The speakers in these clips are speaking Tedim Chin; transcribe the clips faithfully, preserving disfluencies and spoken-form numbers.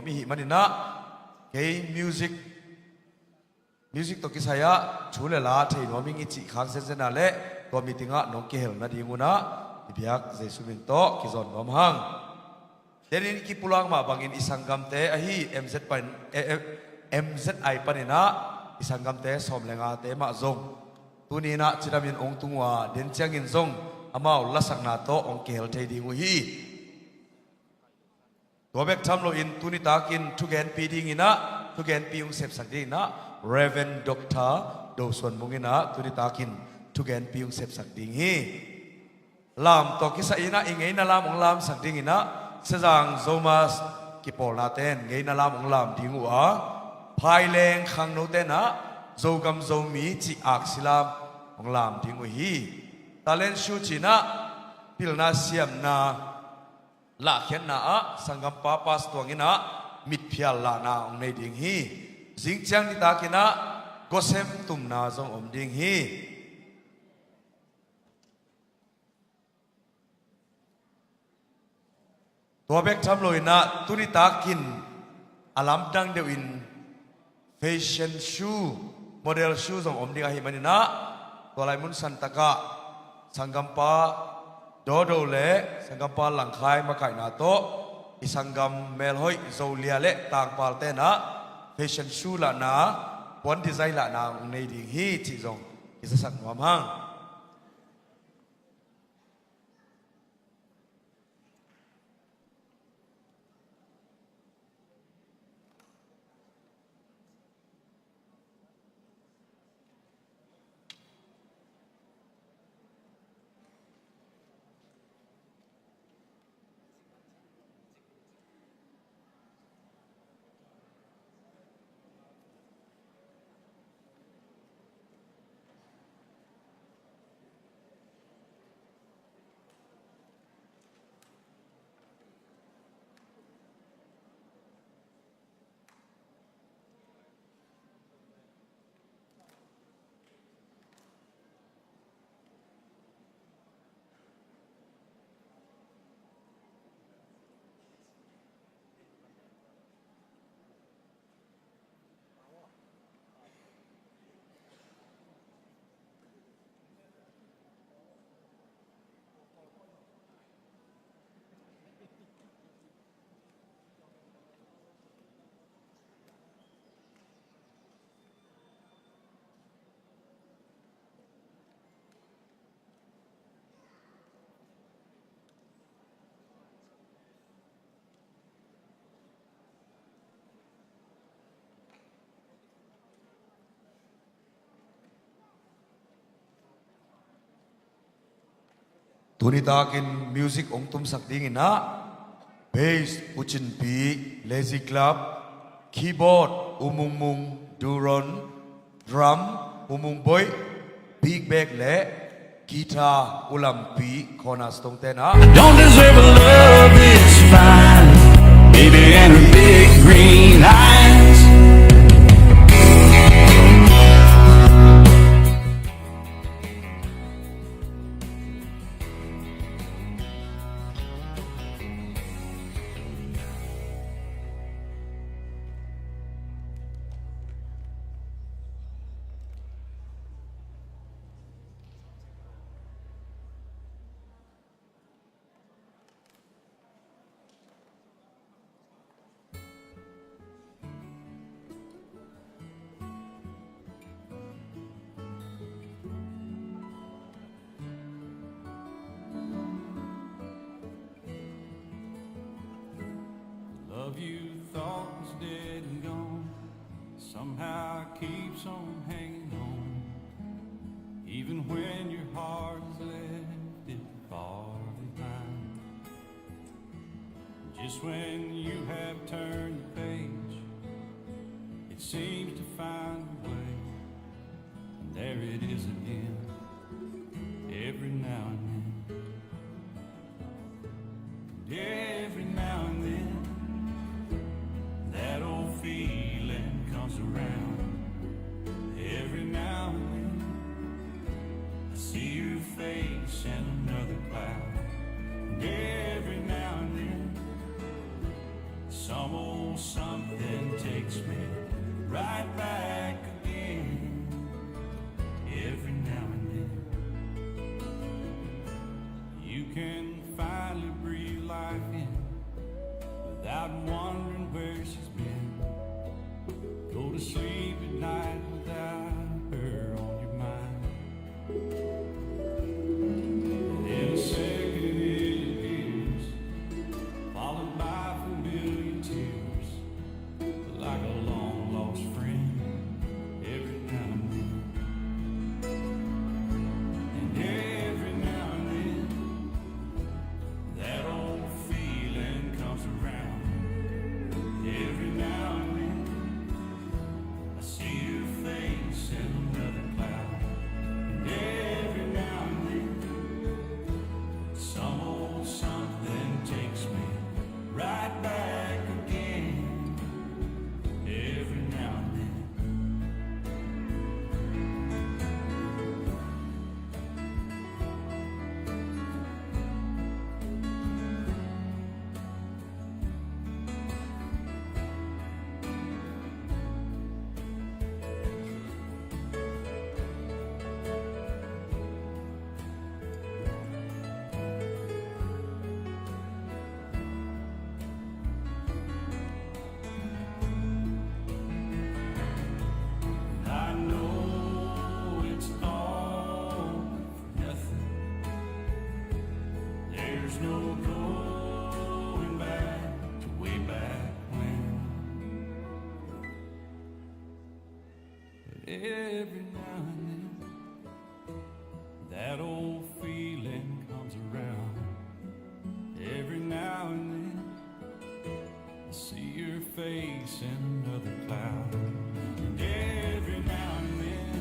i hih manin ah, kei music, music tawh kisai ah thu le la thei nuam ing i cih khak zenzen a leh, tua meeting ah nong kihel nading un ah i biak Jesu min tawh kizawn nuam hang. Tenin i kipulak mah bangin i sanggamte ahi M Z pan, eh, eh, M Z I panin ah i sanggamte sawm le ngate mah zong tuni-in ah cidamin hong tung uh a, den ciangin zong amau lasakna tawh hong kihel thei ding uh hi. Tua bek tham loin tuni takin thugenpi dingin ah, thugenpi hong sepsak dingin ah Reverend Doctor Do Suan Mung in ah tuni takin thugenpi hong sepsak ding hi. Lam tawh kisai-in ah i ngeina lam hong lamsak dingin ah Sezang Zomus kipawlnate in ngeina lam hong lam ding uh a, Phaileng khangnote in ah Zogam Zomi cih aksi lam hong lam ding uh hi. Talent show cih in ah pilna siamna lahkhiatna ah sanggampa Pastor Tuang in ah mitphial lahna hong nei ding hi. Zingciang nitakin ah gosem tumna zong om ding hi. Tua bek tham loin ah tuni takin a lamdang deuhin fashion show, model show zong om ding ahih manin ah, tua lai mun santak ah sanggampa Dodo le sanggampa Langkhai makaihna tawh i sanggam melhoih Zolia le Tangpalte in ah fashion show lahna, puan design lahna hong nei ding hi cih zong kizasak nuam hang. Tuni takin music hong tumsak dingin ah, bass U Cin Pi, Lazy Club, keyboard U Mung Mung, Duron, drum U Mung Boih, big bag le guitar U Lam Pi, Cornerstone te in ah. I don't deserve a love this fine, baby, and her big green eyes. Love you thought was dead and gone somehow keeps on hanging on, even when your heart has left it far behind. Just when you have turned the page, it seems to find a way. And there it is again, every now and then. And every now and then, that old feeling comes around. Every now and then, I see your face in another cloud. And every now and then, some old Can finally breathe life in without wondering where she's been. Go to sleep at night without her on your mind. In a second it appears, followed by familiar tears, like a long lost friend. Every now and then, and every now and then, that old feeling comes around. Every now and then, I see your face in another cloud. And every now and then, some old something takes me right back again. Every now and then. I know it's all for nothing. There's no going back to way back when. But every now and then, that old feeling comes around. Every now and then, I see your face in another cloud. And every now and then,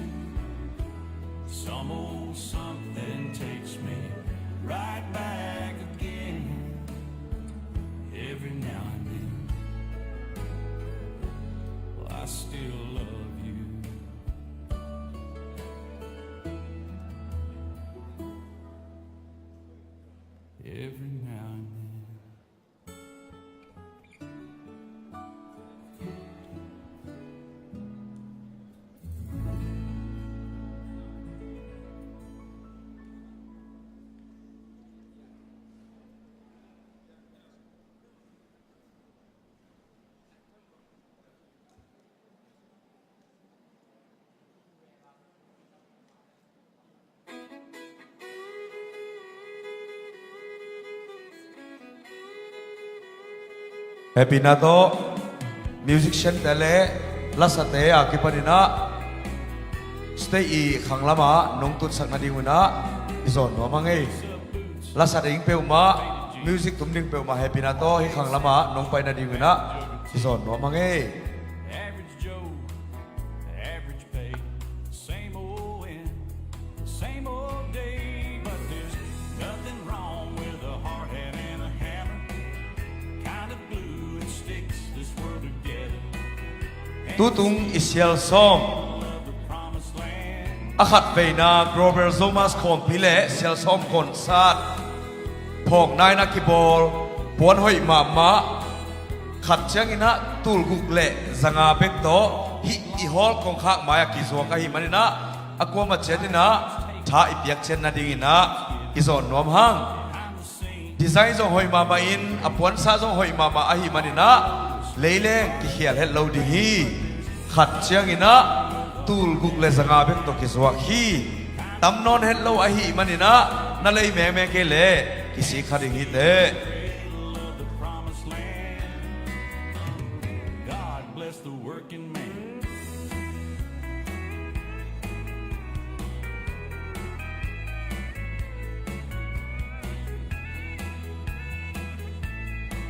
some old something takes me right back again. Every now and then, well, I still love you. Every now and then. Hehpihna tawh musician te le lasate a kipaninah stage i khanglamah nong tutsak nadingunah i zawn nuam a ngei. Lasa ding peuhmah, music tum ding peuhmah hehpihna tawh hih khanglamah nong pai nadingunah i zawn nuam a ngei. Average Joe, average pay, same old end, same old day, but there's nothing wrong with a hard hat and a hammer. Kind of glue that sticks this world together. Tutung i sial sawm a khat veina Grover Zomas khawmpi le sial sawm concert phawkna in a kibawl puan hoih mahmah khat cianginah tulguk le zanga bek tawh hih i hall kongkhak mai-ah kizuak ahih maninah a kuamah ciatinah tha i piak ciat nadinginah i zawn nuam hang. Design zong hoih mahmah in a puansa zong hoih mahmah ahih maninah leileng kikhial het lo ding hi. Khat cianginah tulguk le zanga bek tawh kizuak hi. Tam nawn het lo ahih maninah na lei mengmeng kei leh kisik kha ding hi teh.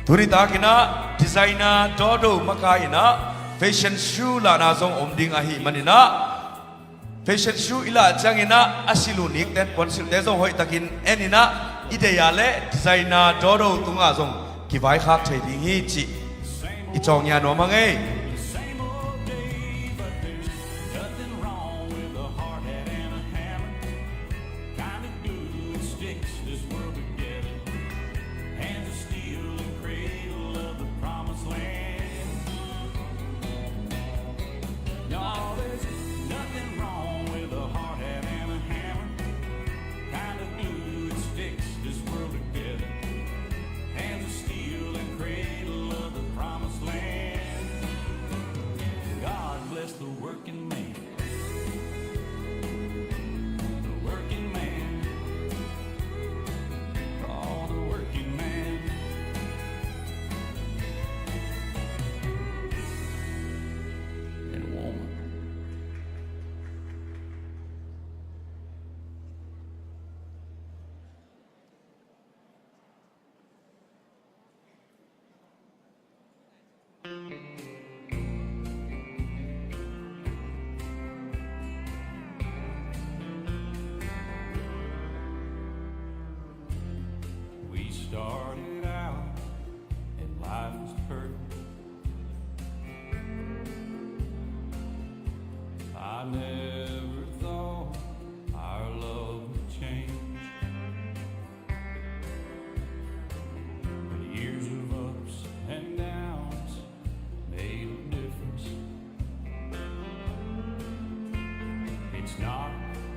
Tuni takinah designer Dawdo makainah fashion show lahna zong om ding ahih maninah fashion show i lah cianginah a silh uh nikten puansilhte zong hoihtakin eninah i deih a le designer Dawdo tungah zong kivaikhak thei ding hi cih i cawngya nuam a ngei.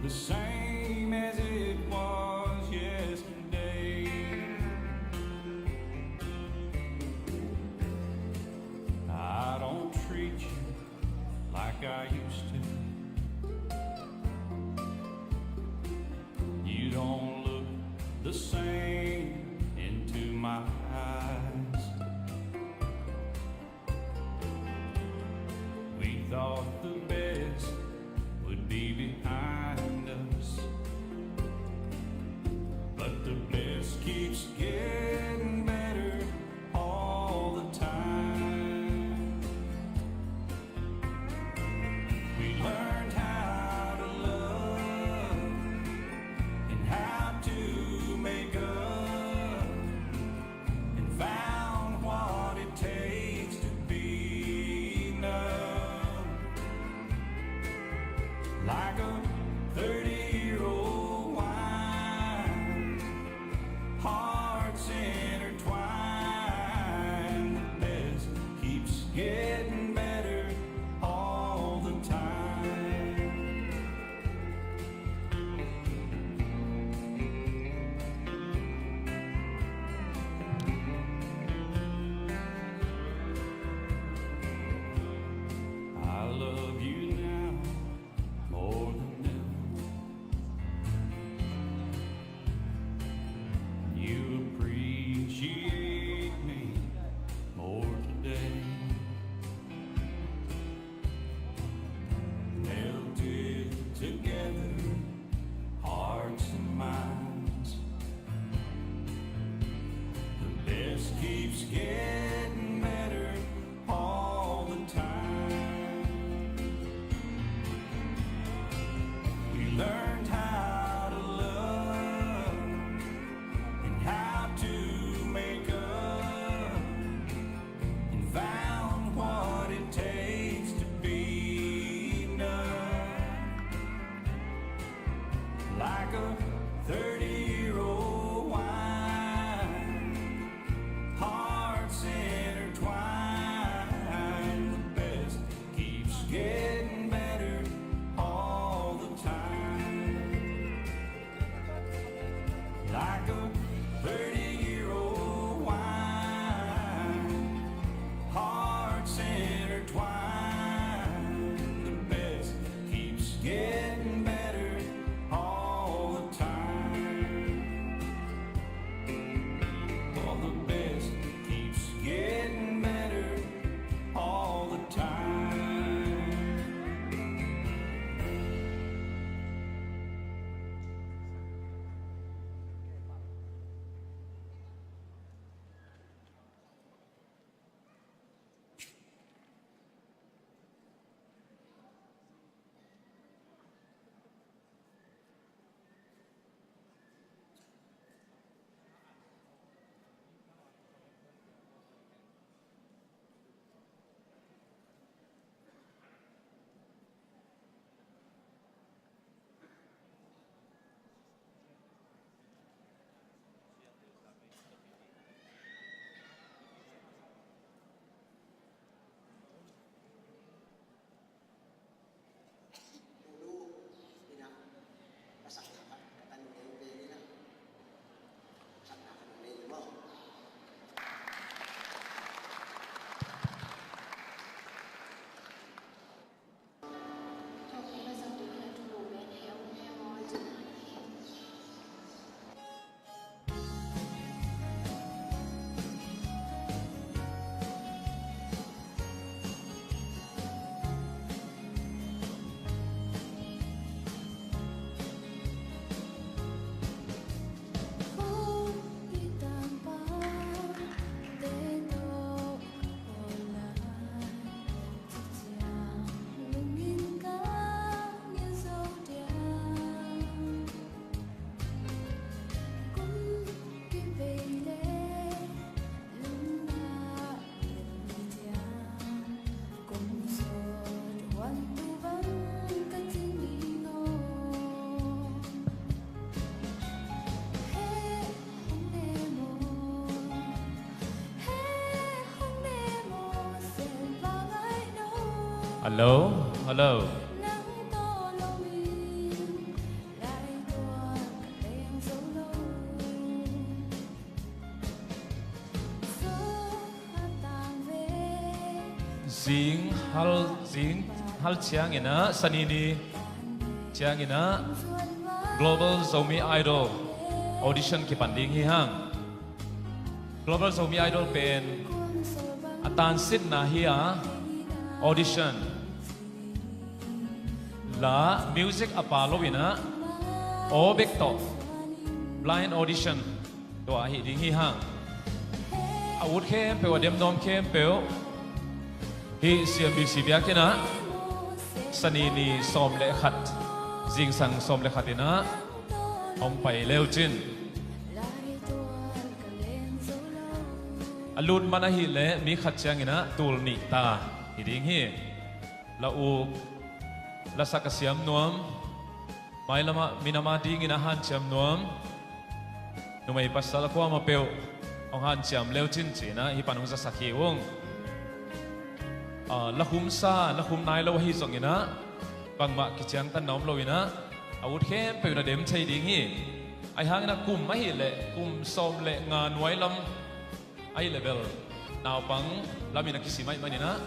The same as it was yesterday. I don't treat you like I used to. You don't look the same into my eyes. We thought the best would be behind us, but the best keeps getting better all the time. We learned how to love and how to make up, and found what it takes to be enough. Like a thirty-year-old wine, hearts intertwined, the best keeps getting better all the time. I love you now more than ever. You appreciate me more today. Melted together, hearts and minds. The best keeps getting better all the time. We learned how to love and how to make up, and found what it takes to be enough. Like a thirty-year-old wine, hearts intertwined, the best keeps getting better all the time. Like a thirty-year-old wine, hearts intertwined, the best keeps getting better all the time. Oh, the best keeps getting better all the time. Ulu, ina, pasakna khat ka tanung nei pen ina. Pasakna khat nei maw. Hello, hello. Zing hal, zing hal ciangin ah, Sani ni ciangin ah Global Zomi Idol audition kipan ding hi hang. Global Zomi Idol pen a tansitna hi a, audition la music a pha lo in ah, aw bek tawh, blind audition, tua ahi ding hi hang. A ut khempeuh, a dem nuam khempeuh hih C M B C biakinn ah Sani ni sawm le khat, zingsang sawm le khat in ah hong pai le uh cin. A lut man ahih leh mi khat ciangin ah tul nih ta hi ding hi. La uk, la sak a siam nuam, mailam ah minam a dingin a hanciam nuam, numei pasal a kuamah peuh hong hanciam le uh cin, ci-in ah hih pan hong zasak hi ung. Ah, la khum sa, la khum nai lo ahi zongin ah, bangmah kiciangtanna om lo in ah, a ut khempeuh in a dem thei ding hi. Ahi hangin ah kum ahih leh kum sawm le nga nuai lam, ahih leh bel naupang lam in a kisim ahih manin ah,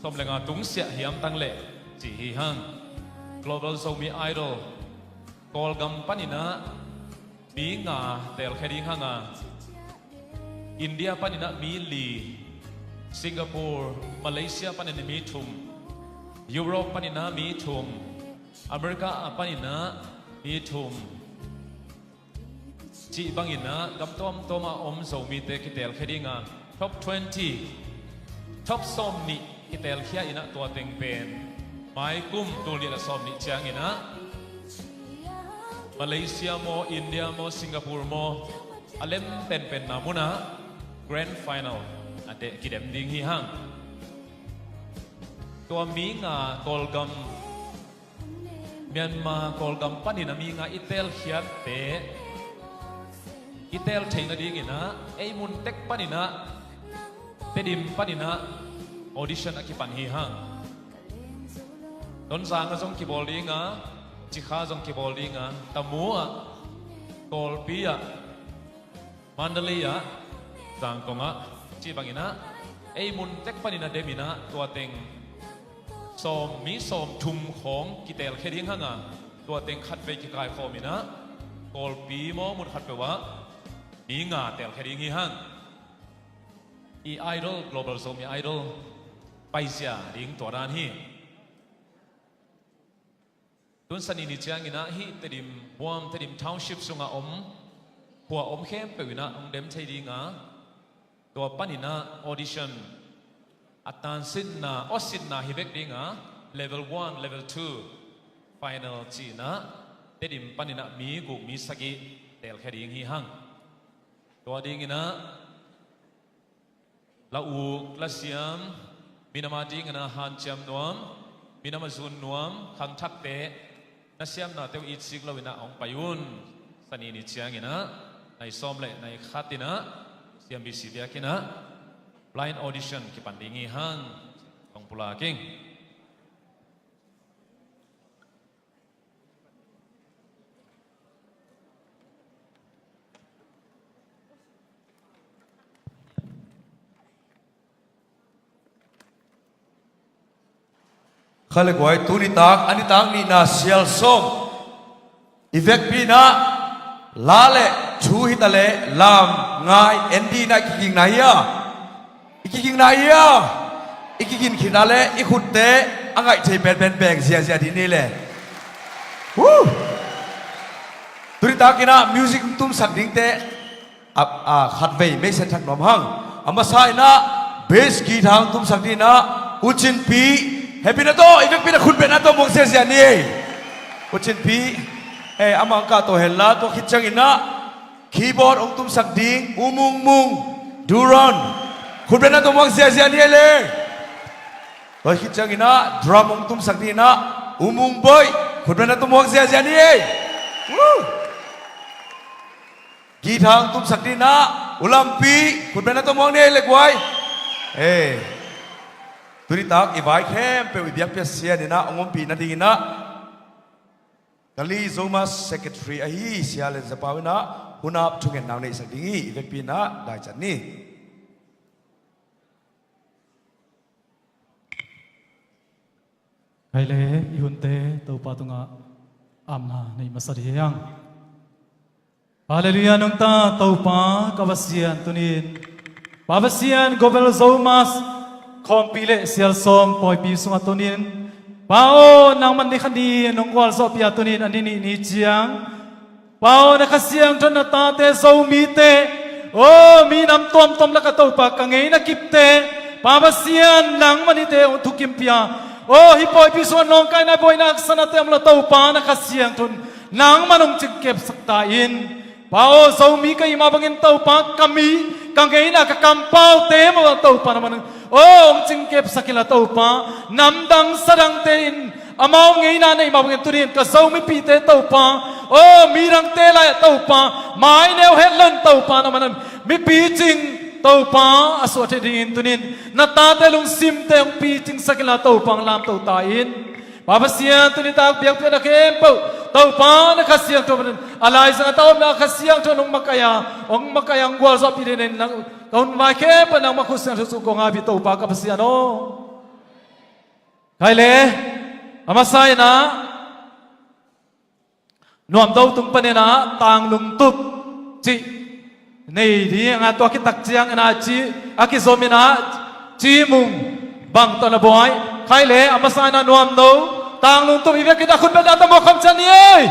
sawm le nga tungsiah hiam tang leh, ci hi hang. Global Zomi Idol, Kawlgam panin ah mi nga telkhia ding hang a, India panin ah mi li, Singapore, Malaysia panin ah mi thum, Europe panin ah mi thum, America panin ah mi thum, cih bangin ah gam tuamtuam ah om Zomite kitelkhia ding a, top twenty, top sawm nih kitelkhia in ah, tua teng pen mai kum tul nih le sawm nih ciangin ah Malaysia maw, India maw, Singapore maw, a lem penpenna mun ah grand final a de kidem ding hi hang. Tua mi nga Kawlgam, Myanmar Kawlgam panin ah mi nga i telkhiatte i tel theih nadingin ah, ei mun tek panin ah, Tedim panin ah audition a kipan hi hang. Tonzang ah zong kibawl ding a, Cikha zong kibawl ding a, Tamu ah, Kawlpi ah, Mandalay ah, Zangkong ah, cih bangin ah, ei mun tek panin a dem in ah, tua teng sawm, mi sawm thum khawng kitelkhia ding hang a, tua teng khatvei kikaikhawm in ah, Kawlpi maw, mun khatpeuh ah mi nga telkhia ding hi hang. I Idol, Global Zomi Idol paizia ding tua dan hi. Tun Sani ni ciangin ah hih Tedim huam, Tedim Township sungah om, khua om khempeuh in ah hong dem thei ding a, tua panin ah audition a tansitna, awsitna hi bek ding a, level one, level two, final ci-in ah Tedim panin ah mi guk, mi sagih telkhia ding hi hang. Tua dingin ah la uk, la siam, minam a dingin a hanciam nuam, minam a zun nuam khangthakte, na siamnate uh it sik lo in ah hong pai un. Sani ni ciangin ah nai sawm le nai khat in ah C M B C biakinn ah blind audition kipan ding hi hang. Hong pulak ing. Kha le guai, tu nitak, a nitak nihna sial sawm i vekpi in ah, la le thu hi ta leh lam ngai en ding in ah i kigingna hi a. I kigingna hi a. I kigin khit a leh i khutte a ngaih thei penpen beng ziazia ding ni le. Woo! Tu nitak in ah music hong tumsak dingte a, a, khatvei mei set thak nuam hang. A masa in ah bass guitar hong tumsak ding in ah U Cin Pi, hehpihna tawh, i vekpi in ah khutbetna tawh muang ziazia ni ei. U Cin Pi, eh, amah hong kah to hen la, tua khit ciangin ah keyboard hong tumsak ding U Mung Mung, Duron, khutbetna tawh muang ziazia ni ei le. Tua khit ciangin ah drum hong tumsak ding in ah U Mung Boih, khutbetna tawh muang ziazia ni ei. Woo! Guitar hong tumsak ding in ah U Lampi, khutbetna tawh muang ni ei le guai. Eh, tu nitak i vai khempeuh i biak Pasian in ah hong ompih nadingin ah Kali Zoma Secretary ahi Sia Len Za Pau in ah hun ap thungetna hong neihsak ding hi. I vekpi in ah dai ciat ni. Khaile, i hunte Topa tungah amna nei masa dih hiang. Halleluiah, nungta Topa ka Pasian tunin, Pa Pasian, Govel Zomas khawmpi le Sialsawm pawipi sungah tunin, Pa aw, nangman ni khat ni nong gualzawhpih a tunin a ni nih ni ciang, Pa aw, na Kha Siangtho in na tate Zomite, aw, minam tuamtuam lakah Topa ka ngeina kipte, Pa Pasian, nangman hihte hong thukimpih a, aw, hih pawipi sungah nawngkaina buaina haksatnate om lo Topa, na Kha Siangtho in nangman hong cingkepsak ta in. Pa aw, Zomi ka hih mah bangin Topa, ka mi, ka ngeina, ka kampaute mah Topa, nangman aw, hong cingkepsak inla Topa, namdang sadangte in amau ngeina neih mah bangin tunin ka Zomipihte Topa, aw, midangte lai-ah Topa, maineu het lo in Topa, nangman mi picing Topa a suah theih dingin tunin na tate lungsimte hong picingsak inla Topa, hong lamto ta in. Pa Pasian, tuni tak biakpiakna khempeuh Topa, na Kha Siangtho in a laizang a ta omna Kha Siangtho in hong makaih a, hong makaih a, hong gualzawhpih dingin nang ka hun vai khempeuh nangmah khut siangtho sung kong ngaihpih Topa ka Pasian aw. Khaile, a masa in ah Nuamdo tung panin ah Tanglungtup cih nei ding a, tua kitak ciangin ah ci, a kizom in ah Cimung bang tawh na buai. Khaile, a masa in ah Nuamdo, Tanglungtup, i biakinn ah khut beng dan tawh mawk khawm ciat ni ei.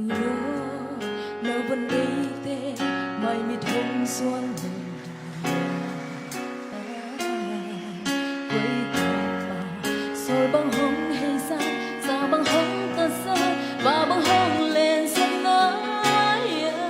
Lo, lo bun dei te, mai mit hong suan lo. Koi koi pa, sol bang hong hei sa, sa bang hong ta sa, ba bang hong len sa na ya.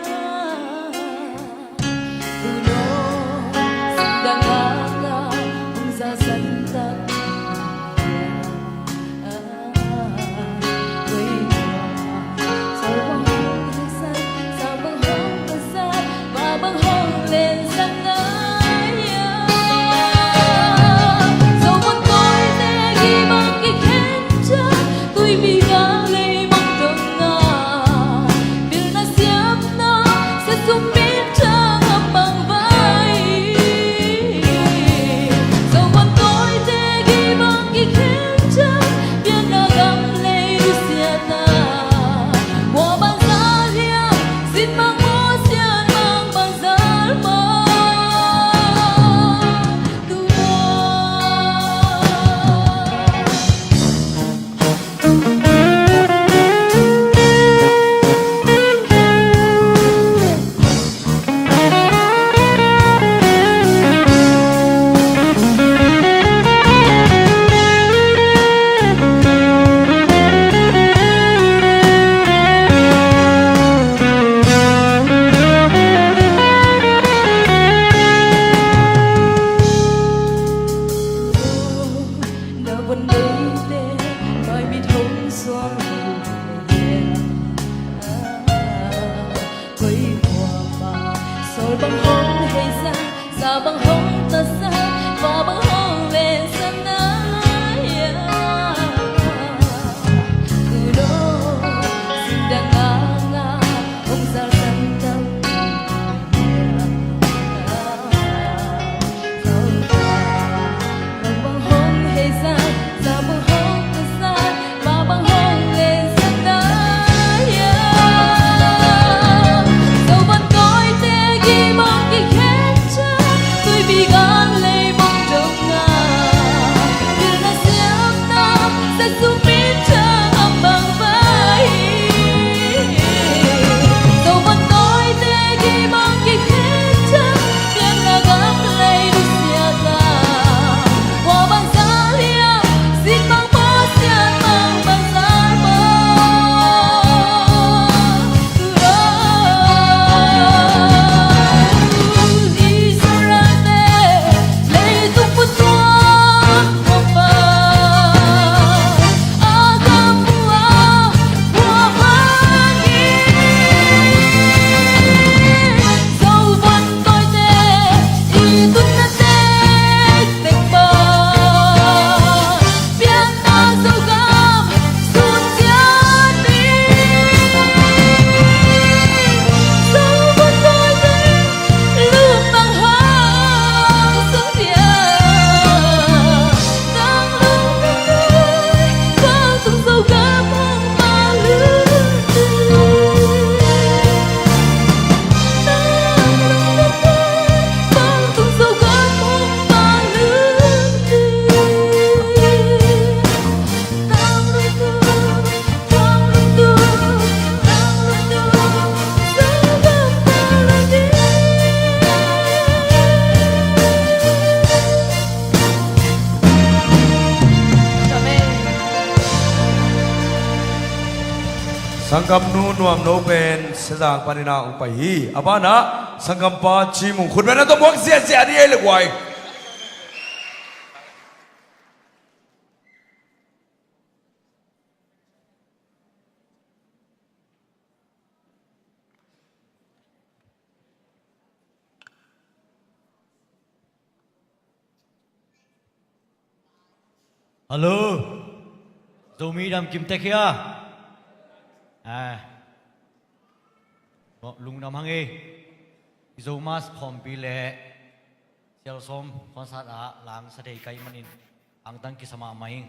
Sanggamnu Nuam No pen Sezang panin ah hong pai hi. A banah sanggampa Ci Mung Khut pen a tawh muak ziahziah dih ei le guai. Hallo. Zomi dam kim tek hia? Ah. Lungdam hang ei. Zomi khawmpi le Sialsawm concert ah langsa thei ka hih manin angtang kisa mahmah ing.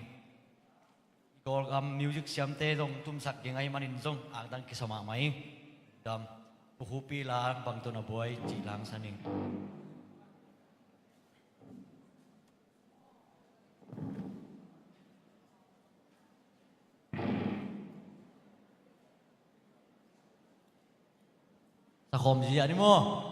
Kawlgam music siamte zong tumsak ding ahih manin zong angtang kisa mahmah ing. Dam, Pu Khupi la bang tawh na buai cih langsa ning. Sakhawm zia ni maw?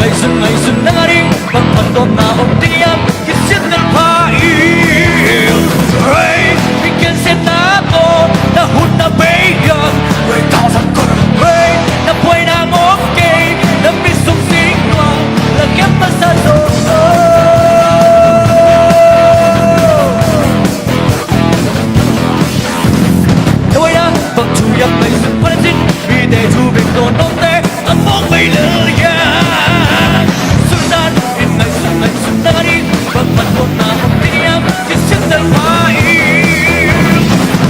Ngaihsun, ngaihsun nang a ding bang phattuamna om ding hiam? Kisiat tel pha in. Hei, mi gensiatna tawh na hun na bei hiam? Hei, thawhsang kawt. Hei, na buaina ngawm kei, na mi sung sing luang, na kem masa zo. Tua ya bang thu yam ngaihsun pha in, mite thu bek tawh nawngte a mawk vei lel hiam? Sultan in ngaihsun, ngaihsun nang a ding bang phattuamna om ding hiam? Kisiat tel pha in.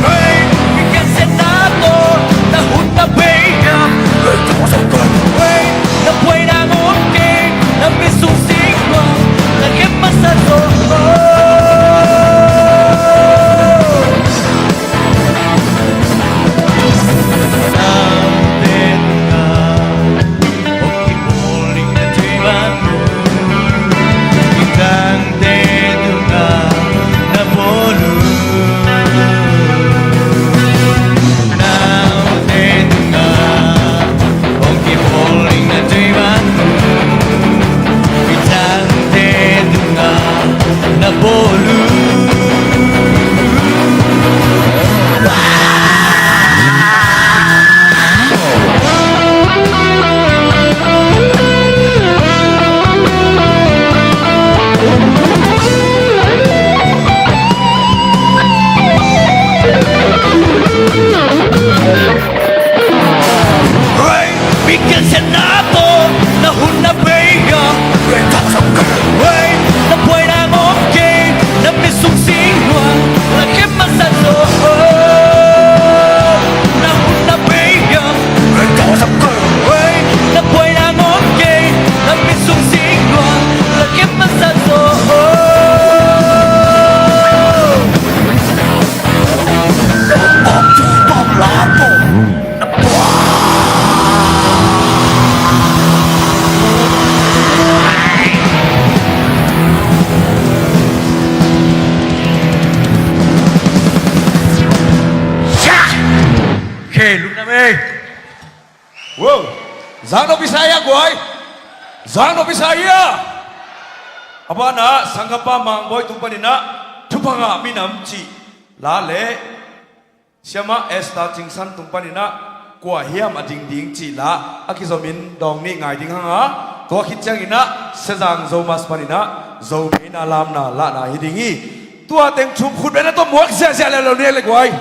Hei, mi gensiatna tawh na hun na bei hiam? Hei, thawhsang kawt. Hei, na buaina ngawm kei, na mi sung sing luang, na kem masa zo. Wow! Zang nop i sa hia guai? Zang nop i sa hia? A banah sanggampa Mang Bawi tung paninah Thupha Ngah Minam cih la le Siamah Esther Cing San tung paninah Kua Hiam A Ding Ding cih la a kizomin dawng nih ngai ding hanga, tua khit cianginah Sezang Zomas paninah Zomi na lamna lahna hi ding hi. Tua teng thum khut bena tawh muak ziahziah le lo nek le guai.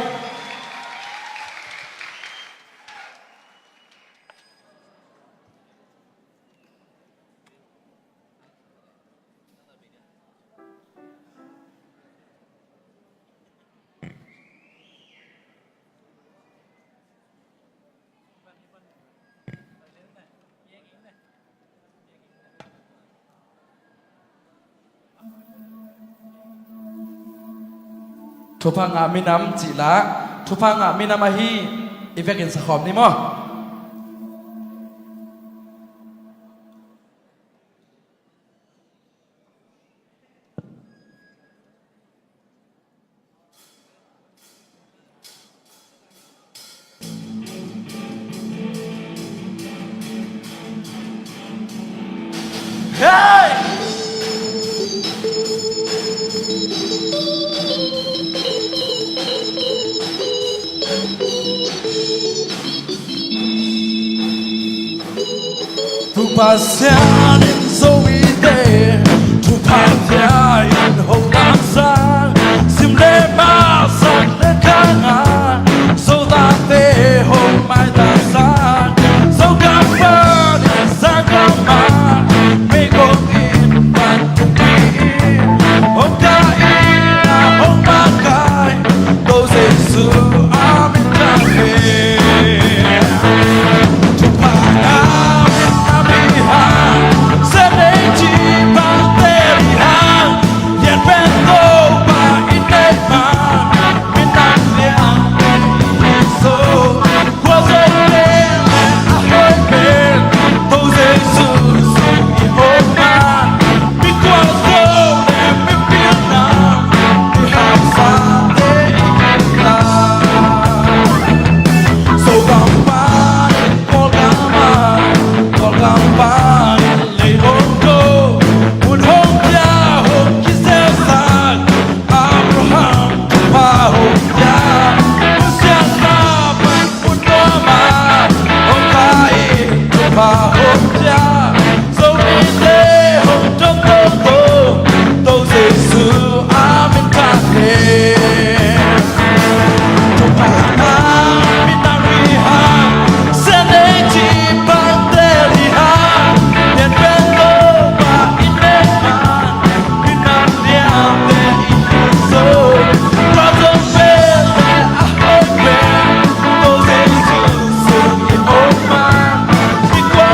Thupha Ngah Minam cih la, Thupha Ngah Minam ahi i vekin sakhawm ni maw? Hey! Tua Pasian in zo i te, thupha pia in hong lamsang, sim le masa le khang a, Zodate hong maitasang, Zogam pan in Zogam a, meigong in pan pumpi in, hong kai in a hong makai, Topa Jesu a min thang hi. Thupha ngah minam hi hang, Sydney ci pangte hi hang, Lian pen Topa in nei ma, minam lian pen i so, khua zo pen le a hoih pen, Topa Jesu sung i om ma, mi kua zo le mi pilna, mi hausa te i kipna. Zogam pan Kawlgam a, Kawlgam pan lei hong ko, mun hong pia hong kizelsak, Abraham thupha hong pia, mun siatna pan mun nuam a, hong kai in thupha hong pia, Zomite hong dom toto, Topa Jesu a min thang hi. Thupha ngah minam hi hang, Sydney ci pangte hi hang, Lian pen Topa in nei ma, minam liante i so, tua zong pen le a hoih pen, Topa Jesu sung i om ma, mi kua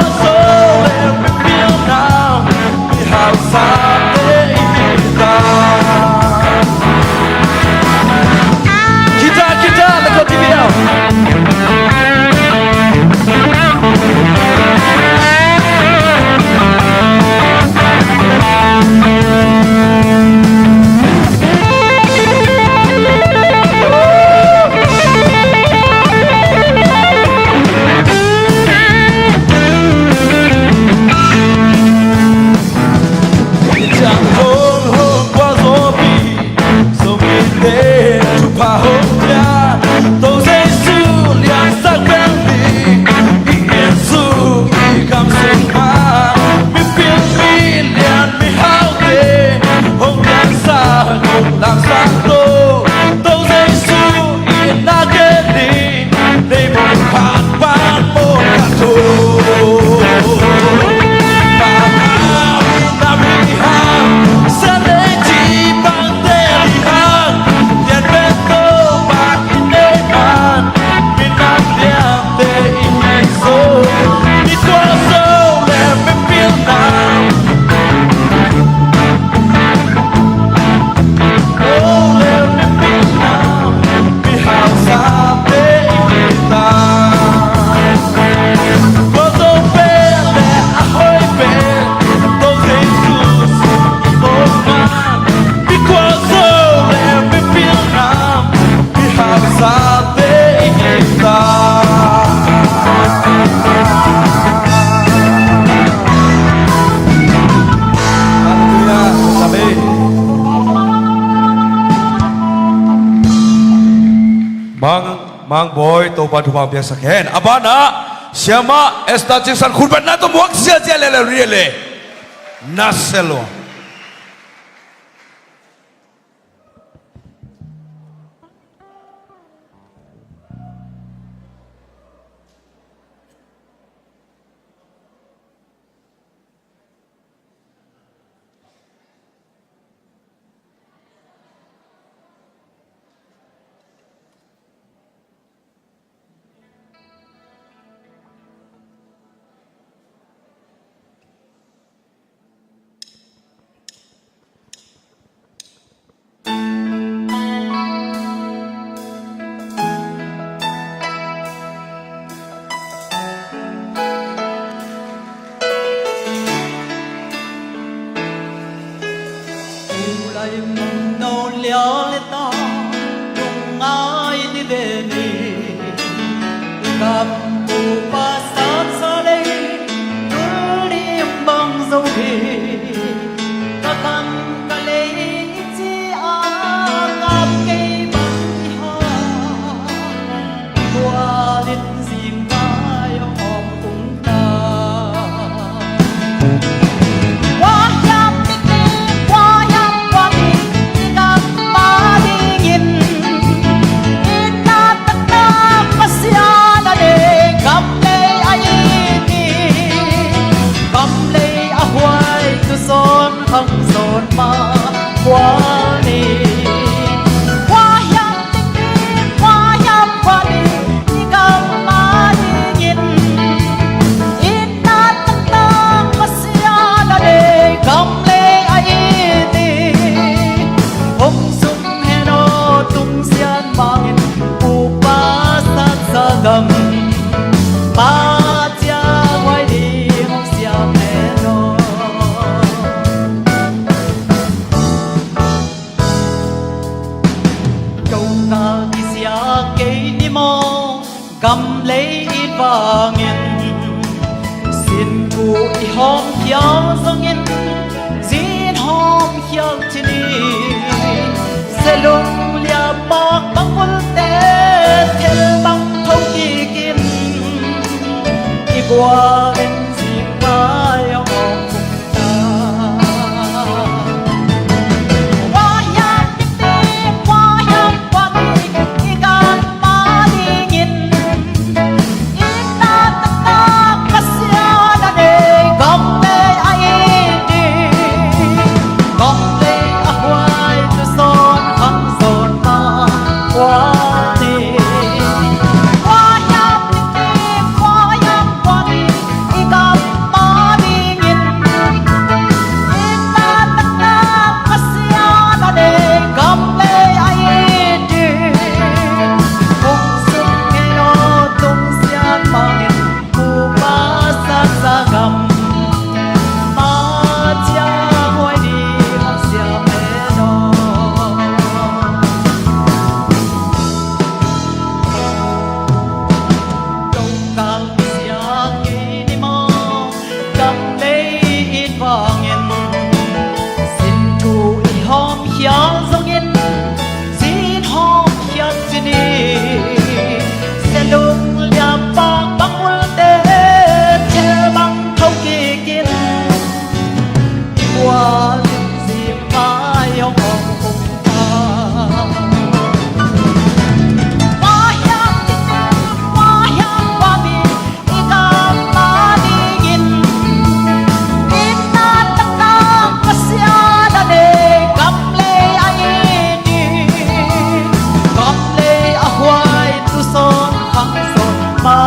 Topa thupha piaksak hen. A banah Siamah Esther Cingsan khutbetna tawh muak ziahziah leh le ria le na selo. Tulai mong no liale ta, nung ngai ni ve ni. I gam upa satsa lei, tul dim bang zo hi. Ka gam ka lei i ci a, gam kei bang i ha. Kua lit zing vai om om kung ta. Kua hiam titi, kua hiam kua mi, i gam ma dingin. I na takna Pasian a nei gam lei a it hi. Gam lei a huai tu sawn khang zawn ma kua ni. Kua hiam titi, kua hiam kua mi, i gam ma dingin. I na taktak Pasian a nei gam lei a it hi. Hong sum hen aw, tung sian mangin, upa satsa gam. Pa ciang huai ding hong siam hen aw. Tokal kisia kei ni maw, gam lei it vangin. Sin thu i hawm khial zongin, zin hawm khial ci ni. Selung liapak bang ulte, thel bang tho kikin. I gual in zing vai a om. I gam ma dingin, i na taktak Pasian a nei gam lei a it hi. Hong sum hen aw, tung sian mangin, upa satsa gam. Pa ciang huai ding hong siam hen aw. Tokal kisia kei ni maw, gam lei it vangin. Sin thu i hawm khial zongin, zin hawm khial ci ni. Selung liapak bang ulte, thel bang tho kikin. I gual in zing vai a om kung ta. Kua hiam titi, kua hiam kua mi, i gam ma dingin. I na taktak Pasian a nei gam lei a it hi. Gam lei a huai tu sawn khang zawn ma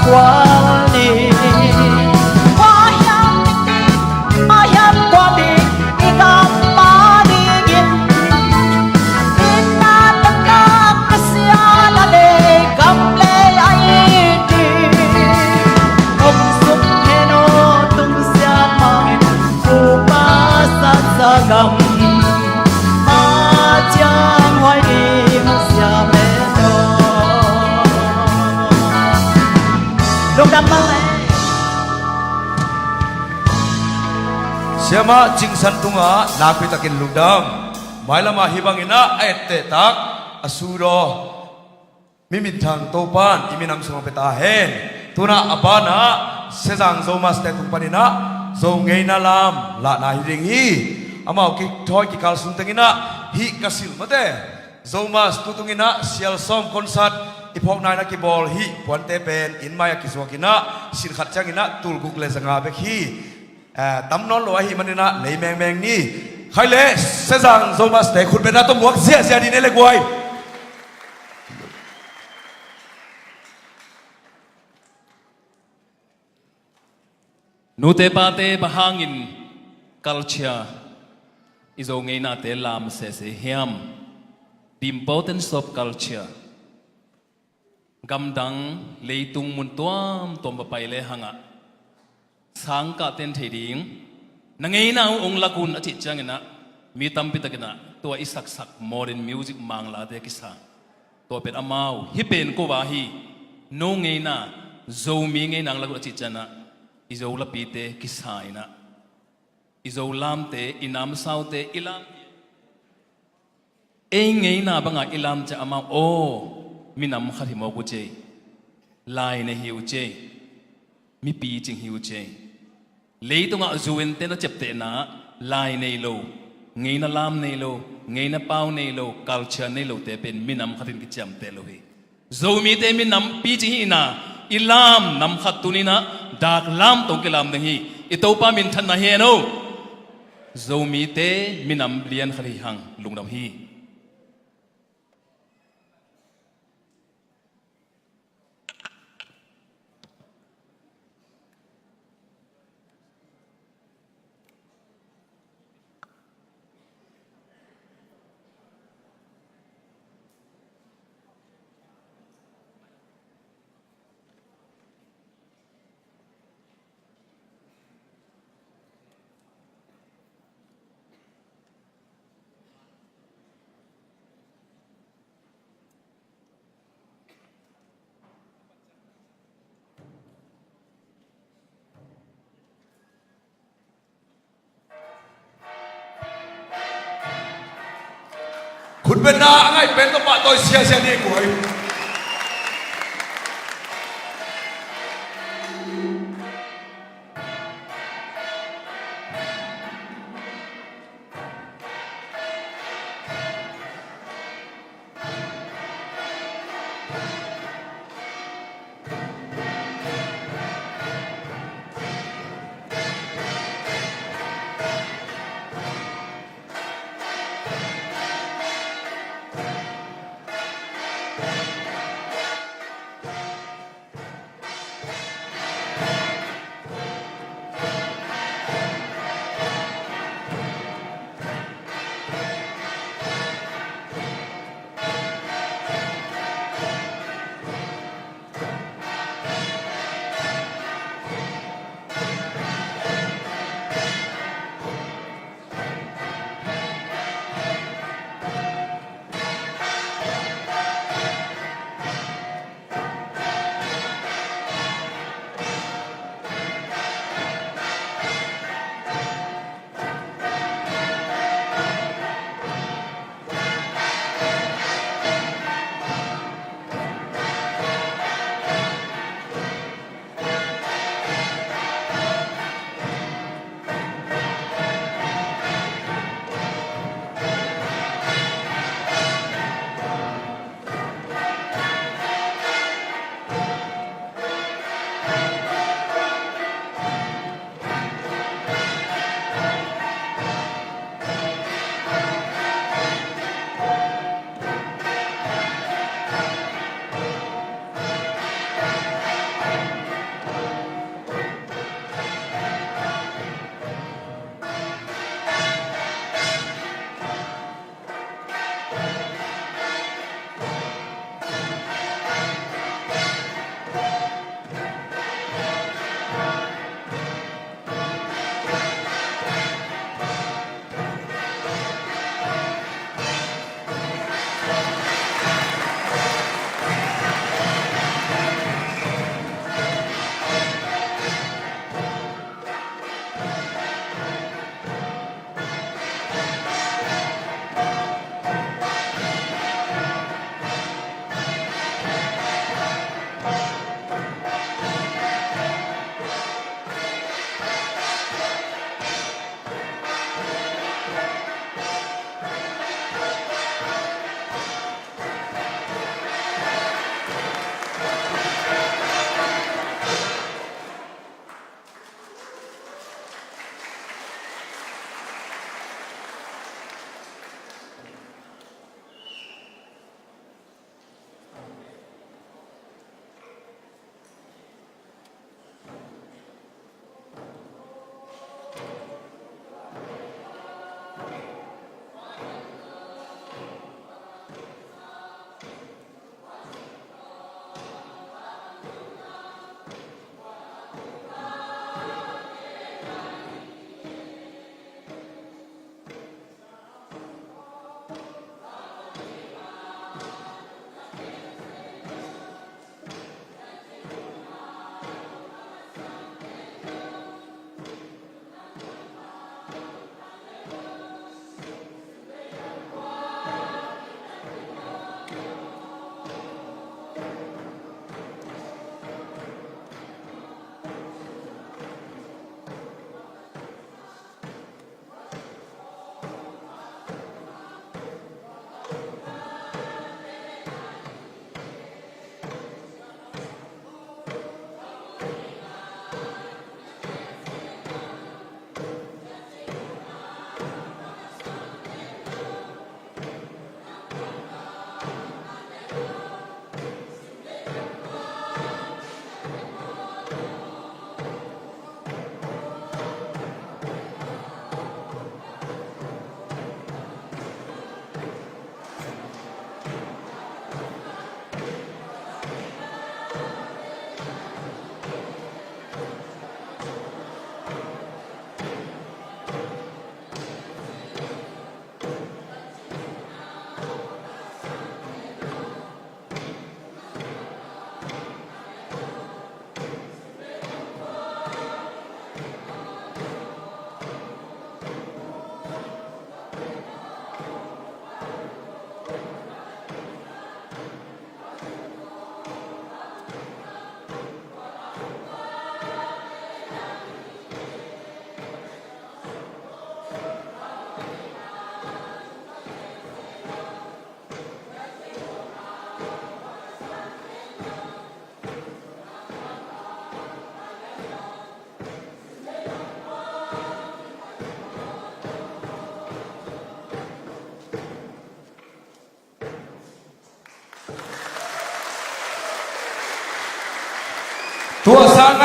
kua ni. Kua hiam titi, kua hiam kua mi, i gam ma dingin. I na taktak Pasian a nei gam lei a it hi. Hong sum hen aw, tung sian mangin, upa satsa gam. Pa ciang huai ding hong siam hen aw. Lungdam mah leh. Siamah Cingsan tungah nakpi takin lungdam. Mailamah hih bangin ah a etteh tak a sut aw. Mi minthang Topa'n i minam sungah pia ta hen. Tunah a banah Sezang Zomaste tung paninah Zo ngeina lam lahna hi ding hi. Amau kithawi kikal sung tenginah hih ka silh mate, Zomas tutunginah sial sawm concert i phawkna inah kibawl hih puante pen inn mai-ah kizuakinah sin khat cianginah tul guk le za nga bek hi. Eh, tam nawn lo ahih maninah lei mengmeng ni. Khai le Sezang Zomaste khutbetna tawh muak ziahziah ni, ne le guai. Nute pate, bang hangin culture, i Zo ngeinate lam sese hiam? The importance of culture. Gamdang leitung mun tuamtuam va pai lehangah sangkah ten thei ding, na ngeina uh hong lak un a cih cianginah mi tampi takinah tua i saksak modern music manglate kisa. Tua pen amau hih pen kua hi, no ngeina, Zomi ngeina hong lak un a cih cianginah i Zo lapite kisa inah i Zo lamte, i namsaute, i lam, ei ngeina banga i lam ciang amau aw, minam khat hi mawk uh ci ei, lai nei hi uh ci ei, mipi cing hi uh ci ei. Leitungah U N te na ciaptehna lai nei lo, ngeina lam nei lo, ngeina pau nei lo, culture nei lote pen minam khat in kiciamteh lo hi. Zomite minam picing hi inah, i lam nam khat tuninah dak lam tawh kilam ding hi. I Topa minthanna hi hen aw. Zomite minam lian khat hi hang lungdam hi. Khutbetna a ngaih pen tawh pahtawi siasia ni, kuai.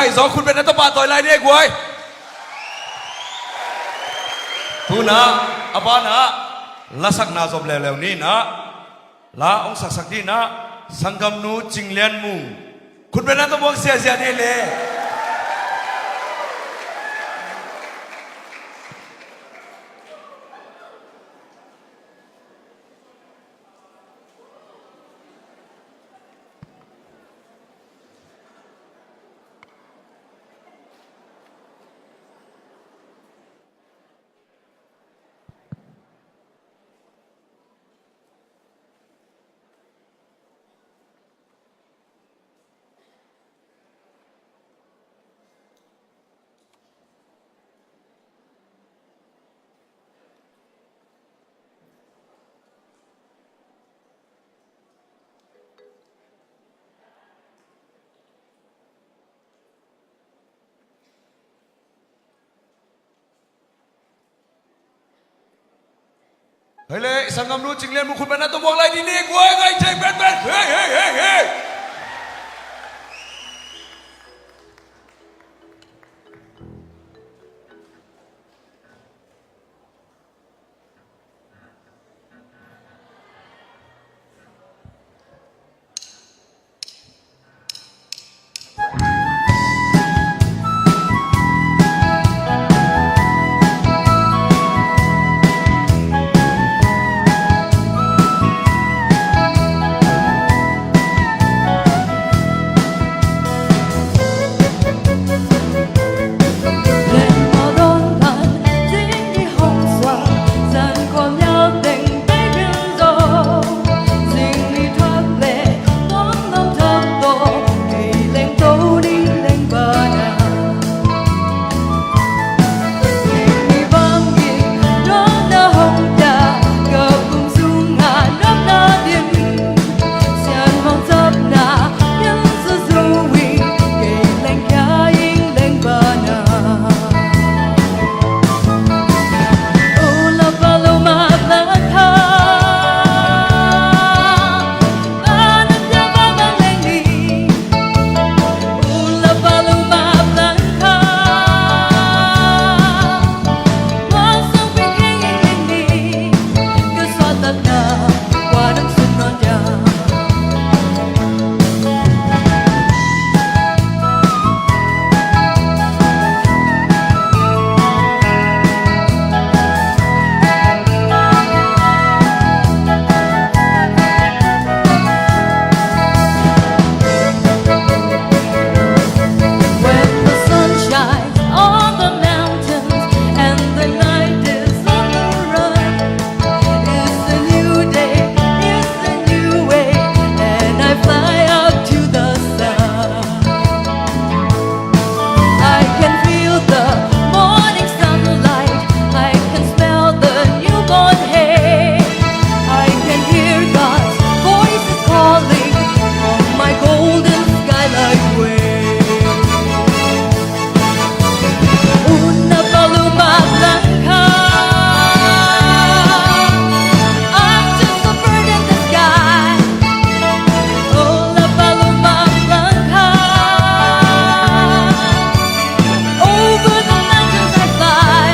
Ai, zaw khut beng na tawh pahtawi lai ni e guai. Tu-in ah, a ban ah, lasakna zop leuleu ni-in ah, la hong saksak dingin ah, sanggamnu Cing Lian Mung. Khut beng na tawh muak ziahziah ni le. Hei le, sanggamnu Cing Lian Mung khut beng na tawh muak lai ding ni, guai ngai thei penpen. Hei, hei, hei, hei. When the sun shines on the mountains and the night is on the run, it's a new day, it's a new way, and I fly up to the sun. I can feel the morning sunlight. I can smell the newborn hay. I can hear God's voices calling from my golden skylight way. Una paloma blanca, I'm just a bird in the sky. Oh, la paloma blanca. Over the mountains I fly.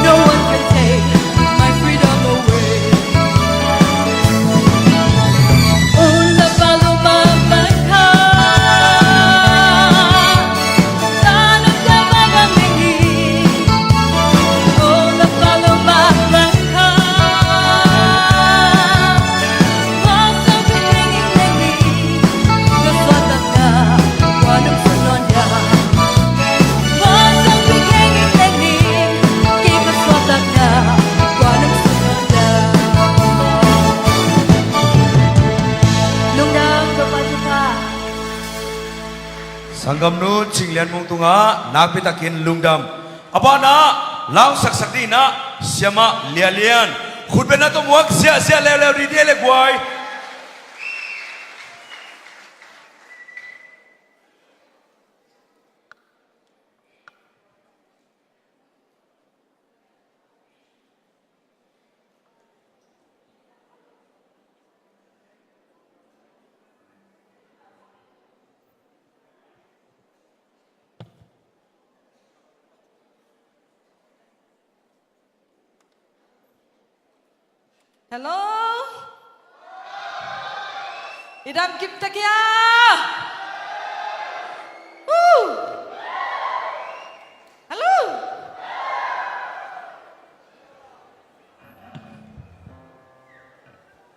No one can take my freedom away. Oh, la paloma blanca. Sanggamnu Cing Lian Mung tungah nakpi takin lungdam. A banah la hong saksak dingin ah Siamah Lia Lian. Khutbetna tawh muak ziahziah leuleu dih, dih le guai. Hello? I dam kim ta kia? Woo! Hello?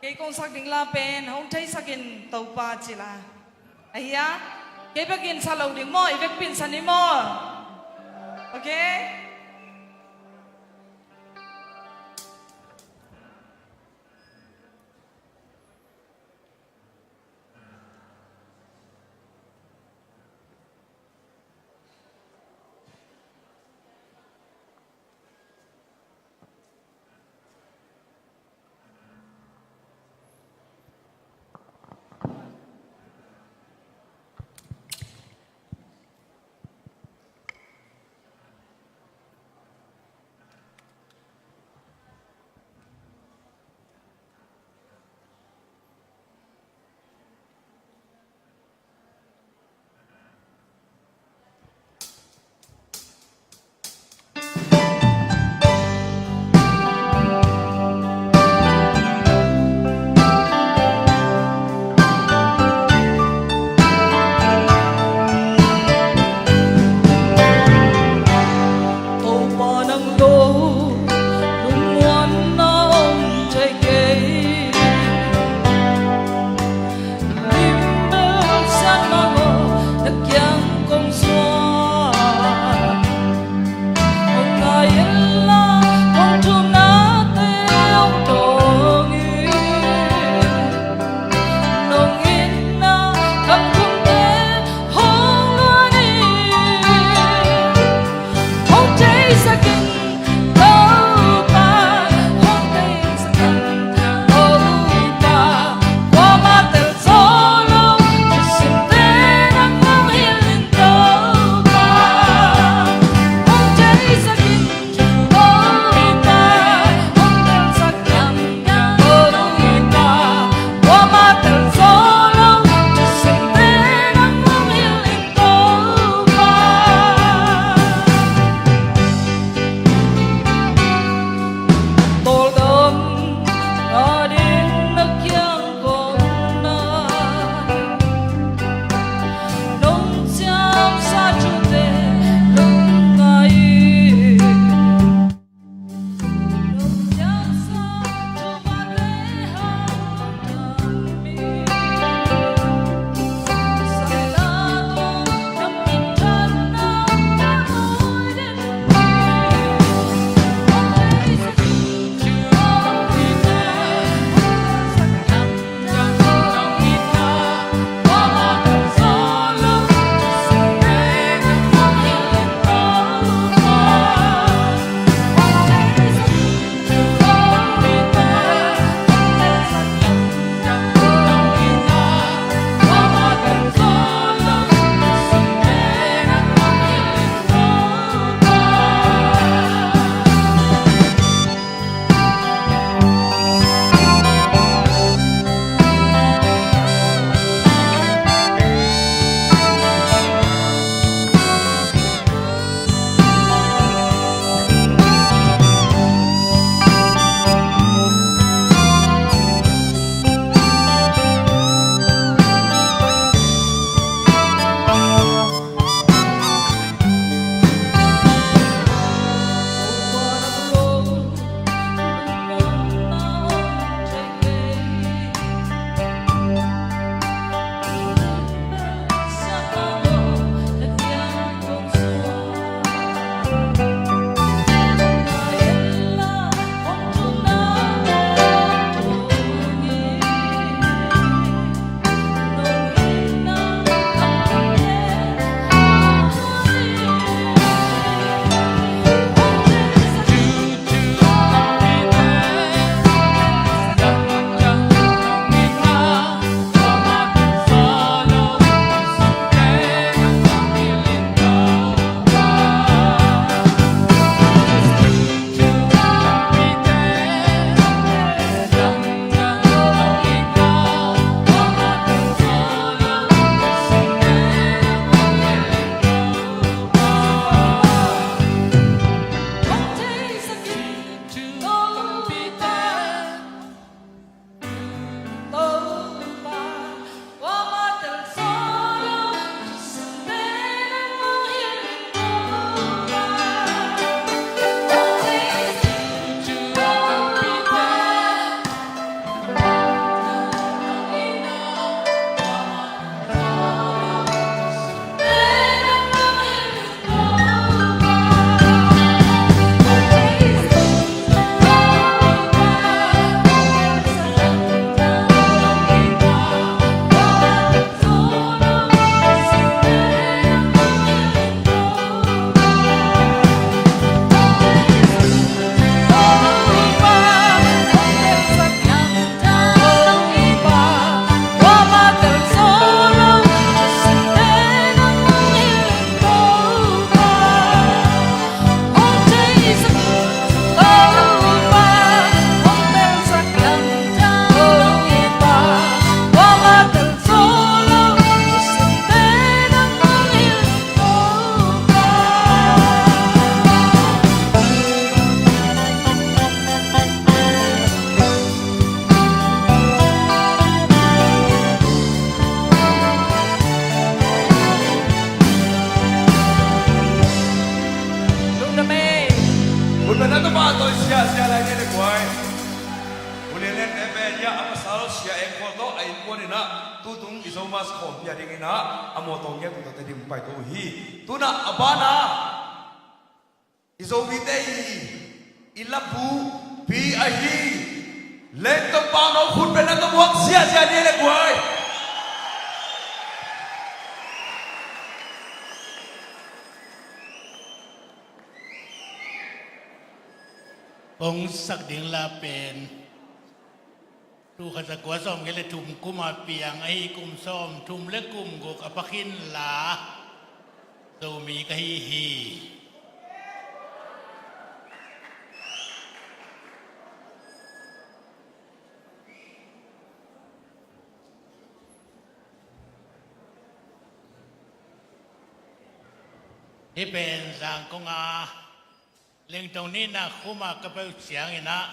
Kei kong sak ding la pen hong theisak in Topa ci la. Ahi a, kei bekin sa lo ding maw, i vekpi in sa ni maw? Okay? Sia lai ni le guai. U Lian Lian te pen a pasal Sia Eng Khual tawh a innkuan in ah tutung i Zomi khawmpi a dingin ah a mawtaw ngiat tawh tawh Tedim pai to uh hi. Tu-in ah a banah i Zomite i, i labupi ahi Lengtong Pau no khut bengna tawh muak ziahziah ni le guai. Kong sak ding la pen tul khat za kua sawmgiat le thum kum a piang ahi kum sawmthum le kum guk a pakhin la Zomi ka hi hi. Hih pen Zangkong a Lengtong nihna khum ah ka pai uh ciangin ah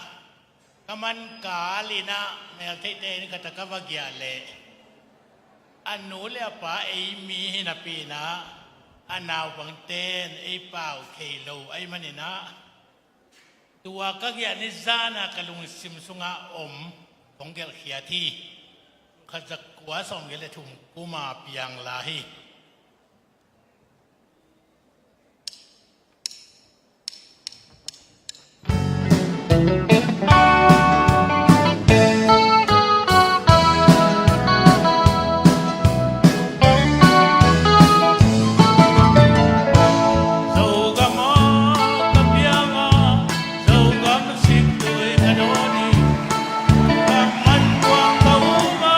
ka man kal in ah meltheihte in ka ta ka va giah leh a nu le a pa ei mi hi napi in ah a naupangte in ei pau thei lo ahih manin ah tua ka giah ni zan a ka lungsim sungah om kong gelhkhiat hi. Khat za kua sawmgiat le thum kum a piang la hi. Zogam ah ka piang a, Zogam sik tui ka dawn hi. Zogam man kuang ka um a,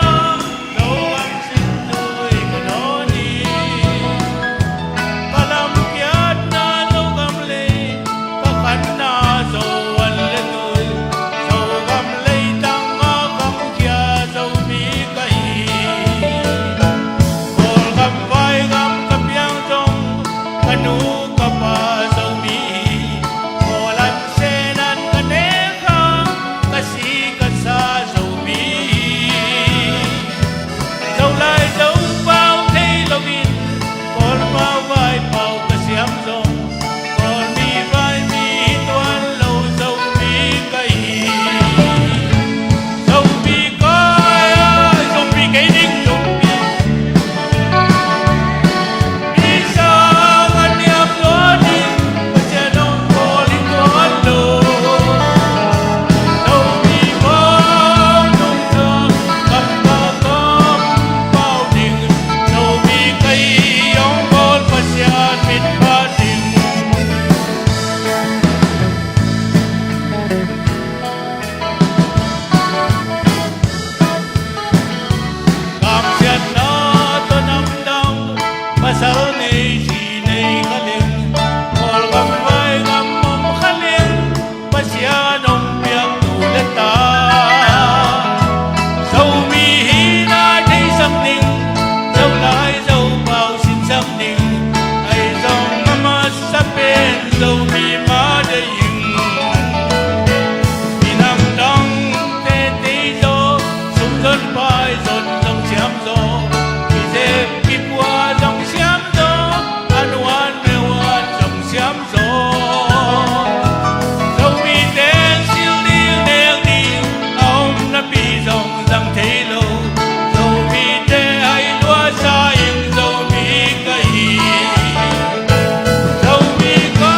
Zogam sik tui ka dawn hi. Ka lamkiatna Zogam lei, ka khanna Zo van le tui, Zogam leitang a khangkhia Zomi ka hi. Kawlgam vaigam ka piang zong ka nu ka pa Zomi hi. Kawl an sen an ka nek a, ka si ka sa Zomi hi. Zolai Zopau thei loin Kawlpau vaipau ka siam zong Kawlmi vaimi hi tuan lo Zomi ka hi. Zomi ka hi a, Zomi kei ding Zomi. Mi sang a niam lua ding Pasian hong kawl hi tuan lo. Zomi bang nungta kamkam pau ding Zomi ka hi hong kawl Pasian mit phat ding. Kamsiatna tawh namdang pasal nei zi nei kha leng Kawlgam vaigam om kha leng Pasian hong piak tu le ta Zomi hihna theisak ding Zolai Zopau sinsak ding ahi zong a masa pen Zomi ma deih ing. Minam dangte tei zaw, sum zon pai zon zong siam zaw, kizep kipua zong siam zaw, an uan meuan zong siam zaw. Zomite sil ding nek ding a om napi zong zang thei lo. Zomite hai lua sa in Zomi ka hi. Zomi ka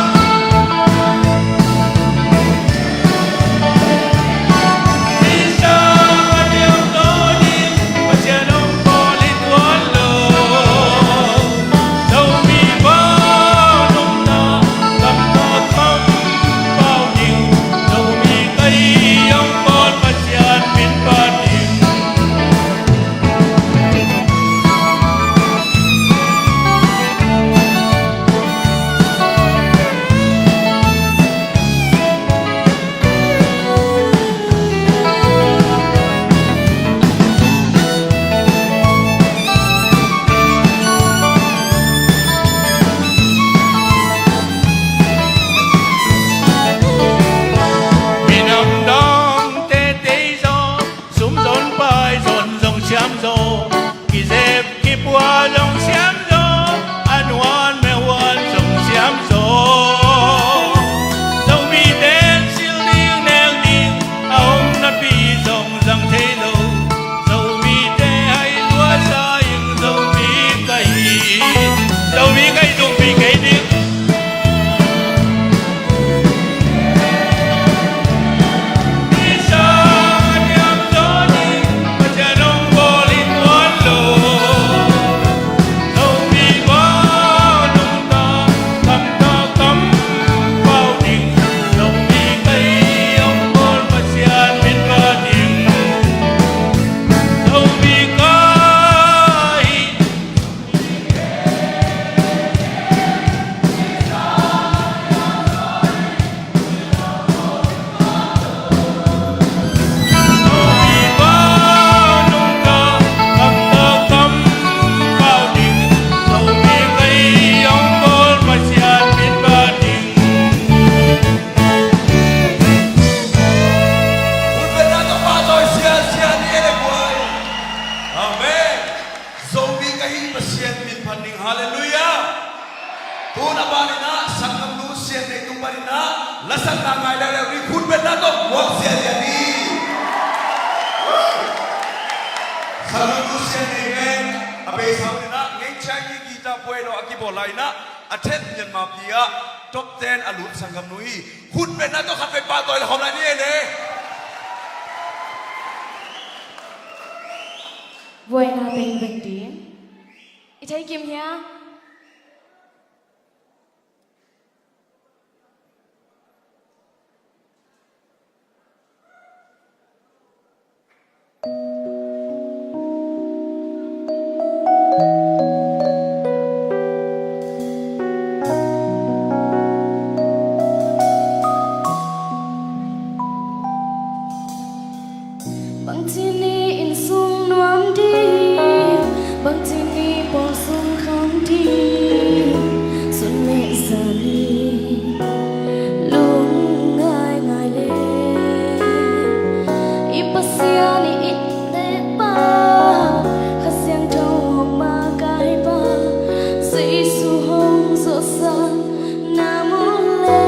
Sanna ngai leuleu ni, khutbetna tawh muak ziahziah ni. Sannu Lucian Amen a beisa un inah Ngei Chinese guitar puai lo a kibawl lai inah a then Myanmar pi ah top ten a lut sanggamnu hi. Khutbetna tawh khatvei pahtawi le khawm lai ni ei le. Buaina teng vek ding. I thei kim hia? Bangci ni inn sung nuam ding, bangci ni pawl sung kham ding, sun le zan ni lungngai ngai le. I Pasian i it le pa, Kha Siangtho hong makaipa, Jesu hong zawhsak na mu le.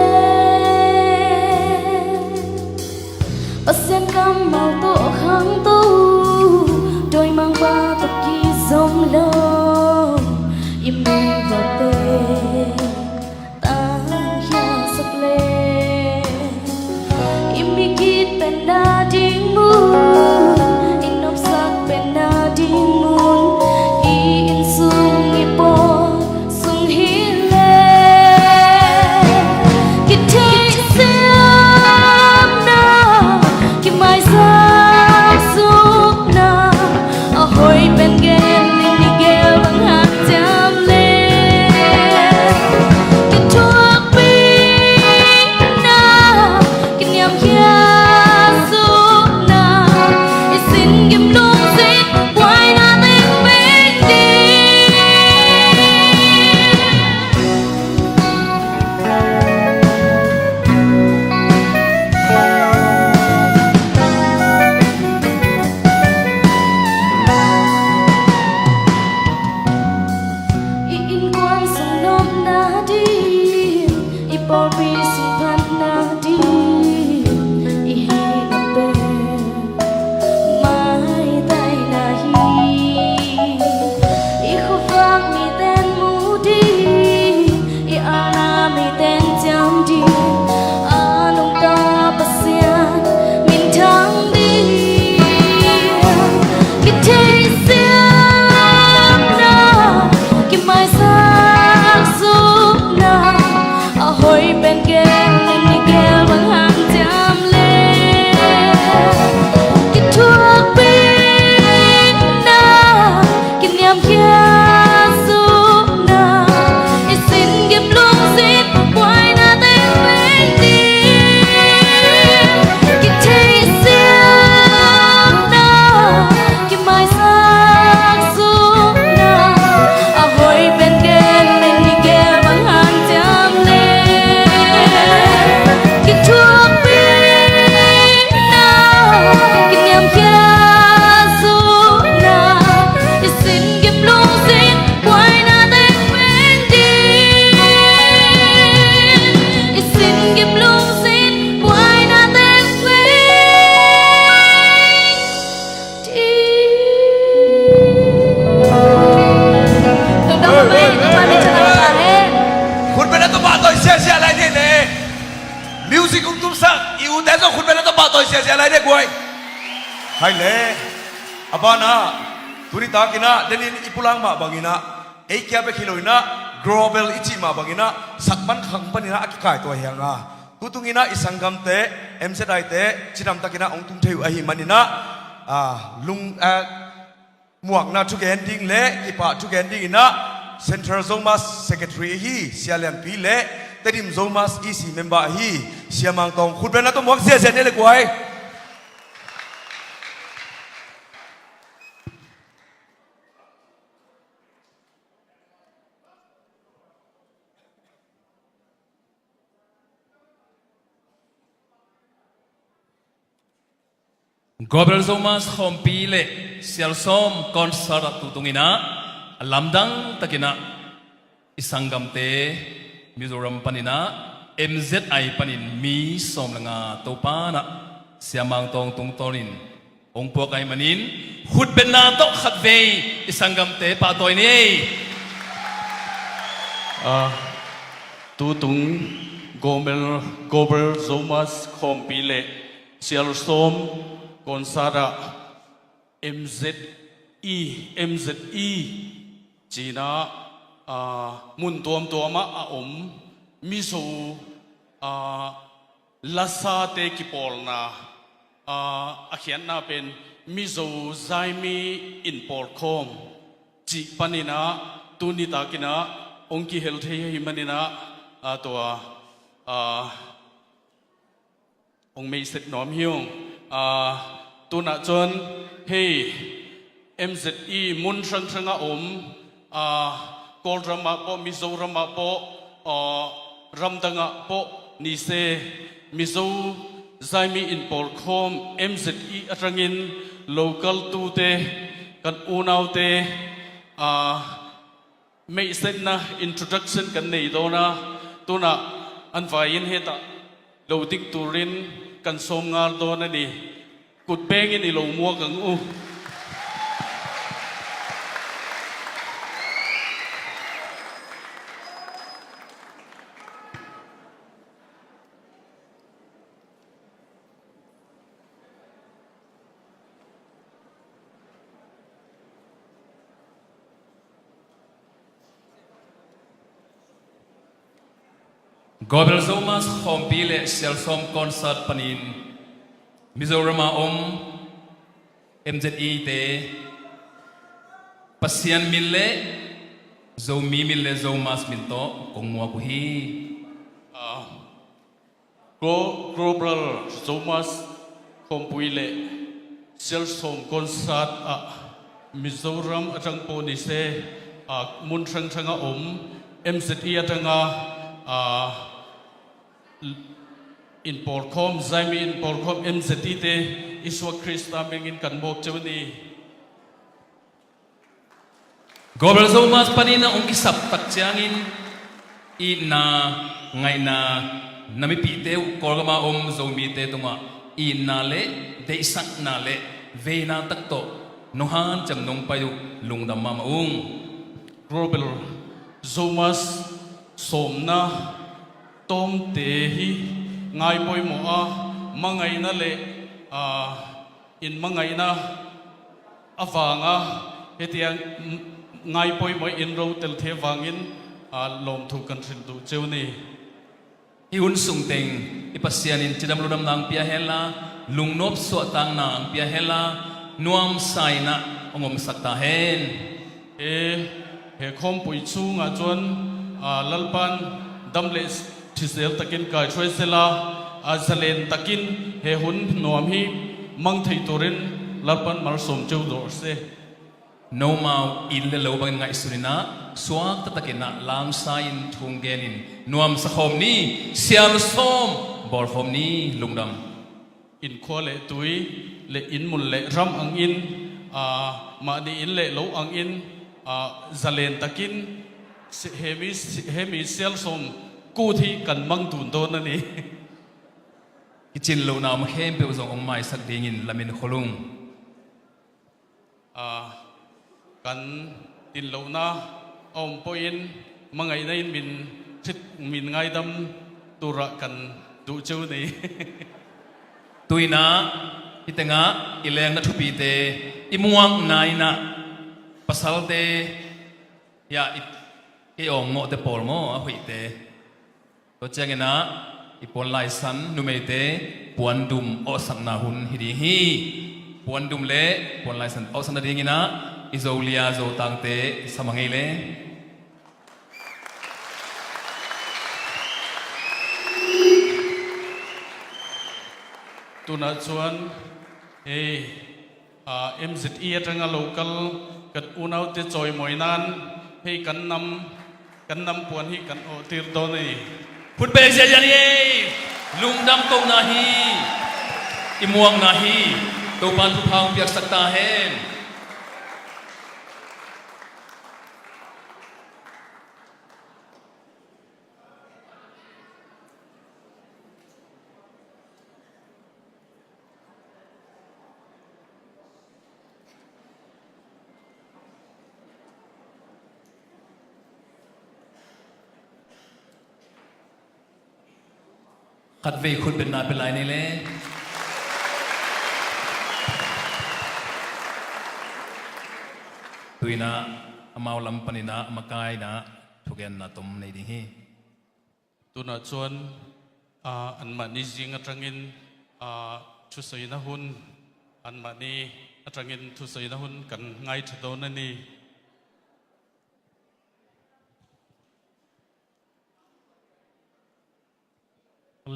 Pasian kammal tawh khangto, dawimangpa tawh kizom lo, i mei vate tangkhiasak le. I mi kit pen na ding mun, i nopsak pen na ding mun, i inn sung i pawl sung hi le. Kitheihsiamna, kimaisak sukna, a hoih pen gen in i gel bang hanciam le. Kithuahpihna, kiniamkhiat sukna, i sin gim lungsim buaina teng peng ding. I innkuan sung nopna ding, i pawlpi sung phatna ding, i hihna pen maitaina hi. I khuavak miten mu ding, i alna miten ciam ding, a nungta Pasian minthang ding. Kitheihsiamna, kimaisak sukna, a hoih pen gen in i gel bang hanciam le. Kithuahpihna, kiniamkhiat sukna, i sin gim lungsim buaina teng peng ding. Kitheihsiamna, kimaisak sukna, a hoih pen gen in i gel bang hanciam le. Kithuahpihna, kiniamkhiat sukna, i sin gim lungsim buaina teng peng ding. I sin gim lungsim buaina teng peng ding. Khutbetna tawh pahtawi ziahziah lai ni le. Music hong tumsak i ute zong khutbetna tawh pahtawi ziahziah lai ni guai. Hai le. A banah tuni takinah denin i pulak mah banginah ei kia bek hi loinah global i cih mah banginah sakpan khang paninah a kikaituah hi hang a, tutunginah i sanggamte M Z I te cidamtakinah hong tung thei uh ahih maninah, ah, lung, ah, muakna thugen ding le kipah thugen dinginah Central Zomus Secretary ahi Sia Lianpi le Tedim Zomus E C member ahi Sia Mang Tawng khutbetna tawh muak ziahziah ni le guai. Global Zomus khawmpi le sialsawm concert ah tutunginah a lamdang takinah i sanggamte Mizoram paninah M Z I panin mi sawm le nga Topa in ah siamang tawng tungtawnin hong puak ahih manin, khutbetna tawh khatvei i sanggamte pahtawi ni ei. Ah, tutung Gobel, Gobel Zomas Khawmpi le Sialsawm konsat ah M Z I, M Z I ci-in ah, ah, mun tuamtuam ah a om Mizo, ah, lasate kipawlna, ah, a khiatna pen Mizo Zaimi Inpawlkhawm cih panin ah tuni takin ah hong kihel thei ahih manin ah, ah, tua, ah, hong meisek nuam hi ung. Ah, tunah chuan hei M Z I mun hrang hrang a om, ah, Kawlram ah pawh, Mizoram ah pawh, ah, ramdang ah pawh ni se, Mizo Zaimi Inpawlkhawm M Z I aṭangin local tute, kan unaute, ah, meihsetna introduction kan nei dawn a, tunah an vaiin hetah lo ding turin kan sawm ngal dawn a ni. Kut bengin i lo muak ang u. Gobel Zomas Khawmpi le Sialsawm konsat panin Mizoram a om M Z I te Pasian min le Zomi min le Zomas min tawh kong muak uh hi. Ah, Glo-, Global Zomas Khawmpui le Sialsawm konsat ah Mizoram aṭang pawh ni se, ah, mun hrang hrang a om M Z I aṭanga, ah, inpawlkhawm, Zaimi inpawlkhawm M Z I te Isua Krista hmingin kan muak cheu ni. Gobel Zomas panin a hong kisap tak ciangin itna, ngaihna, na mipihte uh Kawlgam a om Zomite tungah itna le deihsakna le veina tak tawh nong hanciam nong pai uh lungdam mahmah ung. Gobel Zomas sawmna tawmte hi ngai pawimawh a, mangaihna le, aa, in mangaihna avanga hetiang ngai pawimawh in ro tel theih avangin, aa, lawmthu kan hril duh cheu ni. Hih hun sung teng i Pasian in cidam ludamna ang pia henla, lungnop suahtakna ang pia henla, nuamsa in ah hong omsak ta hen. He, he khawmpui chungah chuan, aa, Lalpan dam leh thizel takin kaihruai sela, aa, zalen takin he hun nuam hi mang thei turin Lalpan malsawm cheu dawr se. Nomau in le lo bangin ngaihsun in ah, suakta takin ah, langsa in thung genin nuamsa khawm ni, sial sawm bawl khawm ni, lungdam. In khua leh tui leh in mun leh ram angin, aa, mahni in leh lo angin, aa, zalen takin si-, hemi, hemi sial sawm kut hi kan mang tun dawn a ni. Kicin lohna awm khempeuh zawng hong maisak dingin lamen khol ung. Aa, kan tin lohna a awm pawhin mangaihna in min hrit, min ngaidam turah kan duh cheu ni. Tuinah, hih tengah i lengna thupite, i muakna inah, pasalte, hiah i, kei awng ngawhte pawl maw, a hoihte. Tua ciangin ah, i puan laisan, numeite, puandum awhsakna hun hi ding hi. Puandum le puan laisan awhsakna dingin ah, i Zolia Zotangte, i sam a ngei le. Tunah chuan, hei, aa, M Z I aṭanga lo kal kan unaute chawimawi nan, hei kan nam, kan nam puan hi kan awhtir dawn a ni. Khut beng ziahziah ni ei. Lungdam kohna hi, i muakna hi. Topan thupha hong piaksak ta hen. Khatvei khutbetna pia lai ni le. Tuinah amau lam paninah a makainah thugenna tom nei ding hi. Tunah chuan, aa, anmahni zing aṭangin, aa, thusaina hun, anmahni aṭangin thusaina hun kan ngaithla dawn a ni.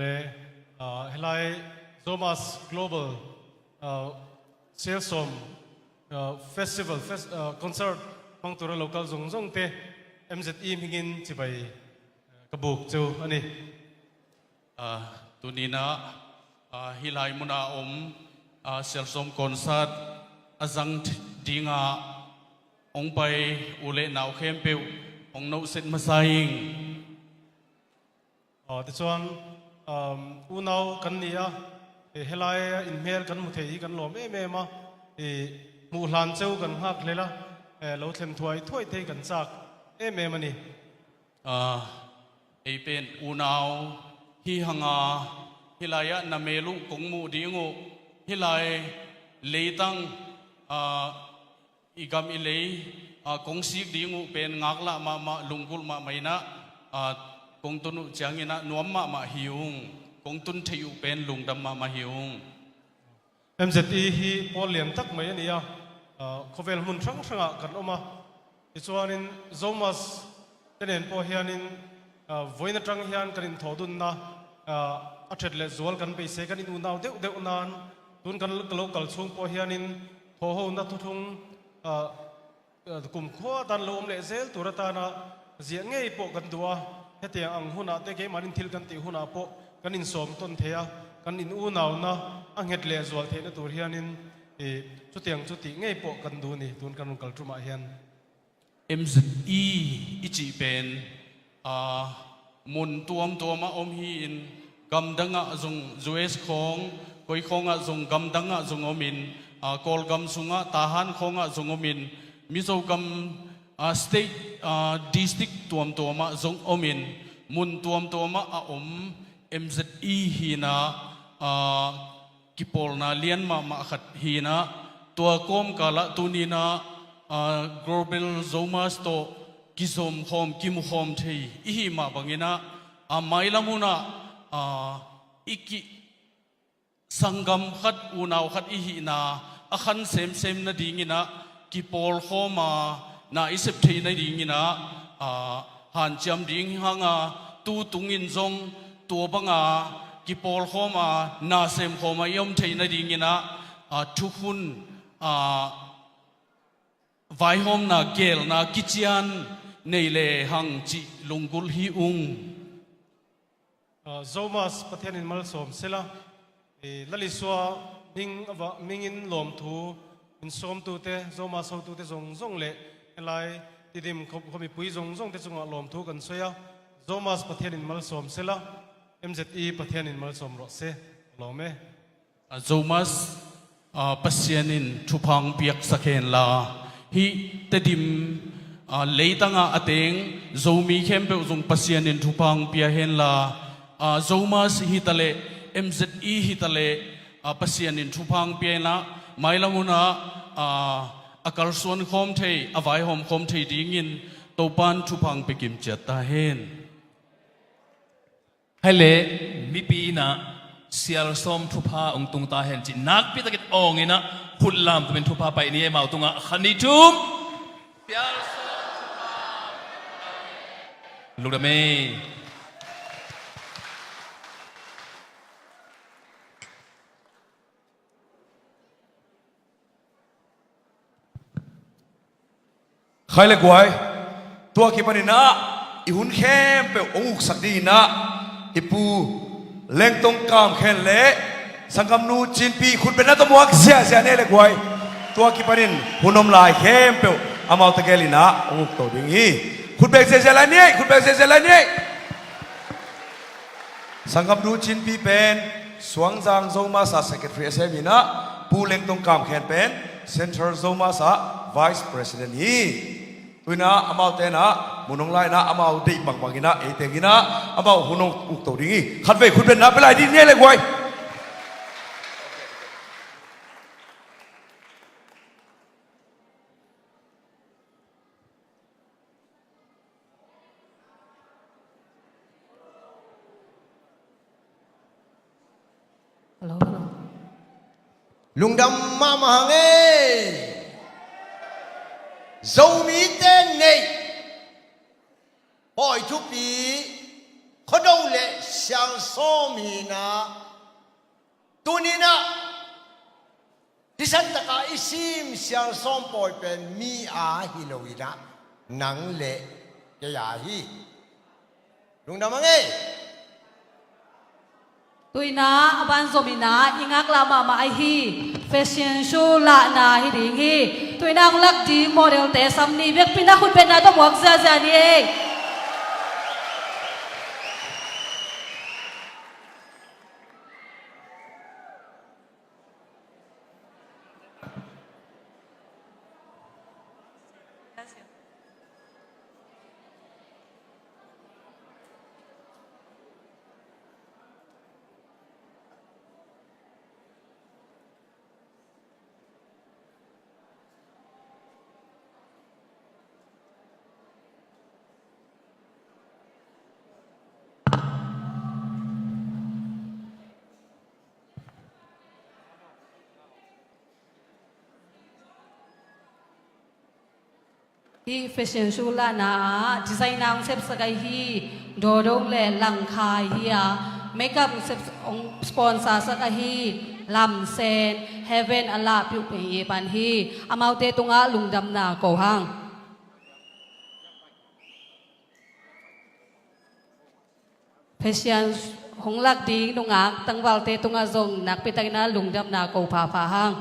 Le, aa, helai Zomas Global, aa, Sialsawm, aa, Festival, fes-, aa, Concert hmang tura lo kal zawng zawngte M Z I hmingin chibai ka buk chu a ni. Aa, tuninah, aa, hilai muna awm, aa, Sialsawm Concert a zang th-, dinga hong pai u le nau khempeuh hong nohset hmasa ing. Aw, tichuan, um, unau kan ni a, eh, helai inhmel kan hmu thei hi kan lawm em em a, eh, hmuh hlan cheu kan nghak hlel a, eh, lo thlen thuai thuai thei kan chak em em a ni. Ah, ei pen unau hi hanga, hilaiah na mel uh kong muh ding uh, hilai leitang, ah, i gam i lei, aa, kong sik ding uh pen ngaklah mahmah, lunggulh mahmah inah, aa, kong tun uh cianginah nuam mahmah hi ung, kong tun theih uh pen lungdam mahmah hi ung. M Z I hi pawl lian tak mai a ni a, aa, khawvel hmun hrang hrangah kan awm a, tichuanin Zomas te nen pawh hianin, aa, vawiin aṭang hian kan inthawhdunna, aa, a ṭhet leh zual kan beisei kan in unau deuh deuh nan, tun kan lo kal chhung pawh hianin thawhhona thuthung, aa, aa, kumkhua atan lo awm leh zel tur atana ziah ngei pawh kan duh a, hetiang ang hunah te keimanin thil kan tih hunah pawh kan insawm tawn thei a, kan inunauna a nghet leh zual theihna tur hianin, ih, chutiang chu tih ngei pawh kan duh ni, tun kan rawn kal tumah hian. M Z I i cih pen, aa, mun tuamtuama awm hi-in, gam dangah zong U S khawng, koi khawngah zong gam dangah zong awmin, aa, Kawlgam sungah Tahan khawngah zong awmin, Mizo gam, aa, state, aa, district tuamtuamah zong awmin, mun tuamtuamah a awm M Z I hinah, aa, kipawlna lian mahmah khat hinah, tua kawmkalah tuninah, aa, Global Zomas tawh kizawmkhawm, kimukhawm thei i hih mah banginah, aa, mailam hunah, aa, i ki-, sanggam khat, unau khat i hihna a khan semsem nadinginah, kipawlkhawma na i sep theih nadinginah, aa, hanciam ding hanga, tu tungin zong tua banga kipawlkhawma na semkhawma i awm theih nadinginah, aa, thukhun, aa, vaihawmna, gelna, kician nei lehang cih lunggulh hi ung. Ah, Zomas Pathianin malsawm sela. Eh, Lal Isua hming a va, hmingin lawmthu insawmtute, Zomas hotute zawng zawng leh helai Tidim kho-, khawmipui zawng zawngte chungah lawmthu kan sawi a. Zomas Pathianin malsawm sela. M Z I Pathianin malsawm rawh se. Lawm e. A Zomas, a, Pasianin thupha hong piaksak hen la, hih Tedim, a, leitangah a teng Zomi khempeuh zong Pasianin thupha hong pia hen la, a, Zomas hi ta leh, M Z I hi ta leh, a, Pasianin thupha hong pia hen la, mailam hunah, a, a kalsuan khawm thei, a vaihawm khawm thei dingin Topan thupha hong pia kim ciat ta hen. Hei le, mipi inah Sialsawm thupha hong tung ta hen cih nakpi takin awng inah khut lam tumin thupha paih ni, amau tungah khan ni thum. Sialsawm thupha. Lungdam e. Khai le guai, tua kipaninah i hun khempeuh hong uksak dinginah i pu Lengtong Kam Khen le sanggamnu Cinpi khutbetna tawh muak ziahziah nei le guai. Tua kipanin hun om lai khempeuh amaute gelinah hong ukto ding hi. Khutbek ziahziah lai ni ei, khutbek ziahziah lai ni ei. Sanggamnu Cinpi pen Suangzang Zomas a secretary a sem inah, Pu Lengtong Kam Khen pen Central Zomas a vice president hi. Tuinah amaute inah Mun hong la in ah amau deih bangbang in ah ei teng in ah amau hun hong ukto ding hi. Khatvei khutbetna pia lai dih ni ei le guai. Hello, hello. Lungdam mahmah hang ei. Zomite neih pawi thupi Khuado le Sialsawm hi in ah, tuni in ah thisan tak a i sim Sialsawm pawi pen mi a hi lo in ah, nang le kei a hi. Lungdam hang ei. Tu in ah a ban zom in ah i ngaklah mahmah ahi fashion show lahna hi ding hi. Tu in ah hong lak ding modelte sam ni, biakpiakna khutbetna tawh muak ziahziah ni ei. Hih fashion show lahna ah designer hong sepsak ahi Dodong le Langkhai hi a, makeup hong sep-, hong sponsor sak ahi Lamsen, Heaven a lahpih uh pen hi pan hi. Amaute tungah lungdamna ko hang. Fashion hong lak ding nungak tangvalte tungah zong nakpi takin ah lungdamna ko phapha hang.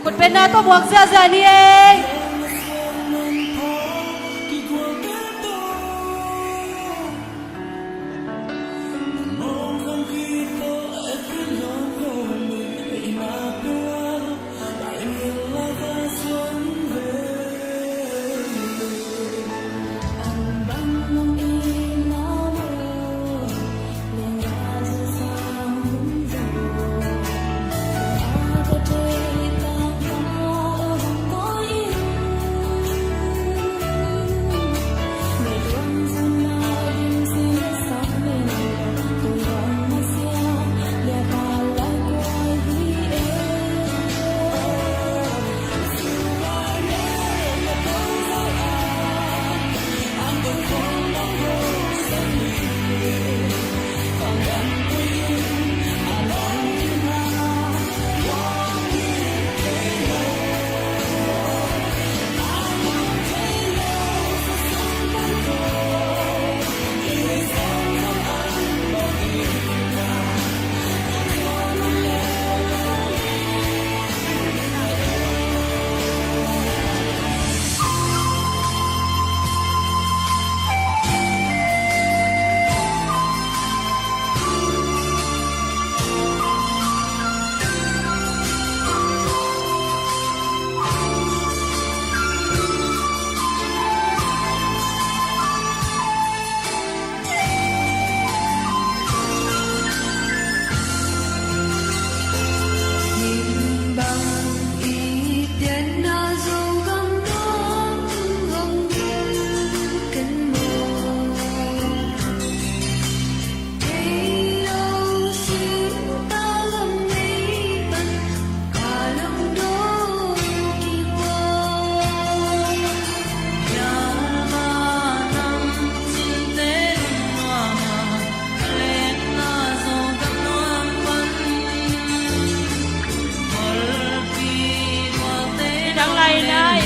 Khutbetna tawh muak ziahziah ni ei.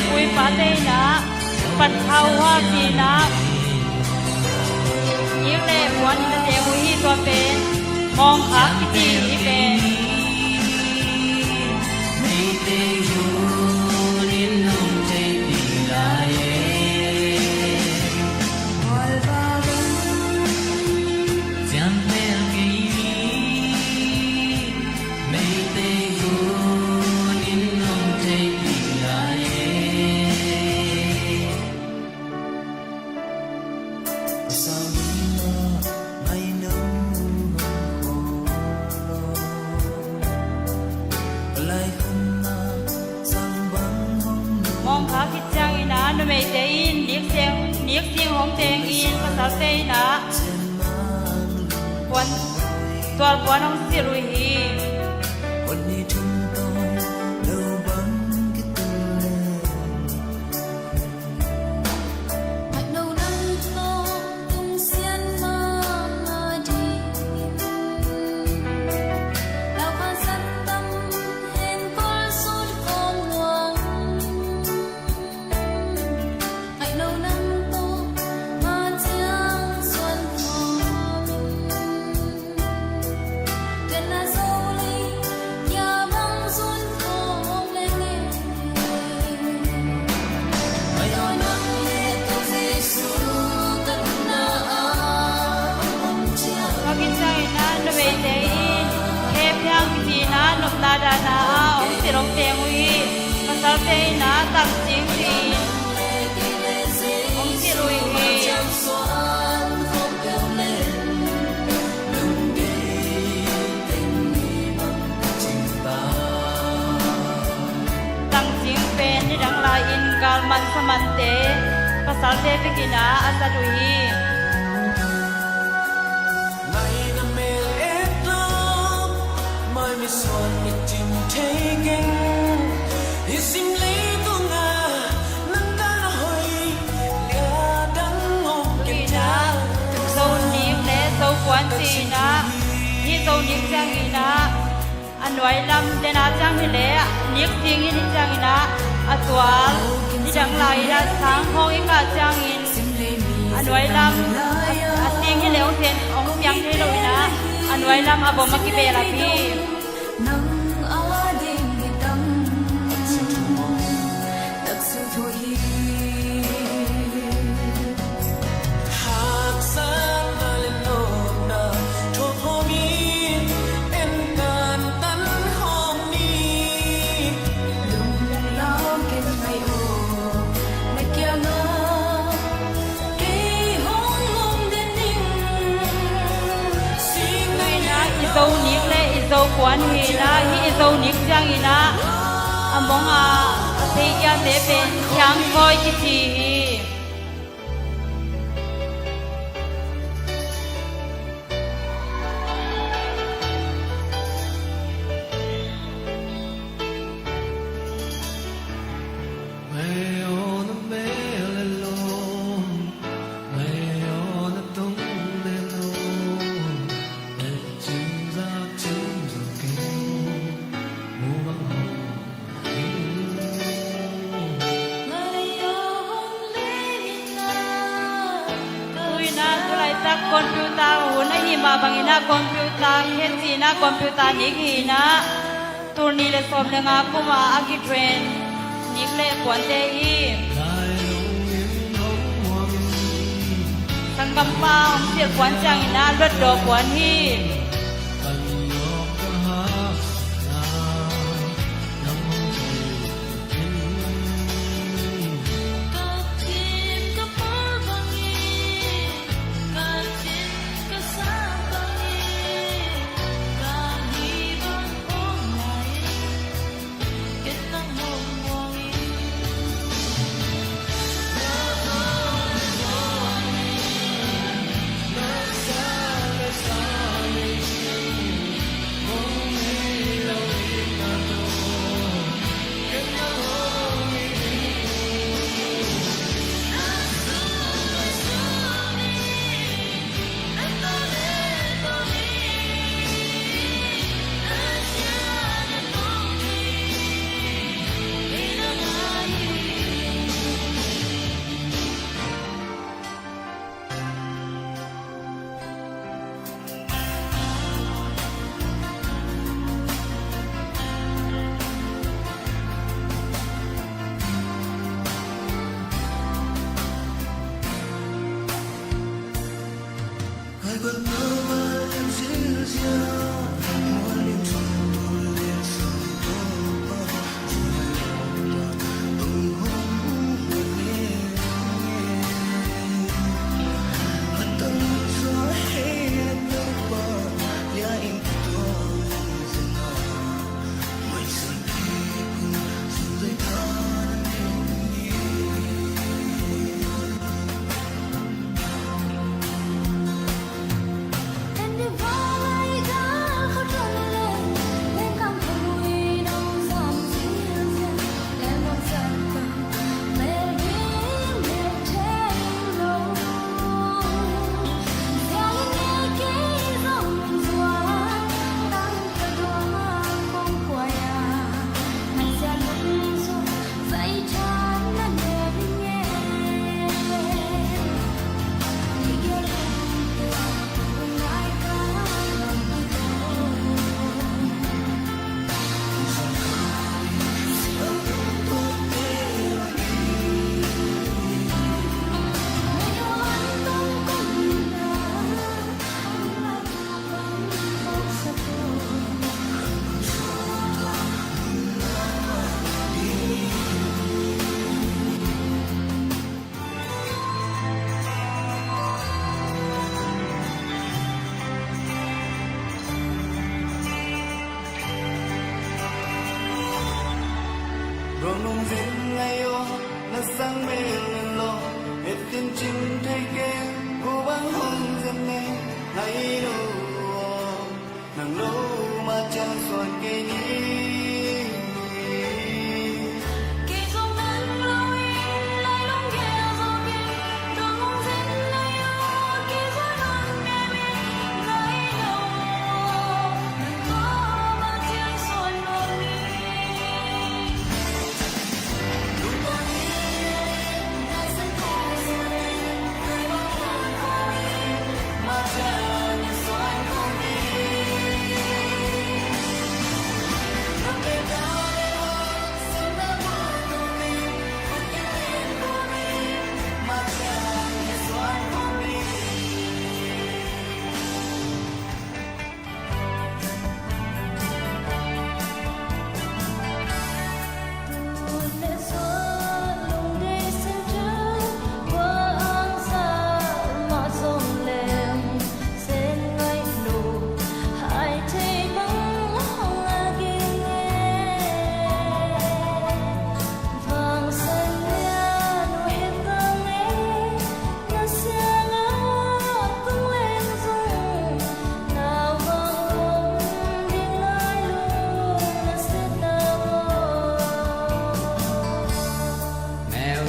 Pu i pate in ah, Patthau Hua ci-in ah, nik le puan in a teng uh hi. Tua pen mawngkhak kici hi pen. Mawngkha khit ciangin ah numeite in nik sing, nik sing hong teng in, pasalte in ah puan, tual puan hong silh uh hi. Tua khit ciangin ah numeite in khe phiang kici in ah nopna dahna ah hong silh hong teng uh hi. Pasalte in ah tangcing ci-in hong silh uh hi. Tangcing pen nidang lai-in galman samante, pasalte bek in ah a sat uh hi. Zo nik le zo puan ci-in ah, hih zo nik ciangin ah a nuai lam, den a ciang hi leh nik sing hi, nik ciangin ah a tual, nidang lai-in ah sang hong i kah ciangin a nuai lam a sing hi leh hong sen, hong siang thei lo in ah a nuai lam a bom a kibel a pi. I zo nik le i zo puan hi in ah, hih i zo nik ciangin ah a mong a, a thei kiate pen hiang khawi kici hi. Tu in ah, tu laitak computer hun ahih mah bangin ah, computer khe ci-in ah, computer nik hi in ah, tul nih le sawm le nga kum a a kitrain nik le puante hi. Sanggampa hong silh puan ciangin ah luatdaw puan hi.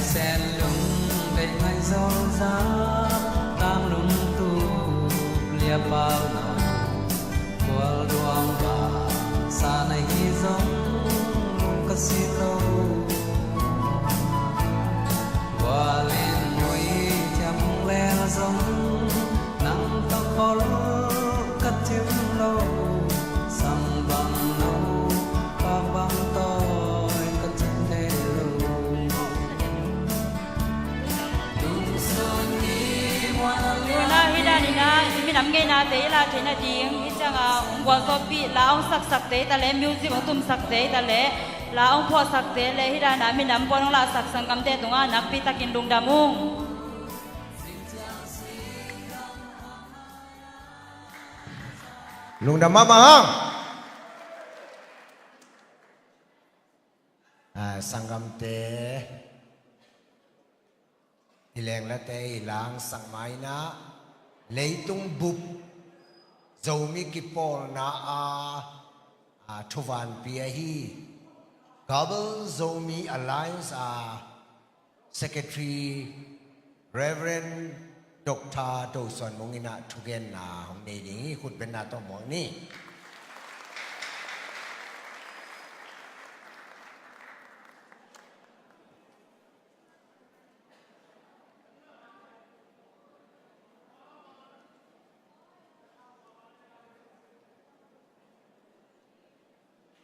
Sen lung deih ngai zolzal, tang lung tup liapau lo, kual duang ba sa na hi zong lung ka si lo. Gualin mui thiam lel zong nang tawh kol ka thim lo, sang bang no, pak bang tawi ka thim thei lo. Tuna hih danin ah i minam ngeinate i la theihna ding, hih ciangah hong gualzawhpih, la hong saksakte hi ta leh, music hong tumsakte hi ta leh, la hong phuahsakte leh hih danah minam puan hong lahsak sanggamte tungah nakpi takin lungdam ung. Lungdam mahmah hang. Ah, sanggamte, i lenglate i langsak ma-in ah, leitung bup Zomi kipawlna a, a thuvanpi ahi Global Zomi Alliance a Secretary Reverend Doctor Do Suan Mung in ah thugenna hong nei ding hi. Khutbenna tawh muak ni.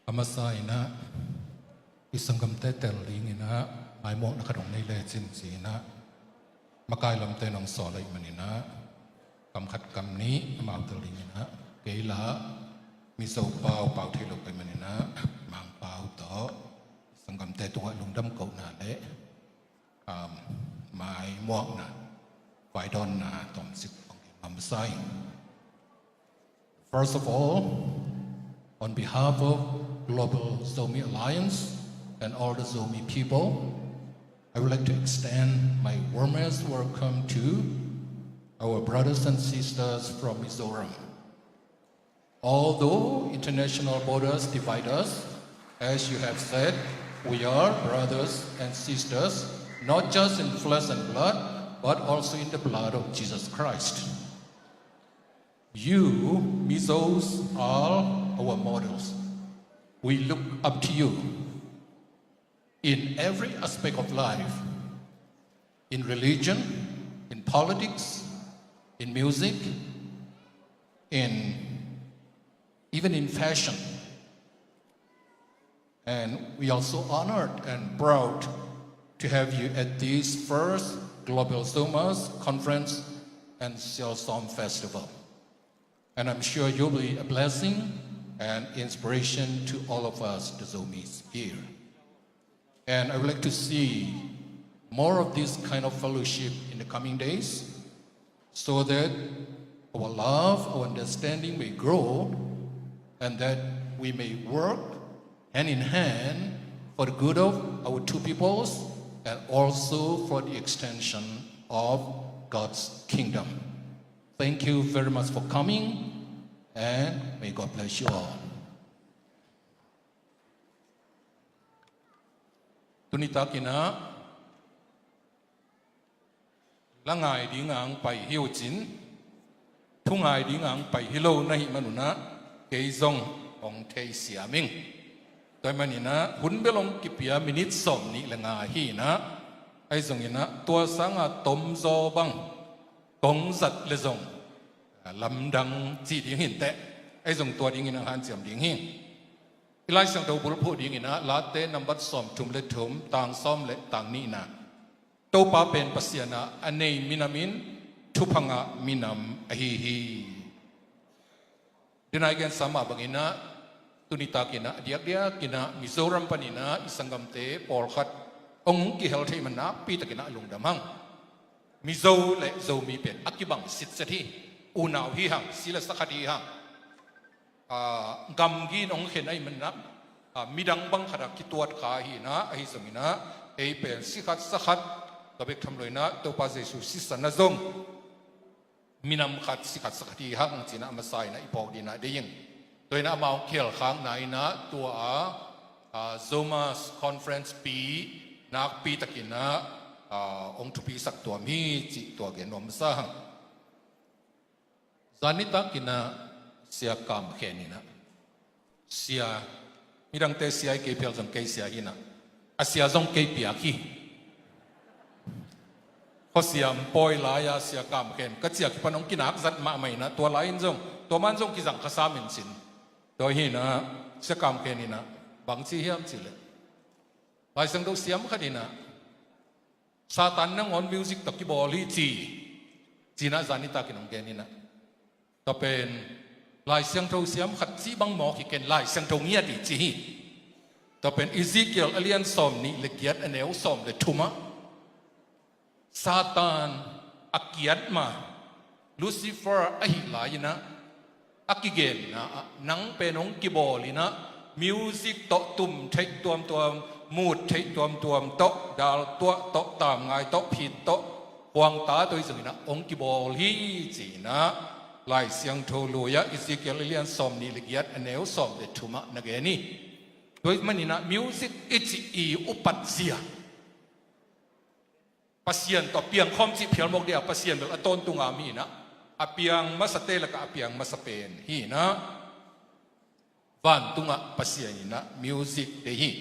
A masa in ah, i sanggamte tel dingin ah, maimuakna khat hong nei lecin ci-in ah, makai lamte in hong sawl ahih manin ah, kam khat kam nih amau tel dingin ah, kei lah Mizo pau pau thei lo ka hih manin ah, Mangpau tawh i sanggamte tungah lungdam kohna leh, um, maimuakna, vaidawnna tomcik hong gen a masa ing. First of all, on behalf of Global Zomi Alliance and all the Zomi people, I would like to extend my warmest welcome to our brothers and sisters from Mizoram. Although international borders divide us, as you have said, we are brothers and sisters, not just in flesh and blood, but also in the blood of Jesus Christ. You, Mizos, are our models. We look up to you in every aspect of life, in religion, in politics, in music, in, even in fashion. And we are so honored and proud to have you at this first Global Zomers Conference and Sialsawm Festival. And I'm sure you'll be a blessing and inspiration to all of us, the Zomis here. And I would like to see more of this kind of fellowship in the coming days, so that our love, our understanding may grow, and that we may work hand in hand for the good of our two peoples and also for the extension of God's kingdom. Thank you very much for coming, and may God bless you all. Tuni takin ah, la ngai ding a hong pai hi uh cin, thu ngai ding a hong pai hi lo na hih manun ah, kei zong hong theisiam ing. Tua ahih manin ah, hun bel hong kipia minit sawmnih le nga hi in ah, ahi zongin ah, tua sanga tomzaw bang kong zat le zong, ah, lamdang cih ding hi inteh, ahi zong tua dingin hong hanciam ding hi. I Lai Siangtho bulphuh dingin ah, Late nambat sawmthum le thum, tang sawm le tang nihna, Topa pen Pasian ah a nei minam in thupha ngah minam ahi hi. Denai gensa mah bangin ah, tuni takin ah, a diakdiakin ah, Mizoram panin ah i sanggamte pawlkhat hong kihel thei man nakpi takin ah lungdam hang. Mizo le Zomi pen a kibang sitset hi. Unau hi hang, si le sa khat hi hang. Ah, gamgi in hong khen ahih manin ah, ah, midang bang khat a kituat kha hi in ah, ahi zongin ah, ei pen si khat sa khat, tua bek tham loin ah, Topa Jesu sisan ah zong minam khat, si khat sa khat hi hang ci-in ah a masa in ah i phawk dingin ah deih ing. Tua in ah amau hong kihel khakna in ah tua a, ah, Zomers Conference pi nakpi takin ah ah, hong thupisak tuam hi cih tua gen nuam masa hang. Zan nitak in ah Sia Kam Khen in ah, sia, midangte sia hi kei phial zong kei sia hi in ah, a sia zong kei piak hi. Khuasia pawi lai-a Sia Kam Khen ka ciah kipan hong kinak zat mahmah in ah, tua lai in zong tua man zong kizang kha sam in cin. Tua hi in ah Sia Kam Khen in ah bang ci hiam cih leh, Lai Siangtho siam khat in ah Satan nangawn music tawh kibawl hi ci, ci in ah zan nitak in hong gen in ah, tua pen Lai Siangtho siam khat cih bang mawk hi ken, Lai Siangtho ngiat hi ci hi. Tua pen Ezekiel a lian sawm nih le giat, a neu sawm le thum ah Satan a kiat ma Lucifer ahih lai in ah a kigenna ah, nang pen hong kibawl in ah music tawh tum theih tuamtuam, mut theih tuamtuam tawh, dal tuah tawh, tamngai tawh, phit tawh, huangta tawh hi zong in ah hong kibawl hi ci in ah Lai Siangtho lui ah Ezekiel a lian sawm nih le giat, a neu sawm le thum ah na gen hi. Tua ahih manin ah music i cih i upat zia, Pasian tawh piangkhawm cih phial mawk dia, Pasian bel a tawntung a om hi in ah, a piang masate lakah a piang masa pen hi in ah, vantungah Pasian in ah music deih hi.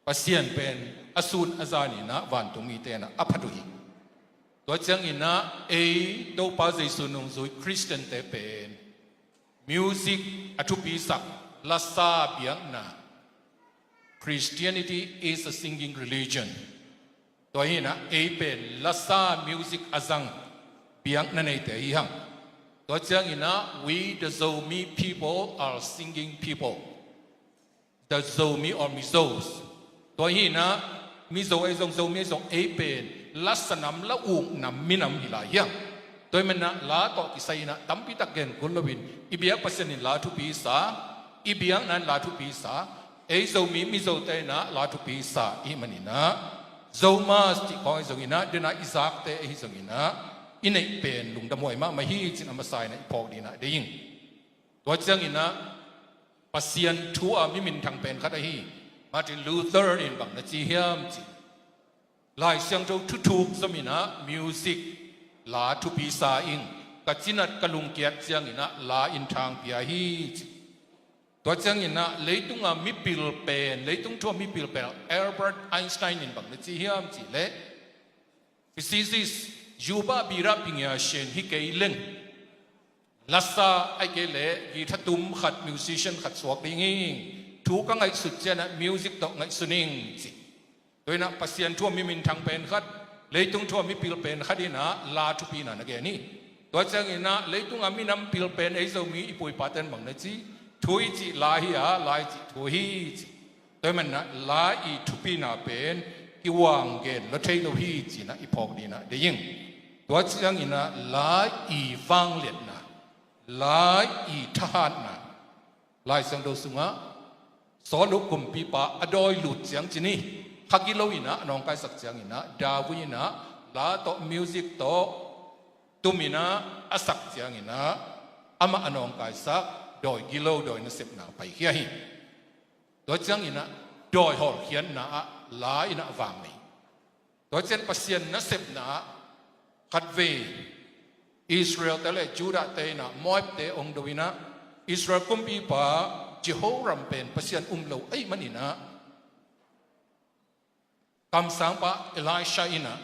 Pasian pen a sun a zan in ah vantung mite in ah a phat uh hi. Tua ciangin ah ei Topa Jesu nungzui Khristiante pen music a thupisak, lasa biakna. Christianity is a singing religion. Tua hi in ah ei pen lasa music a zang biakna neite hi hang. Tua ciangin ah we the Zomi people are singing people. The Zomi or Mizos. Tua hi in ah Mizo ahi zong, Zomi ahi zong, ei pen lasa nam, la uk nam, minam hi lai hi hang. Tua ahih manin ah la tawh kisai in ah tampi tak gen kul loin, i biak Pasian in la thupi sa, i biakna in la thupi sa, ei Zomi Mizote in ah la thupi sa i hih manin ah, Zomus cih khawng ahi zongin ah, den ah i zakte ahi zongin ah, i neih pen lungdamhuai mahmah hi ci in ah a masa in ah i phawk ding in ah deih ing. Tua ciangin ah Pasian thu a mi minthang pen khat ahi Martin Luther in bang na ci hiam cih, Lai Siangtho thuthuk zom in ah music la thupi sa ing, ka cinat ka lungkiat ciangin ah la in thang pia hi ci. Tua ciangin ah leitung a mipil pen, leitung thu a mipil pen Albert Einstein in bang na ci hiam cih leh, physicist Yuval Bira Pingyashin hi kei leng, lasa ahih kei leh guitar tum khat, musician khat suak ding hi ing, thu ka ngaihsut ciangin ah music tawh ngaihsun ing ci. Tua hi in ah Pasian thu a mi minthang pen khat, leitung thu a mipil pen khat in ah la thupina na gen hi. Tua ciangin ah leitung a minam pil pen ei Zomi i pu i pate'n bang na ci, thu i cih la hi a, la i cih thu hi ci. Tua ahih manin ah la i thupina pen kiuang gen lua thei lo hi ci in ah i phawk ding in ah deih ing. Tua ciangin ah la i vangliatna, la i thahatna, Lai Siangtho sungah Saul kumpipa a dawi lut ciang ci ni, kha gilo in ah a nawngkaisak ciangin ah David in ah la tawh music tawh tum in ah a sak ciangin ah amah a nawngkaisak dawi gilo, dawi nasepna paikhia hi. Tua ciangin ah dawi hawlkhiatna ah la in ah vang nei. Tua ciang Pasian nasepna ah khatvei Israel-te le Judah-te in ah Moab-te hong do in ah, Israel kumpipa Jehoram pen Pasian um lo ahih manin ah kamsangpa Elisha in ah,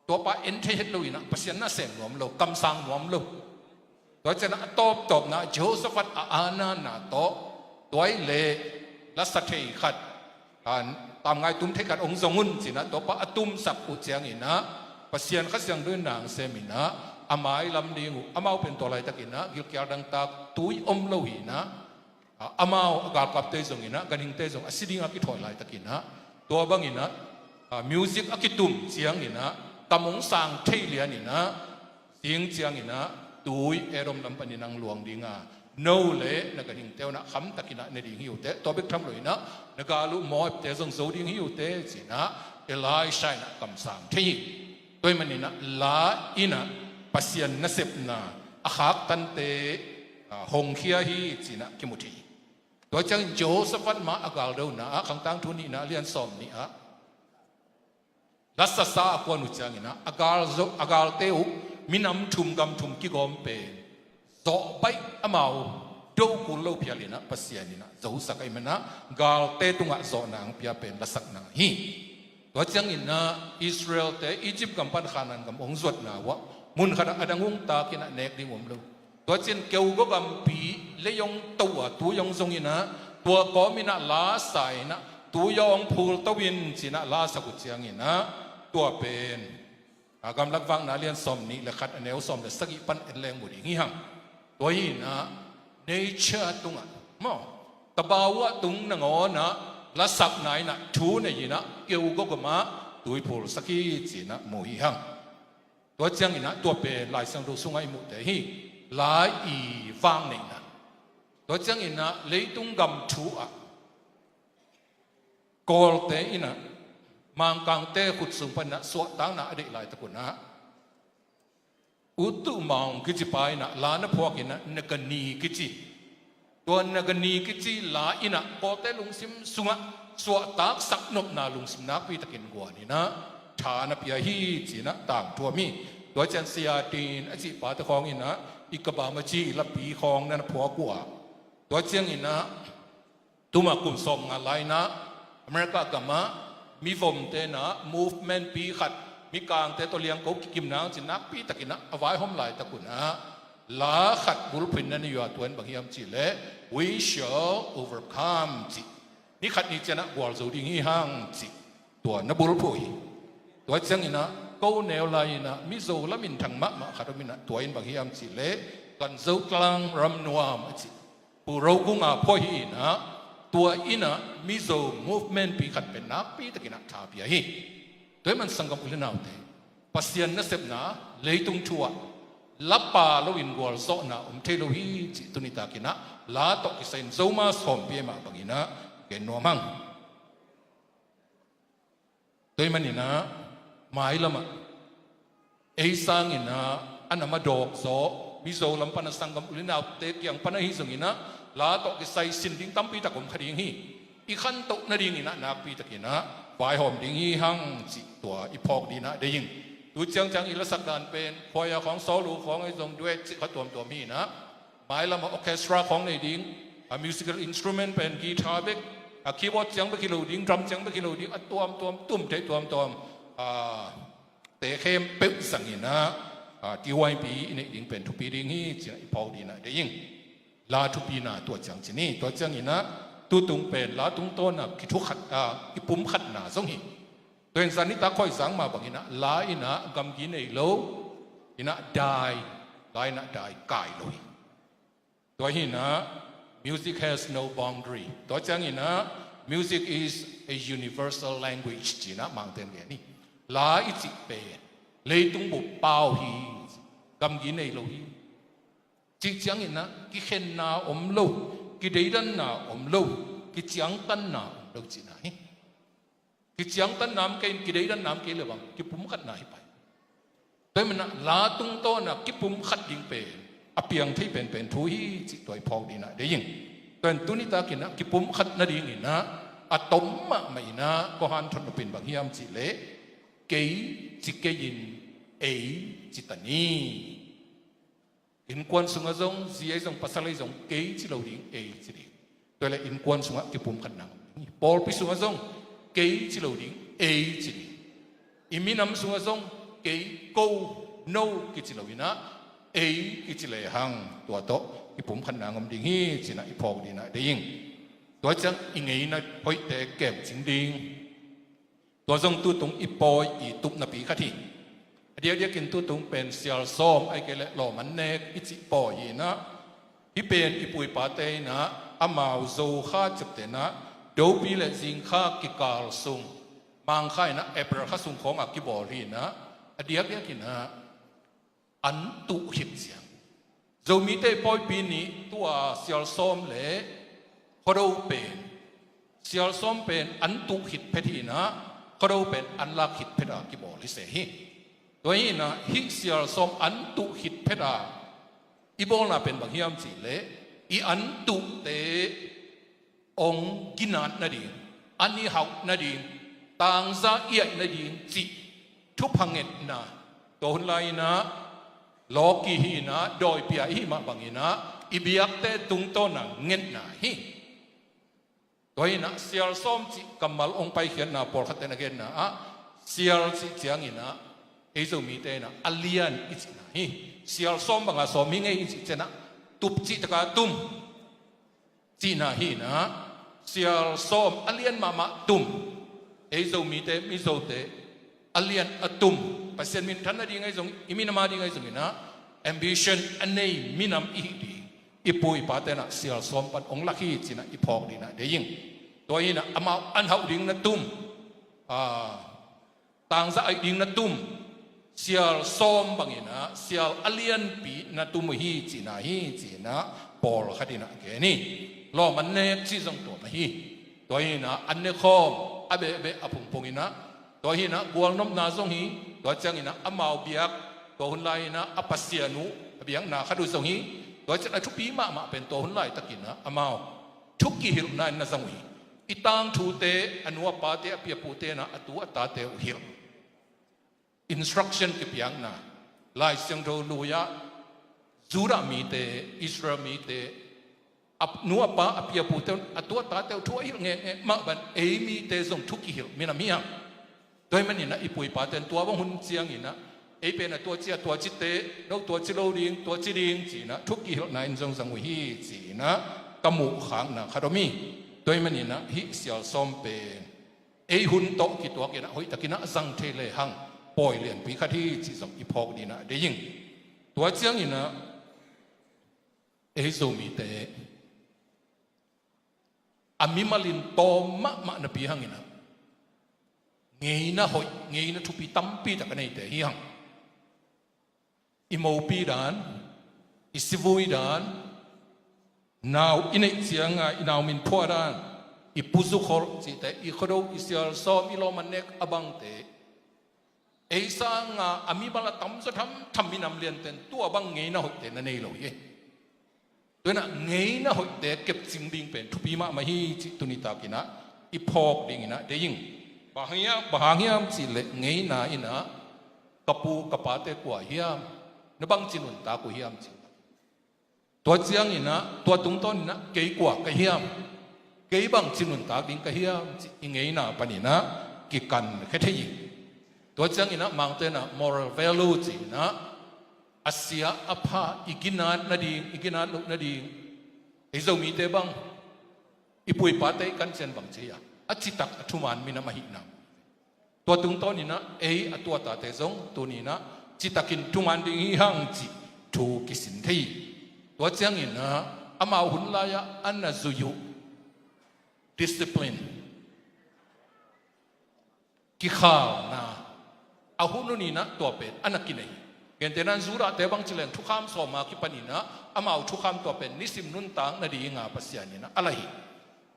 tuapa en thei het lo in ah, Pasian na sem nuam lo, kamsang nuam lo. Tua ciang a tawptawpna Jehoshaphat a anana tawh, tua hi leh lasa thei khat, tamngai tum thei khat hong zong un ci in ah, tuapa a tumsak uh ciangin ah Pasian Kha Siangtho in na sem in ah, a mailam ding uh, amau pen tua laitakin ah gilkial dangtak tui om lo hi in ah, amau a galkapte zongin ah, ganhingte zong a si dingin a kithawi laitakin ah, tua bangin ah music a kitum ciangin ah kam hong sang thei lian in ah, zing ciangin ah tui Edom lam panin hong luang ding a, no le na ganhingte un ah khamtakin ah ne ding hi uh teh, tua bek tham lo in ah na gal uh Moab-te zong zo ding hi uh teh ci in ah Elisha in ah kamsang thei hi. Tua ahih manin ah la in ah Pasian nasepna a khaktan te hong khia hi ci in ah kimu thei hi. Tua ciangin Jehoshaphat ma a galdona ah, Khangtangthu nihna a lian sawm nih ah, Lasasa a kuan uh ciangin ah a gal zo, a galte uh minam thum gam thum kigawm pen zawh baih, amau do kul lo phial in ah Pasian in ah zosak ahih manin ah galte tungah zawhna hong pia pen lasakna hi. Tua ciangin ah Israel-te Egypt gam pan Khanaan gam hong zuatna uh ah mun khatah a dang hong tak in ah nek ding om lo. Tua ciang keugaw gampi lei hong to a tui hong zong in ah tua kawm in ah la sa in ah tui hong phul to in ci-in ah la sak uh ciangin ah tua pen a Gamlak Vakna lian sawm nih le khat a neu sawm le sagih pan en leng mu ding hi hang. Tua hi in ah nature tungah maw, tabawa tung nangawn ah lasakna in ah thu nei in ah keugaw gam ah tui phul sak hi ci-in ah mu hi hang. Tua ciangin ah tua pen Lai Siangtho sungah i muhte hi. Lai i vang neihna. Tua ciangin ah leitung gam thu ah Kawlte in ah Mangkangte khut sung pan ah suahtakna a deih laitak un ah U Tuh Maung kici pa in ah la na phuak in ah Nagani kici, tua Nagani kici la in ah Kawlte lungsim sungah suahtaksak nopna lungsim nakpi takin guan in ah tha na pia hi ci-in ah tangthu om hi. Tua ciang Sia Tin a cih pate khawng in ah Ikabama ci lapi khawng na na phuak uh a, tua ciangin ah tuma kum sawmnga lai in ah America gam ah mivomte in ah movement pi khat, mikangte tawh liangko kikimna hong ci nakpi takin ah a vaihawm laitak un ah la khat bulphuh in na na yuah, tua in bang hiam cih leh We shall overcome cih, ni khat ni ciang ah gualzo ding hi hang cih tua na bulphuh hi. Tua ciangin ah ko neu lai in ah Mizo lam minthang mahmah khat om in ah tua in bang hiam cih leh Kan Zo Tlang Ram Nuam a cih Pu Ro Kung A Phoih hi in ah tua in ah Mizo movement pi khat pen nakpi takin ah tha pia hi. Tua ahih man sanggam u le naute, Pasian nasepna leitung thu ah la pha loin gualzawhna om thei lo hi cih tuni takin ah la tawh kisai in Zomah sawmpi mah bangin ah gen nuam hang. Tua ahih manin ah mailam ah ei sangin ah a nam a dawk zaw Mizo lam pan a sanggam u le naute kiang pan ahi zongin ah la tawh kisai sin ding tampi tak om kha ding hi. I khantoh nadingin ah nakpi takin ah vaihawm ding hi hang cih tua i phawk dingin ah deih ing. Tu ciangciang i lasak dan pen choir khawng, solo khawng ahi zong, duet cih kha tuamtuam hi in ah mailam ah orchestra khawng nei ding, a musical instrument pen guitar bek, a keyboard ciang bek hi lo ding, drum ciang bek hi lo ding, a tuamtuam, tum theih tuamtuam, a, te khempeuh zangin ah, a, T Y P i neih ding pen thupi ding hi ci-in ah i phawk dingin ah deih ing. La thupina tua ciang ci ni. Tua ciangin ah tutung pen la tungtawn a kithu khat, a, kipumkhatna zong hi. Tua in zan nitak khuaizang mah bangin ah la in ah gamgi nei lo, in ah dai, la in ah dai kai lo hi. Tua hi in ah music has no boundary. Tua ciangin ah music is a universal language ci-in ah Mangte'n gen hi. La i cih pen leitung bup pau hi. Gamgi nei lo hi. Cih ciangin ah kikhenna om lo, kideidanna om lo, kiciangtanna om lo cihna hi. Kiciangtanna om kei in, kideidanna om kei le bang kipumkhatna hi pai. Tua ahih manin ah la tungtawn a kipumkhat ding pen a piang thei penpen thu hi cih tua i phawk dingin ah deih ing. Tua in tuni takin ah kipumkhat nadingin ah a tom mahmah in ah kong hanthot nop pen bang hiam cih leh kei ci kei in ei ci ta ni. Innkuan sungah zong, zi ahi zong, pasal ahi zong, kei ci lo ding, ei ci ding. Tua leh innkuan sungah kipumkhatna om ding hi. Pawlpi sungah zong kei ci lo ding, ei ci ding. I minam sungah zong kei, ko, no kici lo in ah ei kici lehang tua tawh kipumkhatna om ding hi ci-in ah i phawk dingin ah deih ing. Tua ciang i ngeina hoihte kemcing ding. Tua zong tutung i pawi i tupnapi khat hi. A diakdiakin tutung pen sial sawm ahih kei leh lawm an nek i cih pawi hi in ah, hih pen i pu i pate in ah amau Zo kha ciaptehna dopi le zing kha kikal sung, Mang kha in ah April kha sung khawngah kibawl hi in ah, a diakdiakin ah an tuh khit ciang, Zomite pawipi nih tua sial sawm le Khuado pen, sial sawm pen an tuh khit phet hi in ah, Khuado pen an lak khit phet a kibawl hi se hi. Tua hi in ah hih sial sawm an tuh khit phet a i bawlna pen bang hiam cih leh i an tuhte hong ginat nading, an i hauh nading, tangza i aih nading cih thupha ngetna, tua hun lai-in ah lawki hi-in ah, dawipia i hih mah bangin ah i biakte tungtawn a ngetna hi. Tua hi-in ah sial sawm cih kammal hong paikhiatna pawlkhatte na genna ah, sial cih ciangin ah ei Zomite in ah a lian i cihna hi. Sial sawm banga sawm hi ngei i cih ciangin ah tup cih taka tum cihna hi-in ah, sial sawm a lian mahmah tum. Ei Zomite, Mizote a lian a tum, Pasian minthan nading ahi zong, i minam ading ahi zongin ah ambition a nei minam i hih ding, i pu i pate in ah sial sawm pan hong lak hi ci-in ah i phawk dingin ah deih ing. Tua hi-in ah amau an hauh ding na tum, a, tangzah aih ding na tum, sial sawm bangin ah sial a lianpi na tum uh hi cihna hi ci-in ah pawlkhat in ah gen hi. Lawm an nek cih zong tua mah hi. Tua hi-in ah an nekhawm a behbeh a phungphung in ah, tua hi-in ah gualnopna zong hi. Tua ciangin ah amau biak, tua hun lai-in ah a pasian uh, a biakna khat uh zong hi. Tua ciang a thupi mahmah pen tua hun laitakin ah amau thu kihilhna in na zang uh hi. I tangthute, a nu a pate, a pi a pute in ah a tu a tate uh hilh, instruction kipiakna. Lai Siangtho lui-ah Judah mite, Israel mite, a nu a pa, a pi a pute, a tu a tate uh thu a hilh ngekngek mah bang ei mite zong thu kihilh minam hi hang. Tua ahih manin ah i pu i pate in tua bang hun ciangin ah, ei pen a tua ci, a tua cite, no tua ci lo ding, tua ci ding ci-in ah thu kihilhna in zong zang uh hi ci-in ah ka muhkhakna khat om hi. Tua ahih manin ah hih sial sawm pen ei hun tawh kituakin ah hoihtakin ah zang thei lehang pawi lianpi khat hi cih zong i phawk dingin ah deih ing. Tua ciangin ah ei Zomite a mimalin tawm mahmah napi hangin ah ngeina hoih, ngeina thupi tampi tak a neite hi hang. I mopi dan, i sivui dan, nau i neih cianga i nau min phuah dan, i pu zukholh cihte, i khuado, i sial sawm, i lawm an nek a bangte, ei sanga a mimal a tamzaw thamtham minam lianten tua bang ngeina hoihte na nei lo hi. Tua hi-in ah ngeina hoihte kepcing ding pen thupi mahmah hi cih tuni takin ah i phawk dingin ah deih ing. Bang hang hiam, bang hang hiam cih leh ngeina in ah ka pu ka pate kua hiam, na bangci nuntak uh hiam cih. Tua ciangin ah, tua tungtawnin ah kei kua ka hiam, kei bangci nuntak ding ka hiam cih i ngeina panin ah kikankhia thei hi. Tua ciangin ah Mangte in ah moral value ci-in ah a sia a pha i ginat nading, i ginat loh nading, ei Zomite bang, i pu i pate i kan ciang bang ci hiam, a citak a thuman minam ahihna. Tua tungtawnin ah ei a tu a tate zong tuni-in ah citakin thuman ding hi hang cih thu kisin thei hi. Tua ciangin ah amau hun lai-ah a na zui uh discipline, kikhalna, a hun hun in ah tua pen a na kinei hi. Gentehna-in Judahte bang ci leng thukham sawm a kipanin ah amau thukham tua pen nisim nuntak nadinga Pasian in ah a la hi.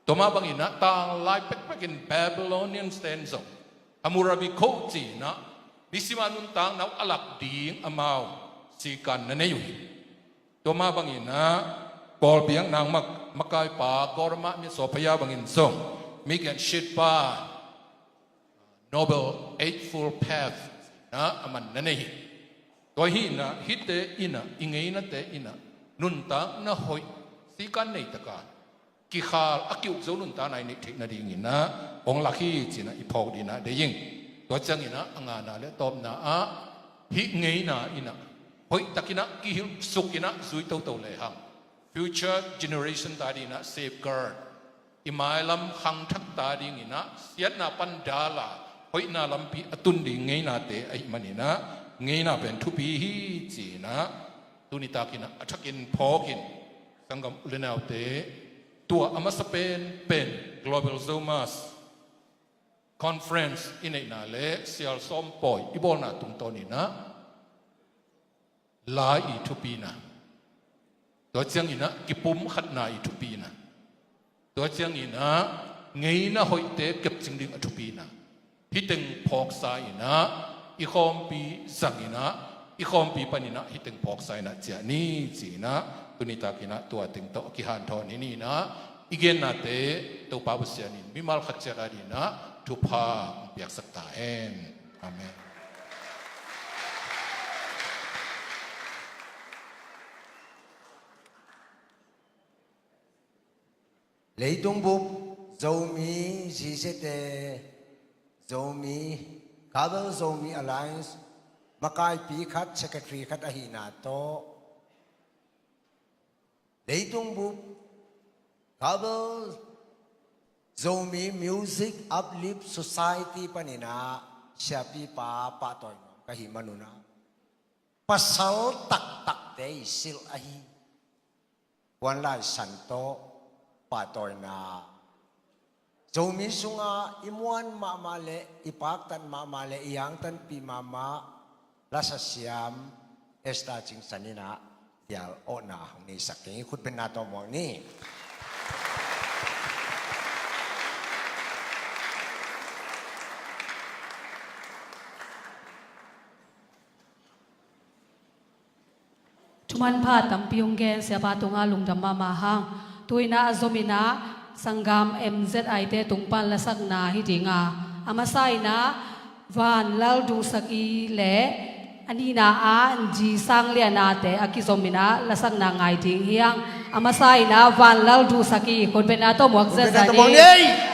Tua mah bangin ah tanglai pekpekin Babylonians ten zong Hammurabi Code ci-in ah nisim a nuntakna uh a lak ding amau sikan na nei uh hi. Tua mah bangin ah Kawlpi-ah nang mak-, makaipa Gotama Miasawphaya bangin zong Migyatshitpa Noble Eightfold Path na a man na nei hi. Tua hi-in ah hihte in ah, i ngeinate in ah nuntakna hoih, sikan nei taka kikhal a ki-uk zo nuntakna i neih theih nadingin ah hong lak hi ci-in ah i phawk dingin ah deih ing. Tua ciangin ah a ngana le a tawpna ah hih ngeina in ah hoihtakin ah kihilhsukin ah zui toto lehang future generation ta dingin ah safeguard, i mailam khangthak ta dingin ah siatna pan dal a hoihna lampi a tun ding ngeinate ahih manin ah ngeina pen thupi hi ci-in ah tuni takin ah a thakin phawkin, sanggam u le naute, tua a masa penpen Global Zomas Conference i neihna le sial sawm pawi i bawlna tungtawnin ah la i thupina, tua ciangin ah kipumkhatna i thupina, tua ciangin ah ngeina hoihte kepcing ding a thupina, hih teng phawksa in ah i khawmpi zangin ah, i khawmpi panin ah hih teng phawksa in ah ciah ni ci-in ah tuni takin ah tua teng tawh kihanthawn hi ni-in ah i gennate Topa Pasian in mimal khat ciat adingin ah thupha hong piaksak ta hen. Amen. Leitung bup Zomi Zizete, Zomi, Kabel Zomi Alliance makaipi khat, secretary khat ahihna tawh, leitung bup Kabel Zomi Music Uplift Society paninah siapipa pahtawi nuam ka hih manunah, pasal taktakte i silh ahi Puan Lai San tawh pahtawina, Zomi sungah i muan mahmah le i paktat mahmah le i angtanpih mahmah lasa siam Esther Cing San inah dial awhna hong neisak keng i khutbetna tawh muak ni. Thuman pha tampi hong gen, siapa tungah lungdam mahmah hang. Tu-inah a zominah sanggam M Z I te tung pan lasakna hi dinga, a masa inah Van Lal Dusaki le a nihna ah G Sang Lianate a kizominah lasakna ngai ding hi hang. A masa inah Van Lal Dusaki khutbetna tawh muak ziazia ni.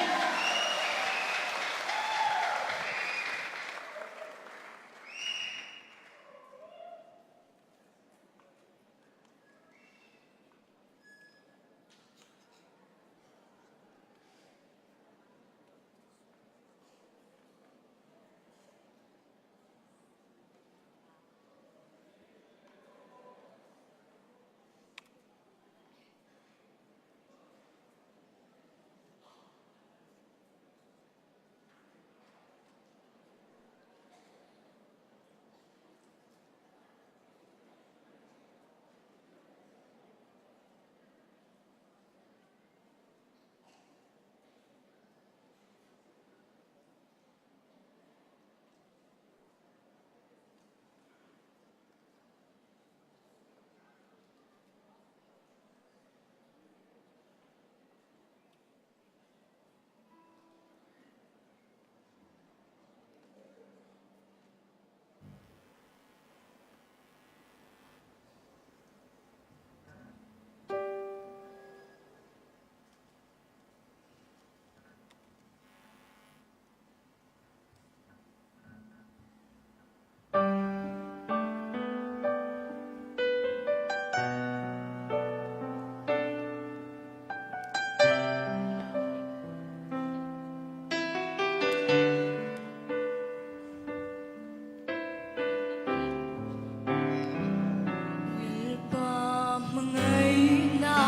Lalpa hmangaihna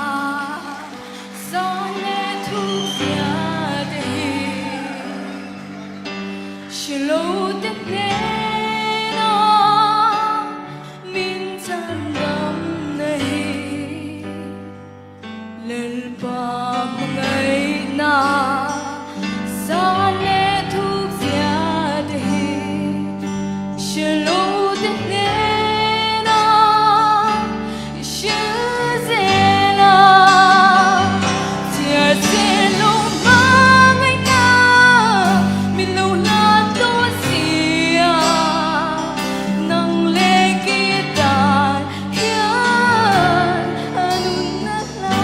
zan le thuk ziate hi, silote hnenah minthan dam na hi. Lalpa hmangaihna zan le thuk ziate hi, silote hnenah i sil zel a, ciat zel lo hmangaihna, min lo hlan tawh zia, nang le kei hian a nunna hla.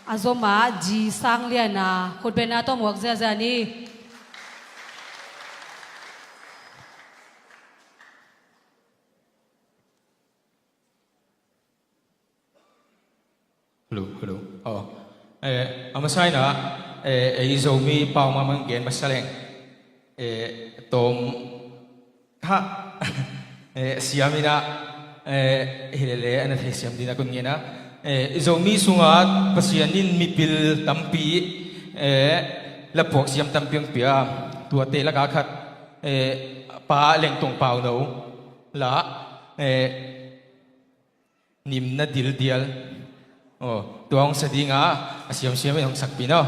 A zom a G Sang Lian a khutbetna tawh muak ziahziah ni. Hello, hello. Oh. Eh, a masa in ah, eh, ei Zomi pau mahmah gen masa leng. Eh, tawm ha. Eh, siam in ah, eh, hi lele, a na theisiam ding a kun ngen a. Eh, Zomi sungah Pasian in mipil tampi, eh, la phuak siam tampi hong pia. Tuate lakah khat, eh, Pa Lengtong Pauno la, eh, Nimna Dildial. Oh, tua hong sa ding a, a siamsiam in hong sakpih in aw.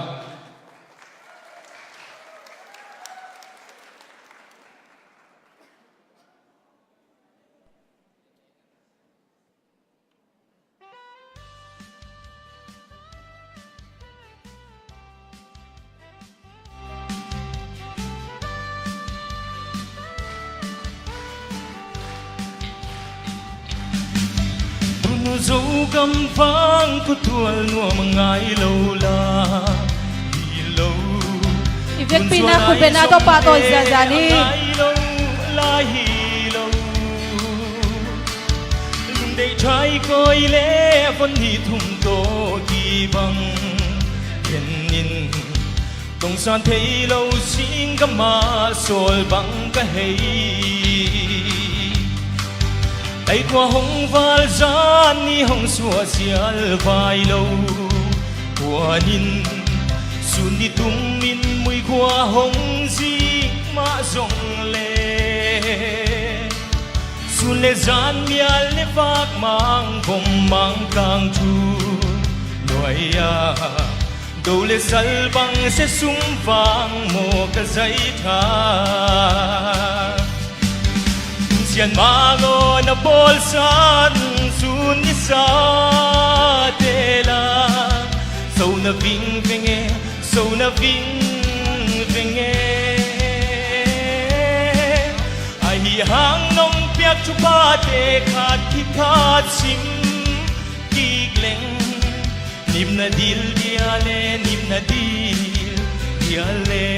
Tunu Zogam vang khutual nuam a ngai lo la hi lo. I vekpi na khutbetna tawh pahtawi ziahziah ni. Ngai lo la hi lo. Lungdei thai koi le von ni thum tawh kibang khen in. Tongsan thei lo sing ka mah sawl bang ka hei. Taikhua hong val zan ni hong suah sial vai lo. Kuan in sun ni tum in muikhua hong zik mah zong le. Sun le zan mial le vak mang vom mang kang thu nuai a. Do le sal bang se sum vang maw ka zai tha. Sian mangaw na bawlsa sun ni sa te la. So na ving veng e, so na ving veng e. Ahi hang nong piak thuphate khat khit khat sim kik leng. Nimna dil dia le, nimna dil dia le.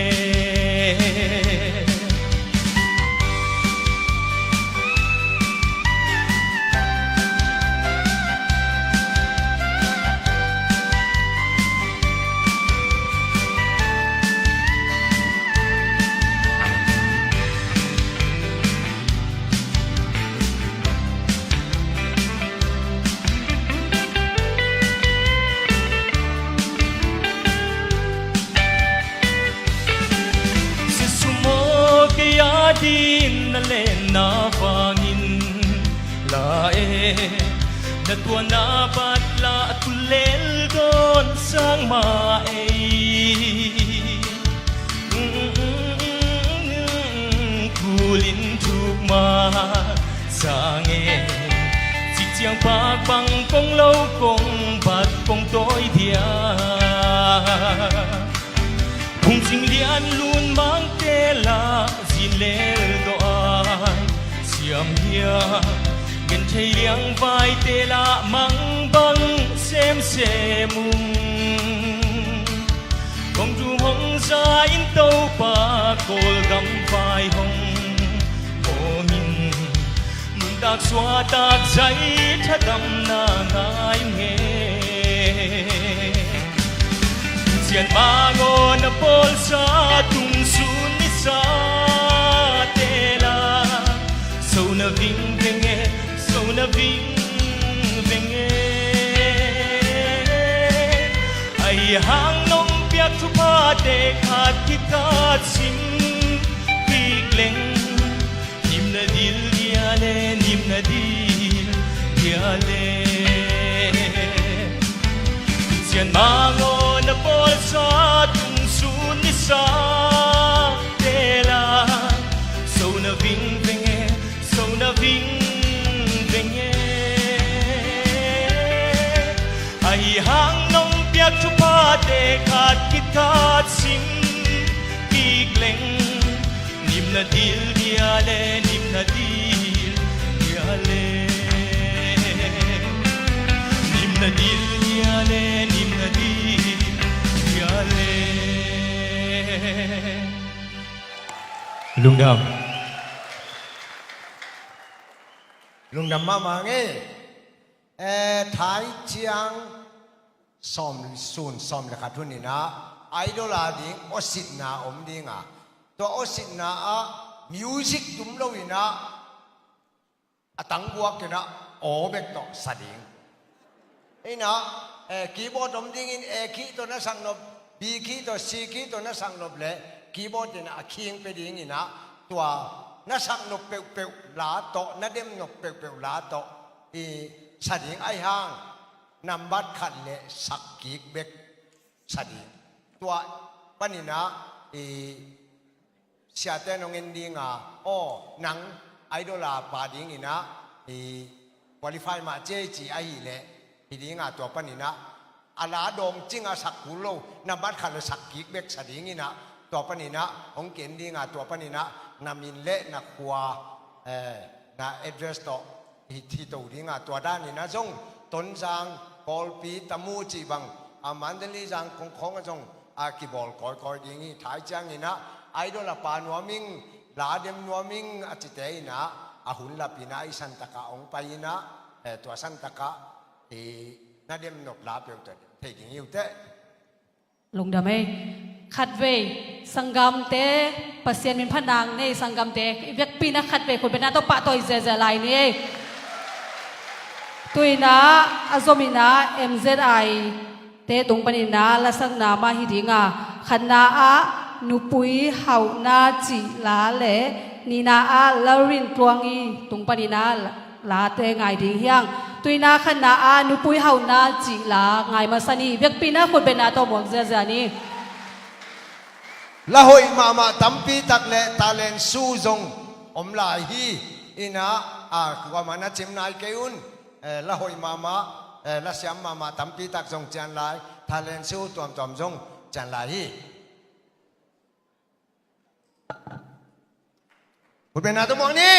Sisumo kei a din na lenna vangin la e, na tuana bat la a tulel dawn sang ma ei. Kulin thuk ma sang e, cik ciang pak bang kong lo kong bat kong tawi dia. Phungcing lian lun mangte la zin lel dawh ai siam hiam? Gen thei liang vaite la mang bang semsem ung. Kong tum hong za in Topa Kawlgam vai hong hawm in. Nuntak suahtak zai thadamna ngai nge. Sian mangaw na bawlsa tung sun ni sa te la. So na ving veng e, so na ving veng e. Ahi hang nong piak thuphate khat khit khat sim kik leng. Nimna dil dia le, nimna dil dia le. Sian mangaw na bawlsa tung sun ni sa te la. So na ving veng e, so na ving veng e. Ahi hang nong piak thuphate khat khit khat sim kik leng. Nimna dil dia le, nimna dil dia le. Nimna dil dia le, nimna dil Lungdam. Lungdam mahmah ngei. Eh, Thai ciang sawm sun sawm le khat hun inah Idol a ding awsitna om dinga, tua awsitna ah music tum lo inah a tangbuak inah aw bek tawh sa ding. Inah, eh, keyboard om dingin A key tawh na sak nop, B key tawh, C key tawh na sak nop le keyboard inah a khing pia ding inah tua na sak nop peuhpeuh la tawh, na dem nop peuhpeuh la tawh i sa ding ahi hang nambat khat le sak kik bek sa ding. Tua paninah i siate nong en dinga, aw, nang Idol a pa dinginah i qualify mah ci ei ci ahileh hi dinga, tua paninah a la dawng cinga sak kul lo, nambat khat le sak kik bek sa dinginah, tua paninah hong ken dinga, tua paninah na min le na khua, eh, na address tawh hi, hi to dinga, tua daninah zong Tonzang, Kawlpi, Tamu cih bang, a Mandalay zang kongkhawng a zong a kibawl kawikawi ding hi. Thai cianginah Idol a pa nuam ing, la dem nuam ing a cite inah a hun lapinah i santakah hong pai inah, eh, tua santakah i na dem nop la peuh tua thei ding hi uh teh. Lungdam ei. Khatvei sanggamte, Pasian min phatna nei sanggamte i vekpi inah khatvei khutbetna tawh pahtawi ziazia lai ni ei. Tuinah a zominah M Z I te tung paninah lasakna mah hi dinga, khatna ah Nupui Hauhna cih la le nihna ah Lalrin Tuang i tung paninah late ngai ding hi hang. Tuinah khatna ah Nupui Hauhna cih la ngai masa ni. Vekpi inah khutbetna tawh muak ziazia ni. La hoih mahmah tampi tak le talent su zong om lai hi. Inah, a, kuamah na cim nai kei un. Eh, la hoih mahmah, eh, la siam mahmah tampi tak zong cian lai, talent su tuamtuam zong cian lai hi. Khutbetna tawh muak ni.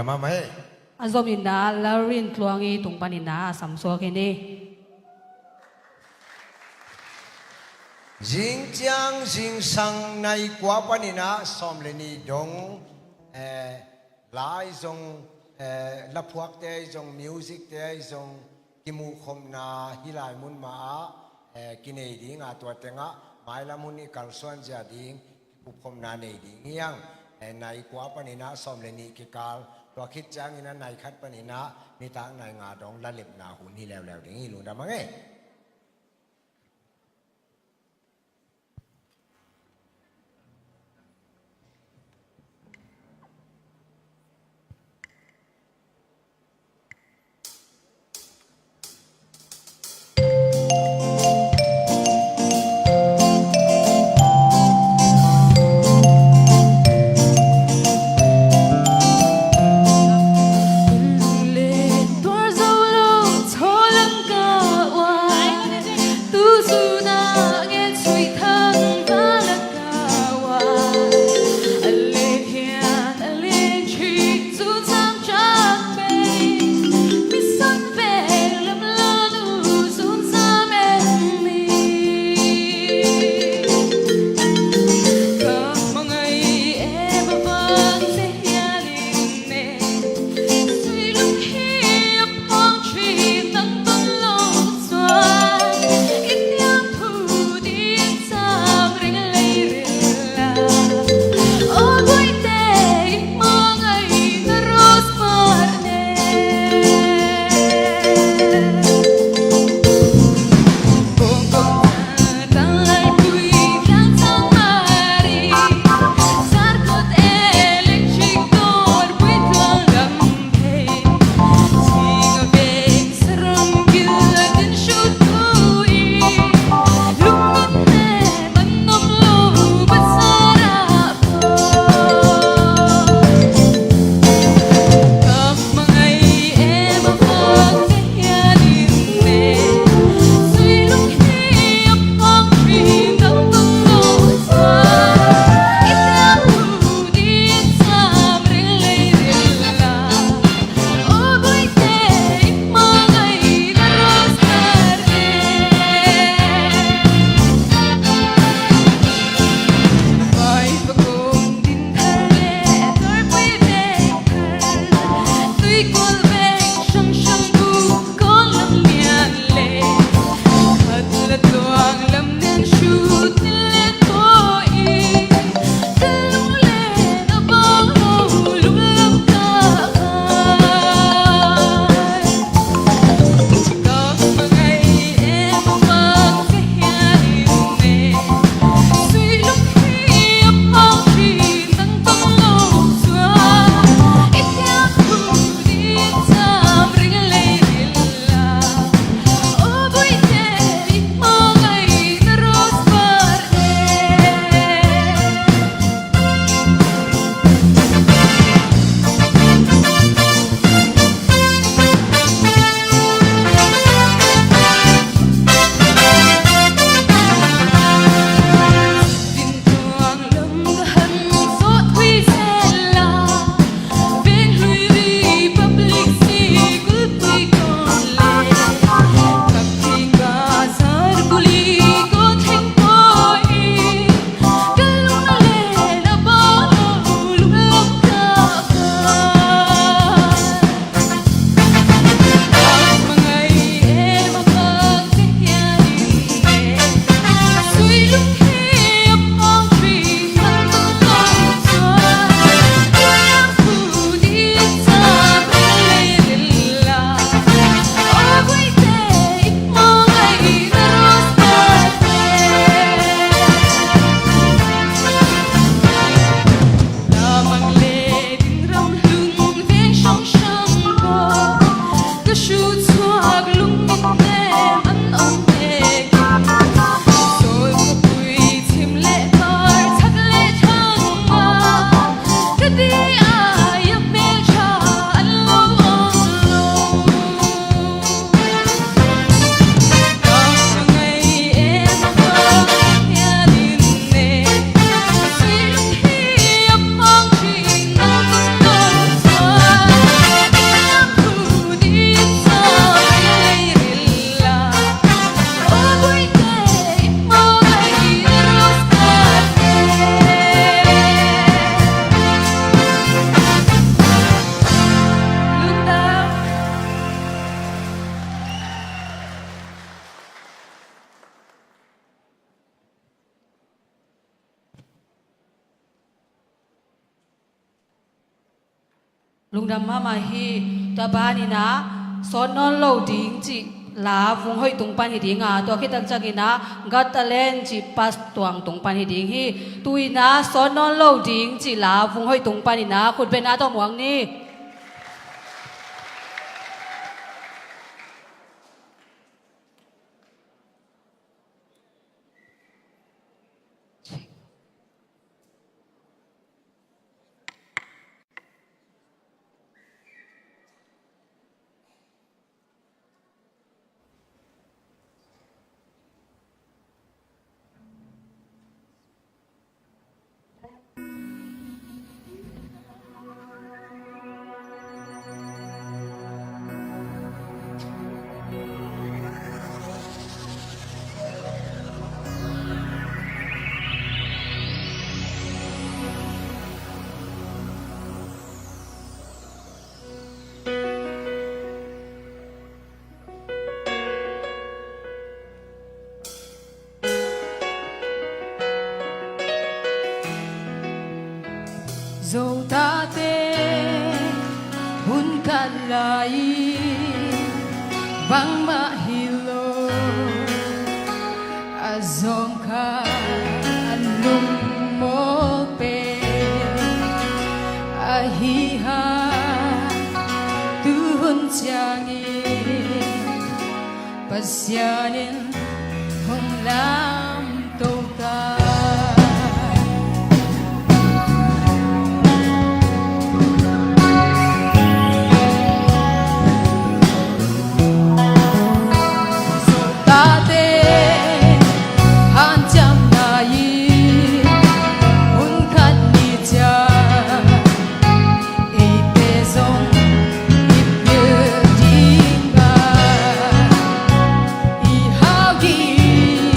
Mama he. A zom inah Lalrin Tluang i tung paninah a samsuak hi ni. Zingciang zingsang nai kua paninah sawm le nih dong, eh, lai zong, eh, laphuakte ahi zong, musicte ahi zong, kimuhkhopna hih lai mun mah ah, eh, kinei ding a, tua tengah mailam hun i kalsuan zia ding kikupkhopna nei ding hi hang. Eh, nai kua paninah sawm le nih kikal, tua khit ciangin a nai khat paninah nitak nai nga dong lalepna hun hi leuleu ding hi. Lungdam hang e. Lungdam mahmah hi. Tua ban in ah, sawt nawn lo ding cih la Vung Hoih tung pan hi ding a, tua khit tak ciangin ah, Got Talent cih Pas Tuang tung pan hi ding hi. Tu-in ah, sawt nawn lo ding cih la Vung Hoih tung pan in ah, khut beng a tawh muak ni. Zo tate hun khat lai-in bangmah hi lo, a zawm kha a lungmawl pen ahi hang, tuhun ciangin Pasian in hong lamto ta. Zo tate hanciamna in hun khat ni ciang eite zong i pil ding a, i hau ding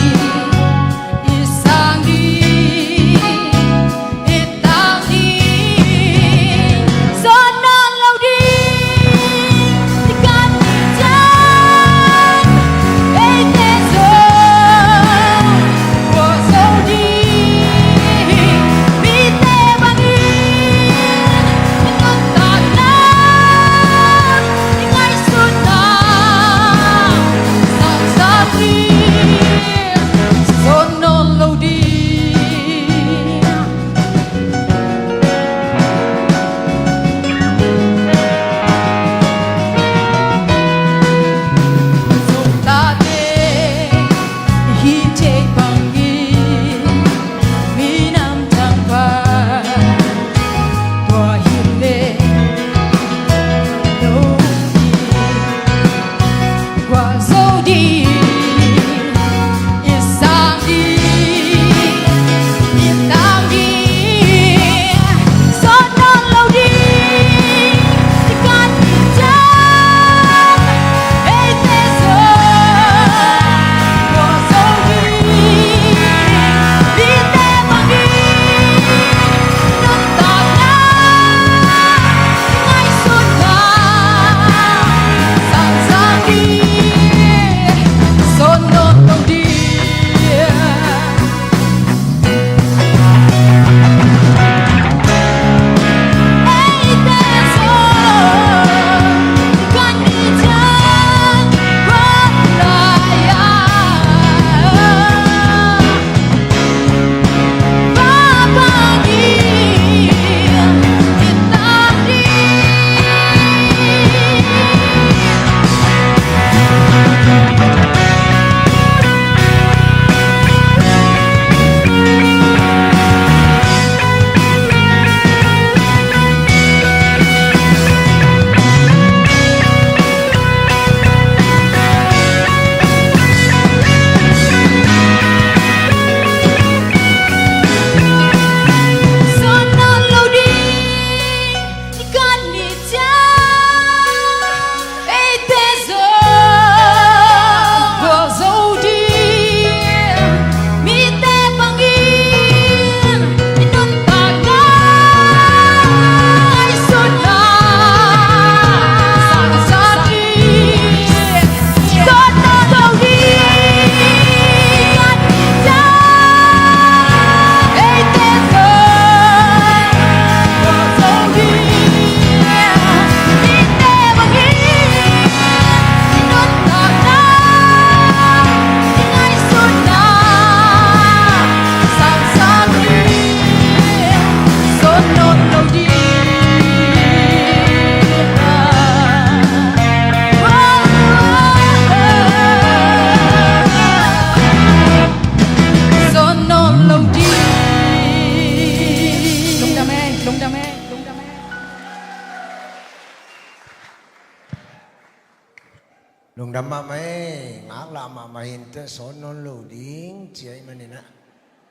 Dam mahmah ei, ngaklah mahmah hi inteh, sawn nawn lo ding ci ahih manin ah.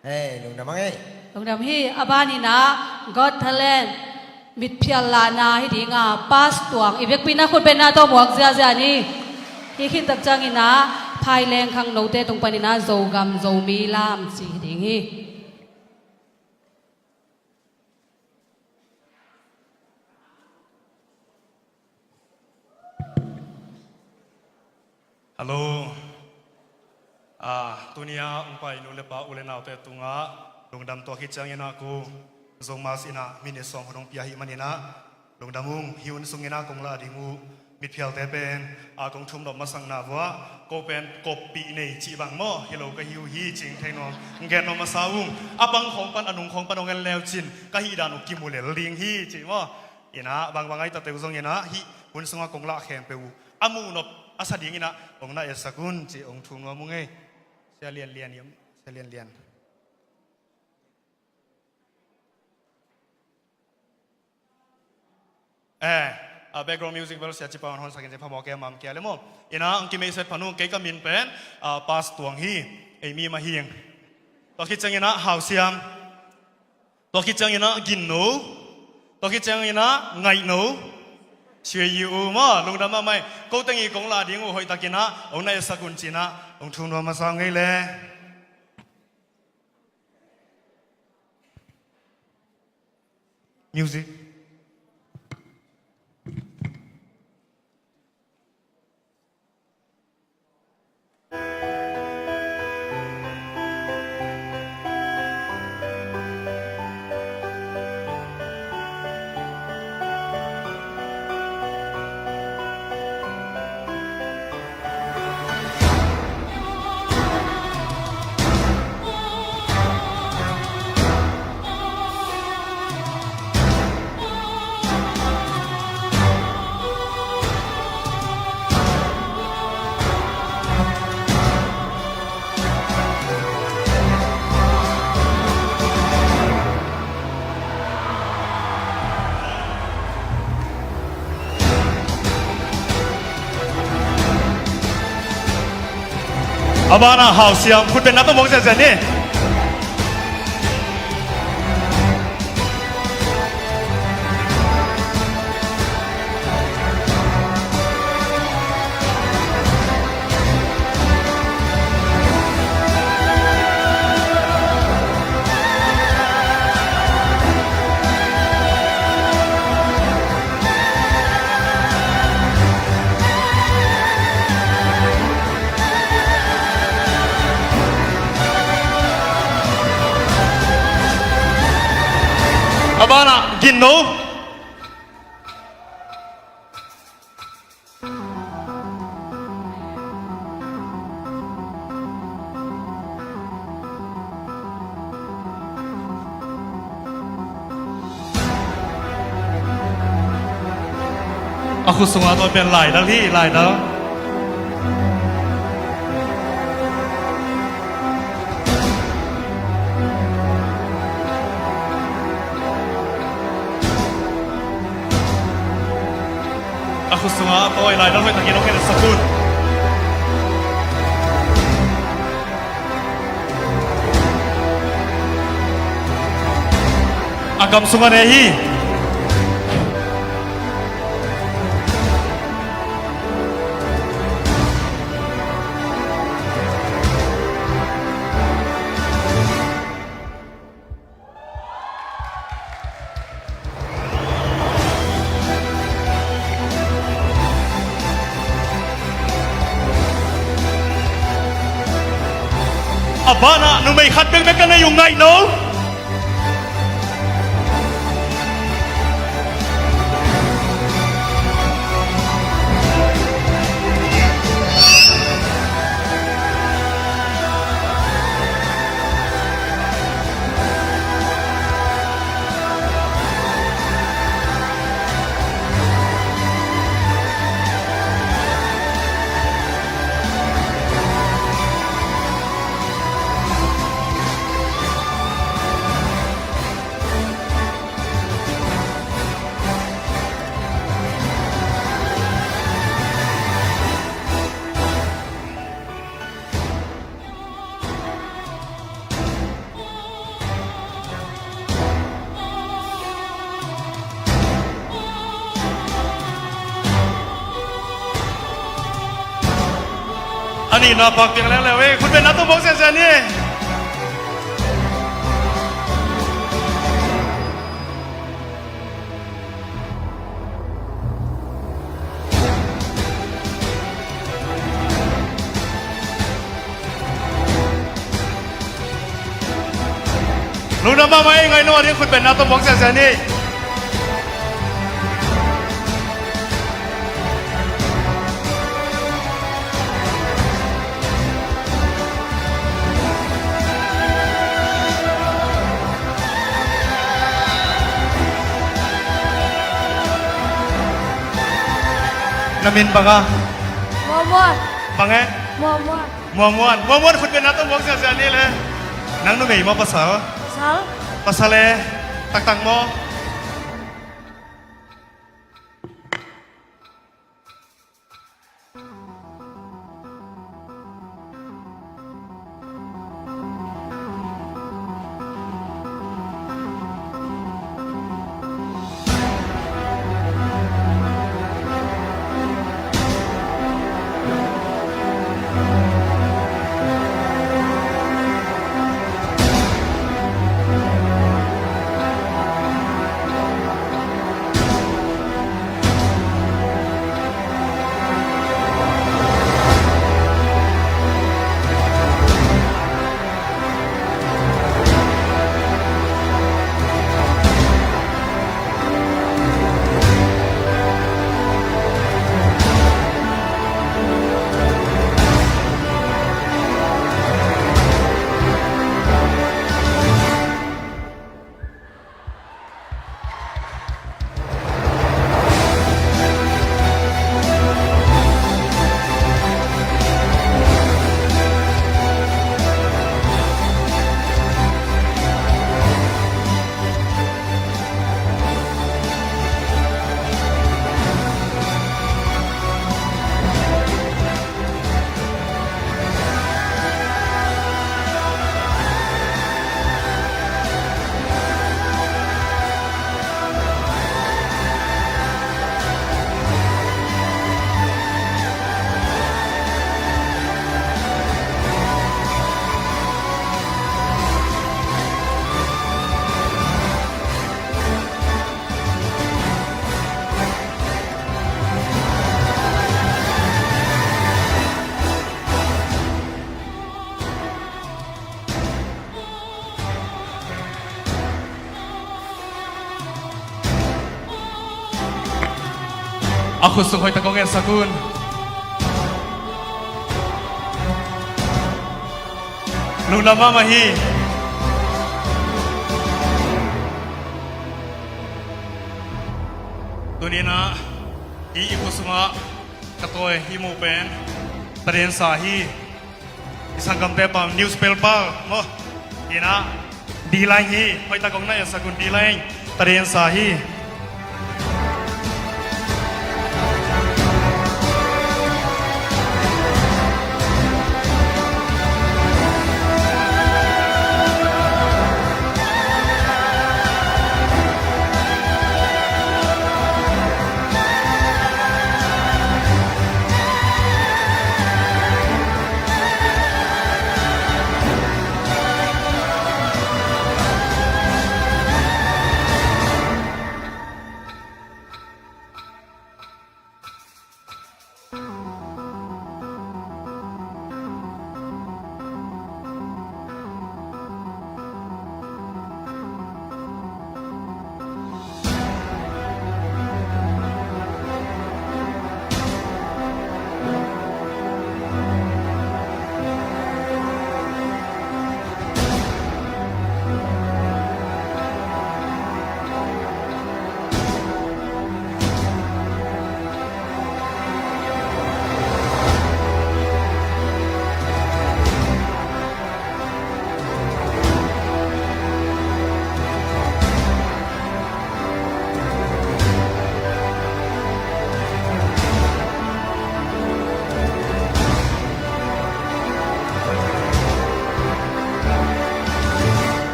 Ei, lungdam hang ei. Lungdam hi. A banin ah Got Talent mitphial lahna hi ding a, Pas Tuang, i vekpi in ah khut bengna tawh muak ziahziah ni. Hih khit tak ciangin ah Phaileng khangnote tung panin ah Zogam Zomi lam ci hi ding hi. Hallo. Ah, tuni-a hong pai nu le pa, u le naute tungah lungdam. Tua khit ciangin ah ko Zomass in ah minute sawm hun hong pia ahih manin ah lungdam ung. Hih hun sungin ah kong lah ding uh mitphialte pen, ah, kong thum nop masakna vuah, ko pen koppih nei cih bang maw, hi lo ka hi uh hi cih thei nuam, gen nuam masa ung. A pang khawng pan, a nung khawng pan hong en le uh cin ka hih dan uh kimu lel ding hi cih maw. In ah bangbang a hi ta teh uh zongin ah hih hun sungah kong lah khempeuh uh a muh nop a sa dingin ah hong na etsak un cih hong thum nuam ung ei. Sia Lian Lian, Sia Lian Lian. Eh, a background music bel Sia Cipa hon honsak in, phamawh kei a, mam kei a le maw. In ah hong kimeisat pha nung, kei ka min pen, ah, Pas Tuang hi. Ei mi mah hi ing. Tua khit ciangin ah Hau Siam. Tua khit ciangin ah Gin No. Tua khit ciangin ah Ngaih No. Sui Yi U maw, lungdam mahmah ei. Ko teng i kong lah ding uh hoih takin ah hong na etsak un ci-in ah hong thum nuam masa ung ei le. Music. A banah Hau Siam, khut bengna tawh muak ziahziah ni. A banah Gin No. A khut sungah a tawi pen laidal hi, laidal. A khut sungah a tawi laidal hoih takin hong en sak un. A kam sungah ne hi. A banah numei khat bekbek ka nei uh, Ngaih No. A nihna pak piang leuleu ei, khutbetna tawh muak ziahziah ni. Lungdam mahmah ei, ngaihno a ding khutbetna tawh muak ziahziah ni. Na min bang a? Muamuan. Bang e? Muamuan. Muamuan. Muamuan, khutbetna tawh muak ziahziah ni le. Nang numei maw pasal? Pasal. Pasal e. Taktak maw? A khut sung hoih tak kong ensak un. Lungdam mahmah hi. Tuni-in ah i, i khut sungah ka tawi i muh pen Tadensa hi. I sanggamte pam newspaper maw? Ina, D-Line hi. Hoih tak kong na ensak un, D-Line. Tadensa hi.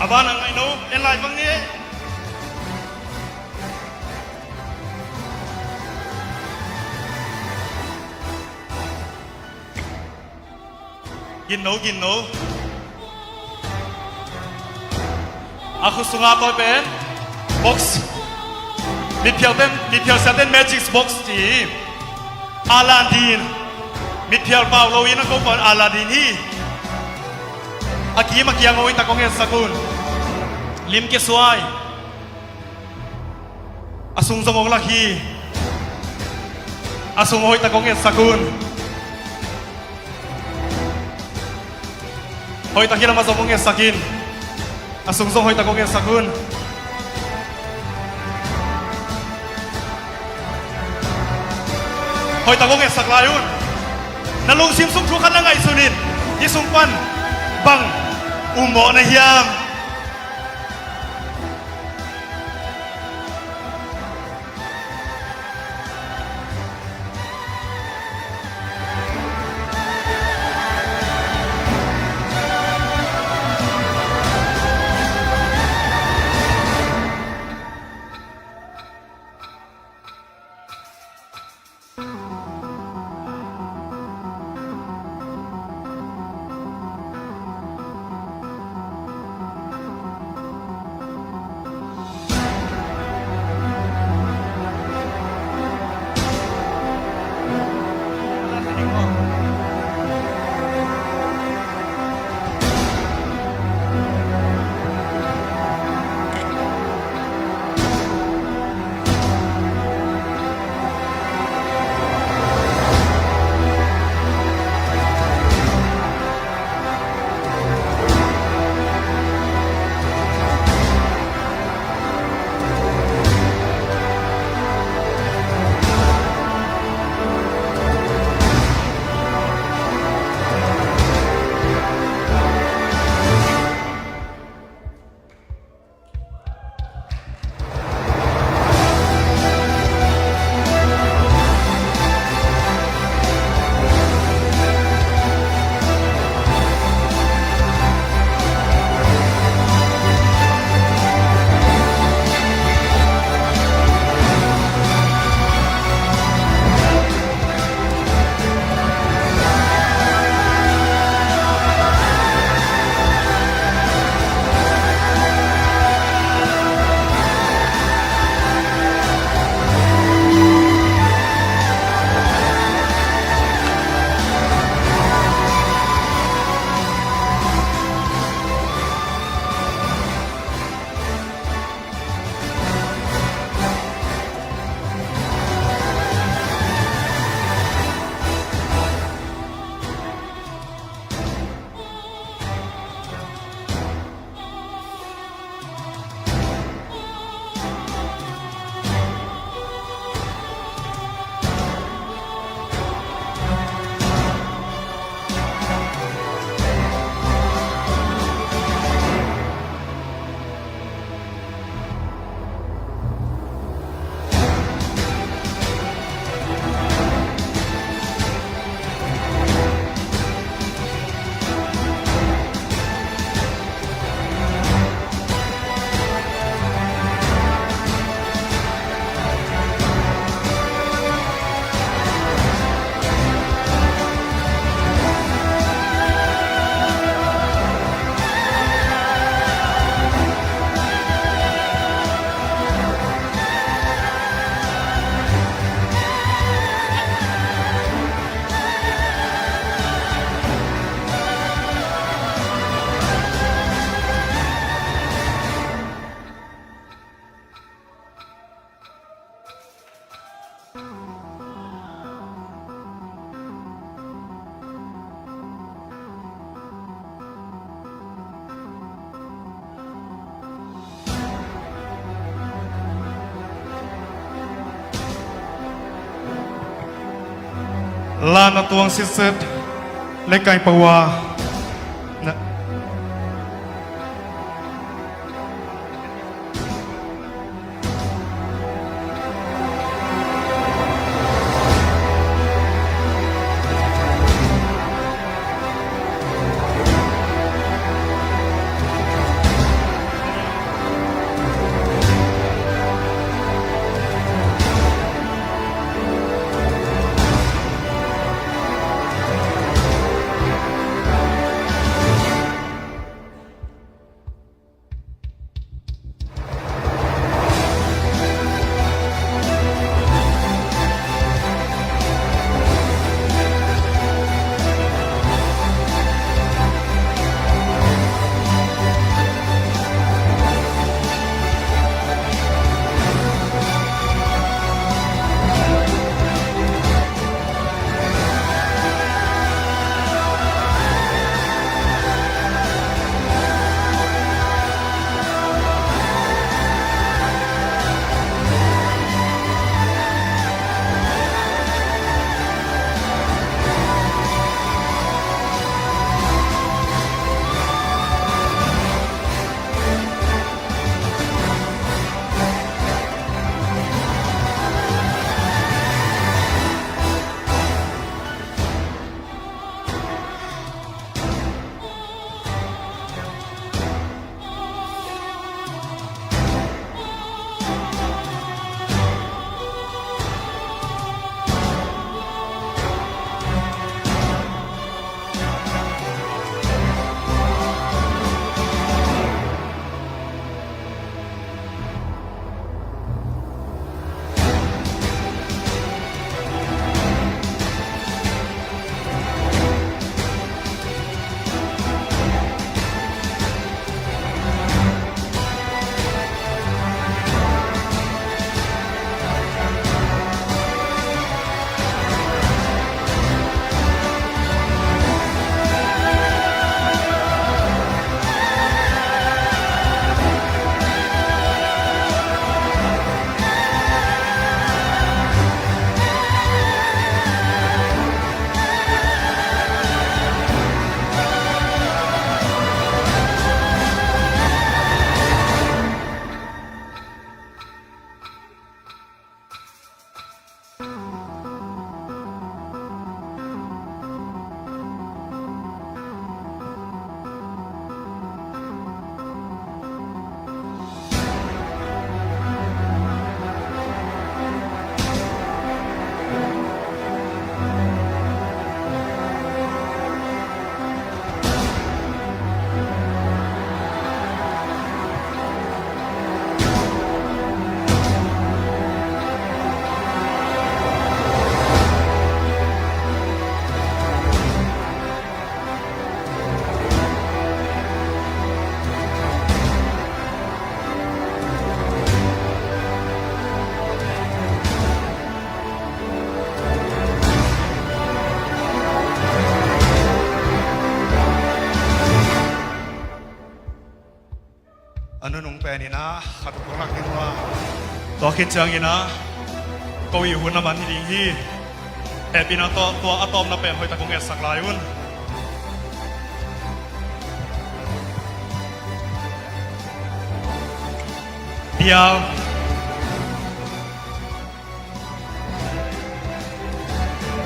Van a ngai no, en lai vang ni. Gin no, gin no. A khut sunga tawi pen box. Mitphial ten, mitphial sia ten magic box ci. Aladdin. Mitphial pau lo in a ko pan Aladdin hi. A kim a kiang hoih tak hong etsak un. Lim kisuai. A sung zong hong lak hi. A sung hoih tak hong etsak un. Hoih tak hi lam a zong hong etsak in. A sung zong hoih tak hong etsak un. Hoih tak hong etsak lai un. Na lungsim sung thu khat na ngaihsun in. Hih sung pan bang um mawh na hiam? Lan a tuang sitset le kai pawa. Na Ina khat kong lak ding uh a, tua khit ciangina ko ih hun a man hi ding hi. Hehpihna tawh tua a tawpna pen hoihtak kong etsak lai un. Bial.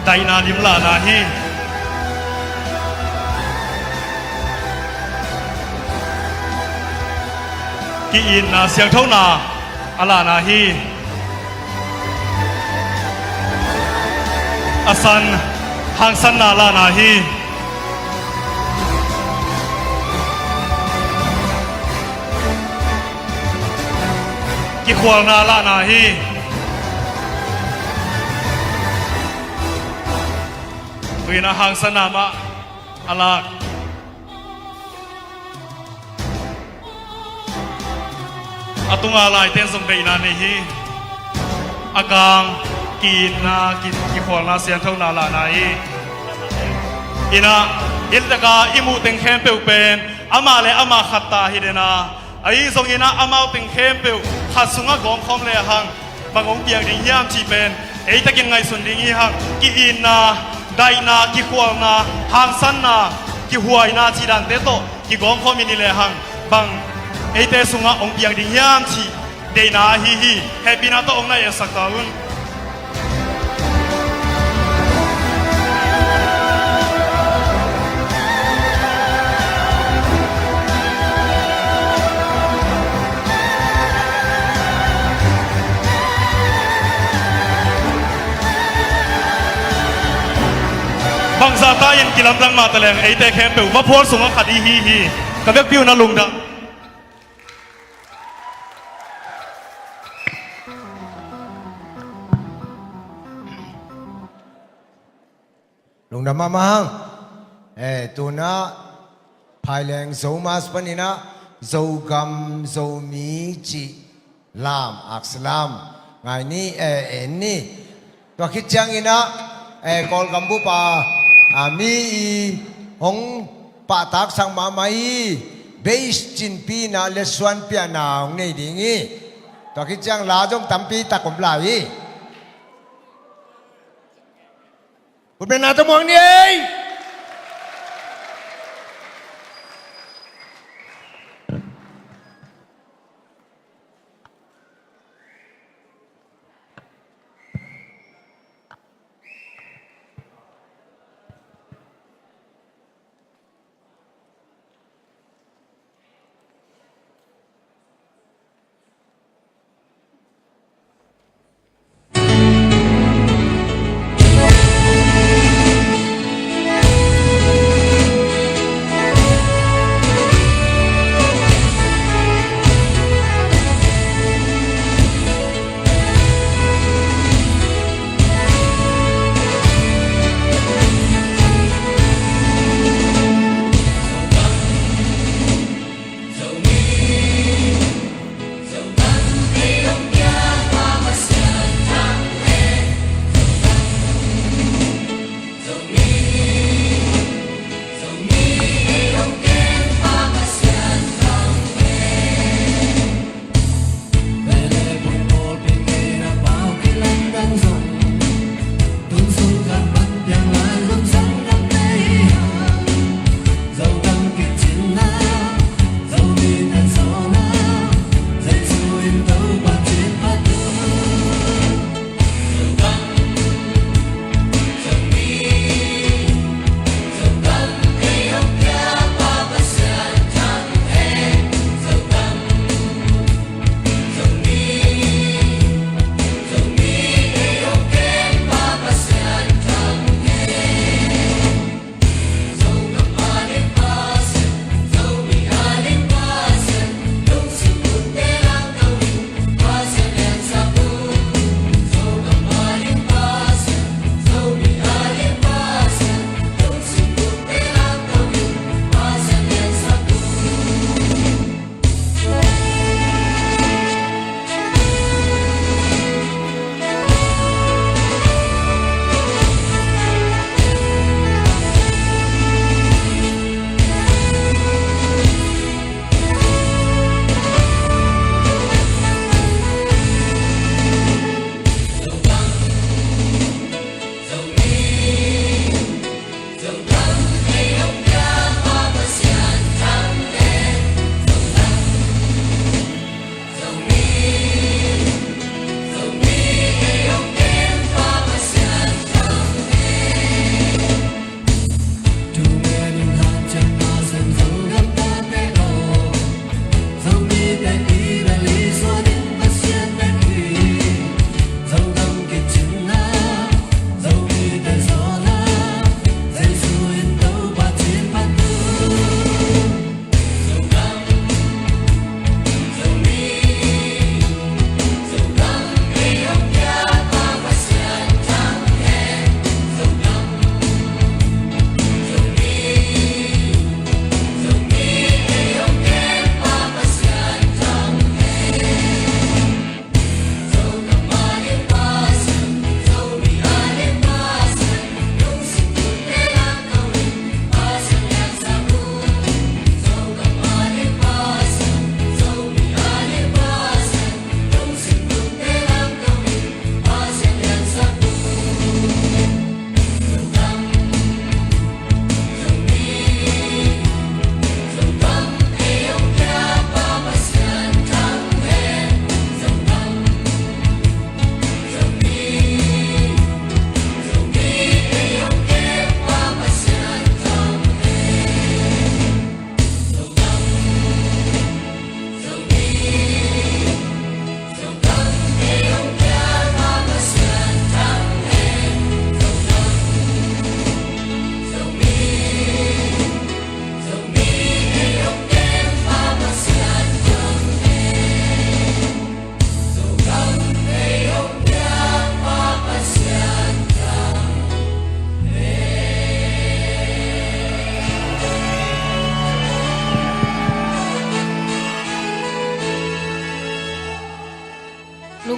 Daihna lim lahna hi. Ki-itna siangthona a lahna hi. A san hangsanna lahna hi. Kikhualna lahna hi. Tuina hangsanna mah a lak. A tunga laiten zong deihna nei hi. A kang ki-itna, ki-, kikhualna sianthona lahna hi. Ina, i taka i muh teng khempeuh pen amah le amah khat ta hi dena. Ahi zongina amau teng khempeuh khat sungah gawmkhawm lehang bang hong piang ding hiam cih pen eitakin ngaihsun ding hi hang. Ki-itna, daihna, kikhualna, hangsanna, kihuaina cih dante tawh kigawmkhawm i hi lehang bang eite sungah hong piang ding hiam cih deihna ahi hi. Hehpihna tawh hong na etsak ta un. Bangzah ta in kilamdang mah taleng eite khempeuh va phual sungah khat i hi hi. Ka vekpi un a lungdam. Lungdam mahmah hang. Eh, tuna Phaileng Zomi paninah Zogam Zomi cih lam, aksi lam ngai ni, eh, en ni. Tua khit cianginah, eh, Kawlgam bup a, a mi i hong pahtaksak mahmah i base cinpi inah letsuan piahna hong nei ding hi. Tua khit ciang la zong tampi tak om lai hi. Khutbetna tawh muang ni ei.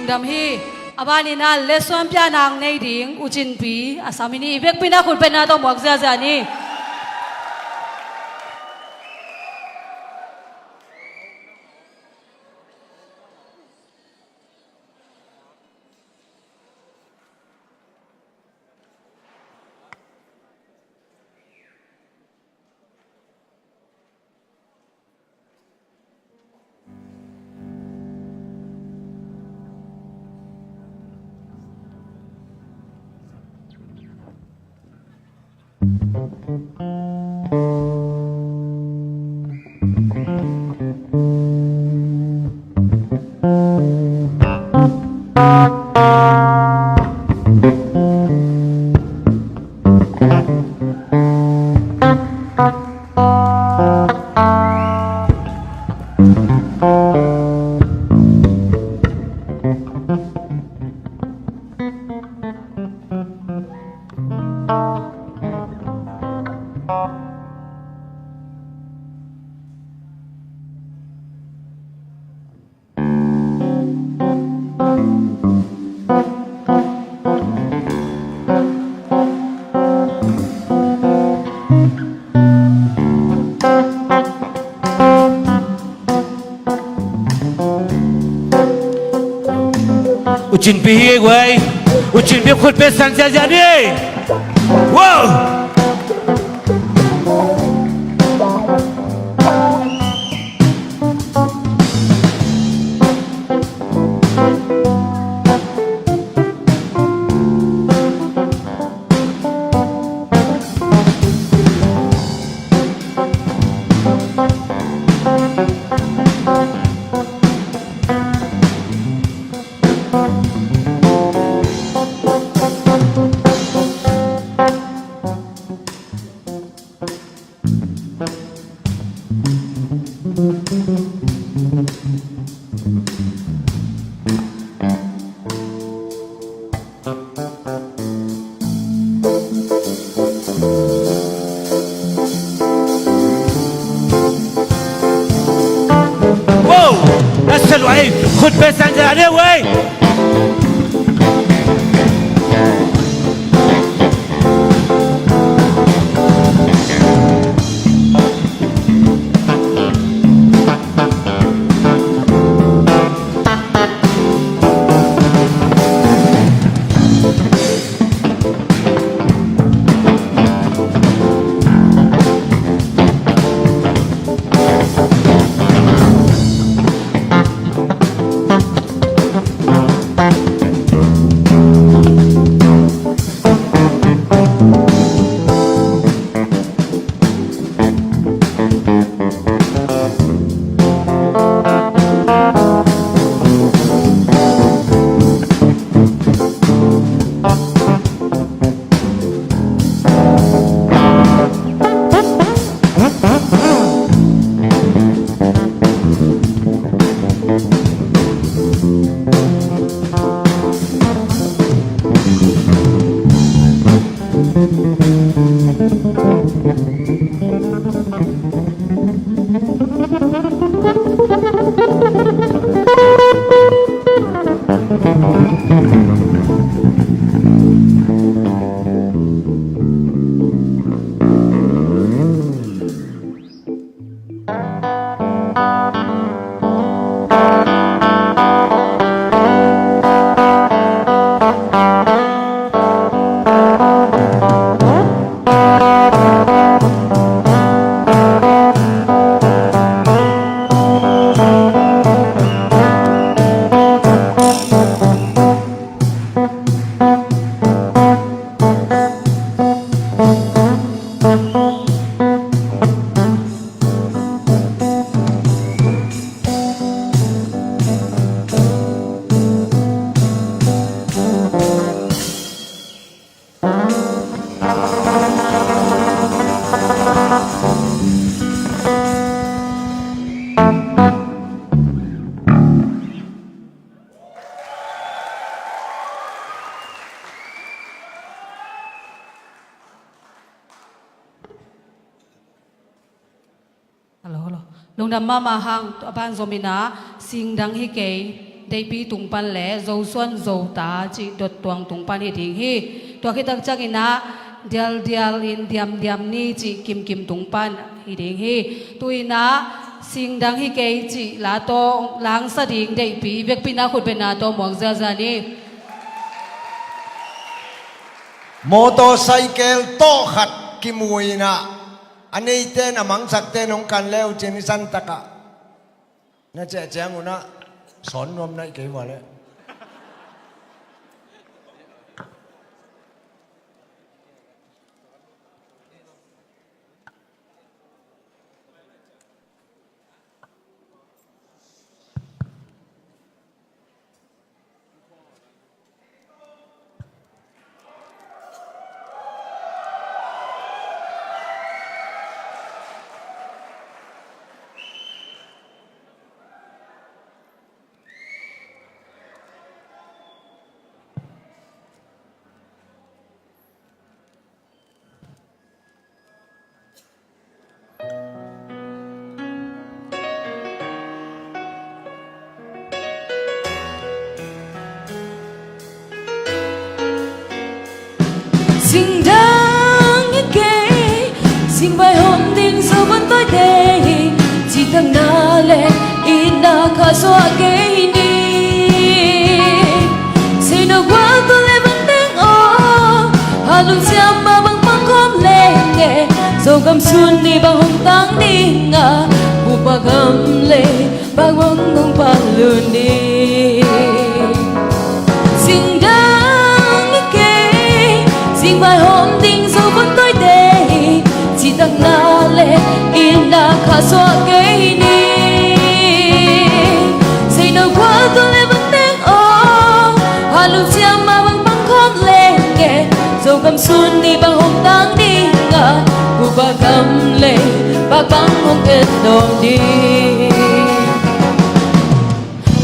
Dam hi. A ban in a lesson piakna nei ding U Cin Pi a sam hi ni. Vekpi in a khut bengna tawh muak ziahziah ni. U Cin Pi hi ei guai. U Cin Pi khut beng sang ziahziah ni. Wow! Wow! That's the way. Khut beng sang ziahziah ni wei. Hello, hello. Lungdam mahmah hang, tua a ban zom in a, singdang hi kei, Teipi tung pan le Zosuan Zota cih dot tuang tung pan hi ding hi. Tua khit tak ciangin ah dialdial in diamdiam ni cih kimkim tung pan hi ding hi. Tu-in ah singdang hi kei cih la tawh langsa ding deihpi vekpi-in ah khut bengna tawh muang ziahziah ni. Motorcycle tawh khat kimu in ah a neite in a mangthakte in hong kan le uh cin i santak ah na ciah ciangun ah sawn nuam naih kei vua leh. Singdang hi kei, singvai hawm ding zo vun tawi te hi, cihtakna le itna kha suah kei ni. Seinok gual tua le bang teng aw, halum siam mah bang pang khawm leng e, Zogam sun ni bang hong tang ding a, bupa gam le bang hong hong pal lun ding. Singdang hi kei, singvai hawm ding zo vun tawi te hi, cihtakna le itna kha suah kei ni. Seinok gual tua le bang teng aw, halum siam mah bang pang khawm leng e, Zogam sun ni bang hong tang ding a, bupa gam le bang hong et dawng ding.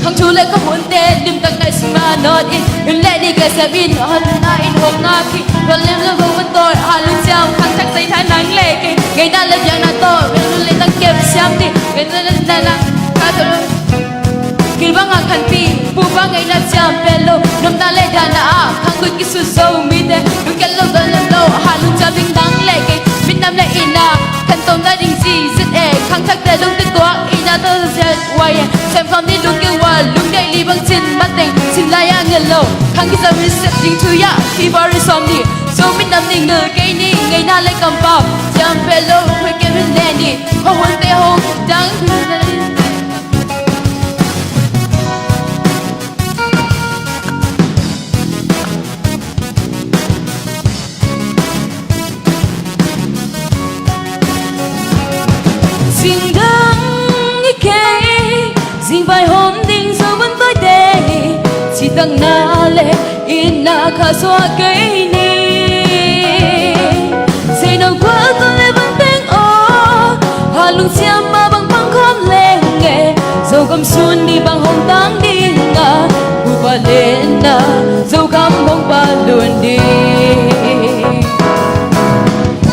Khang thu le khuahunte limtak ngaihsun mah nawt in, hun le ni gelsiam in, hong na in hong ngak hi. Hong lem lo hong tawi, halum siam, khangthak seitha nang le kei, ngeina le biakna tawh, ngeina le tang kep siam ni, ngeina le na na kha tawh. Gil bang a khanpih, bupa ngeina ciam pen lo, nopna le dahna ah khang kut kisut zo mite, lungkiat lo, dawn lem lo, halum siam ding nang le kei, mitnam le itna khantohna ding cih zet e, khangthakte lungtuak, itna tawh zet wai e, sem khawm ni lungkil ua, lungdeih li bang cin mateng, sin lai-ah nget lo, khang kisam in sep ding thu-ah, February sawm ni, Zo mitnam ning ngil kei ni, ngeina le kampau ciam pen lo, khuai kem hin ne ni, khuahunte hong dang. Singdang hi kei, singvai hawm ding zo vun tawi te hi, cihtakna le itna kha suah kei ni. Seinok gual tua le bang teng aw, halum siam mah bang pang khawm leng e, Zogam sun ni bang hong tang ding a, bupa le na Zogam hong pal lun ding.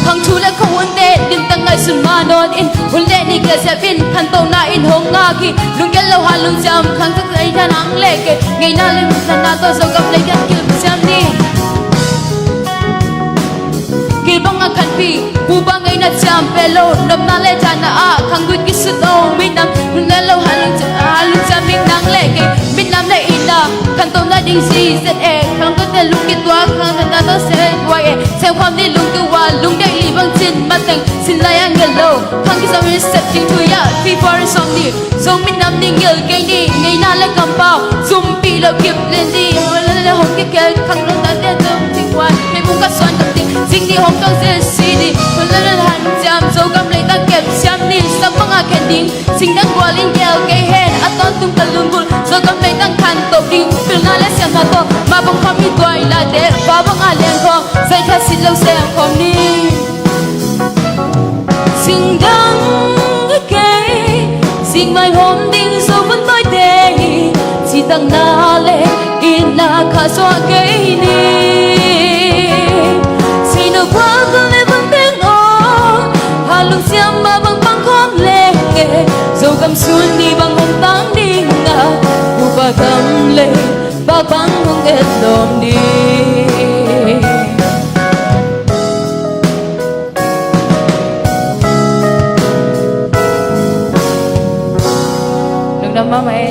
Khang thu le khuahunte limtak ngaihsun mah nawt in, hun le ni gelsiam in, khantohna in hong ngak hi. Lungkiat lo, halum siam, khangthak seitha nang le kei, ngeina le dahna tawh, Zogam le kei kil siam ni. Gil bang a khanpih, bupa ngeina ciam pen lo, nopna le dahna ah khang kut kisut lo, mitnam, lungkiat lo, halum siam, halum siam in nang le kei, mitnam le itna khantohna ding cih zet e, khangthakte lungtuak, khangthakna tawh zet wai e, sem khawm ni lungkil ua, lungdeih li bang cin mateng, sin lai-ah nget lo, khang kisam in sep ding thu-ah, February sawm ni, Zo mitnam ning ngil kei ni, ngeina le kampau zumpih lo kip len ni, hong le hong kikhel, khang lo ta te zong cing ua, kei bung ka suan tak ding, zing ni hong tawng zel si ni, hong le le han siam, Zogam leitang kep siam ni, sam bang a khen ding, singdang gual in gel kei hen, a tawntung ka lungkul, Zogam leitang khantoh ding, pilna le siamna tawh, mah bang khawm hi tuai la te, pa bang a leng khawm, zai khat sit lo sem khawm ni. Singdang hi kei, singvai hawm ding zo vun tawi te hi, cihtakna le itna kha suah kei ni. Seinok gual tua le bang teng aw, halum siam mah bang pang khawm leng e, Zogam sun ni bang hong tang ding a, bupa gam le, bang bang hong et lawm ding. Lungdam mahmah e.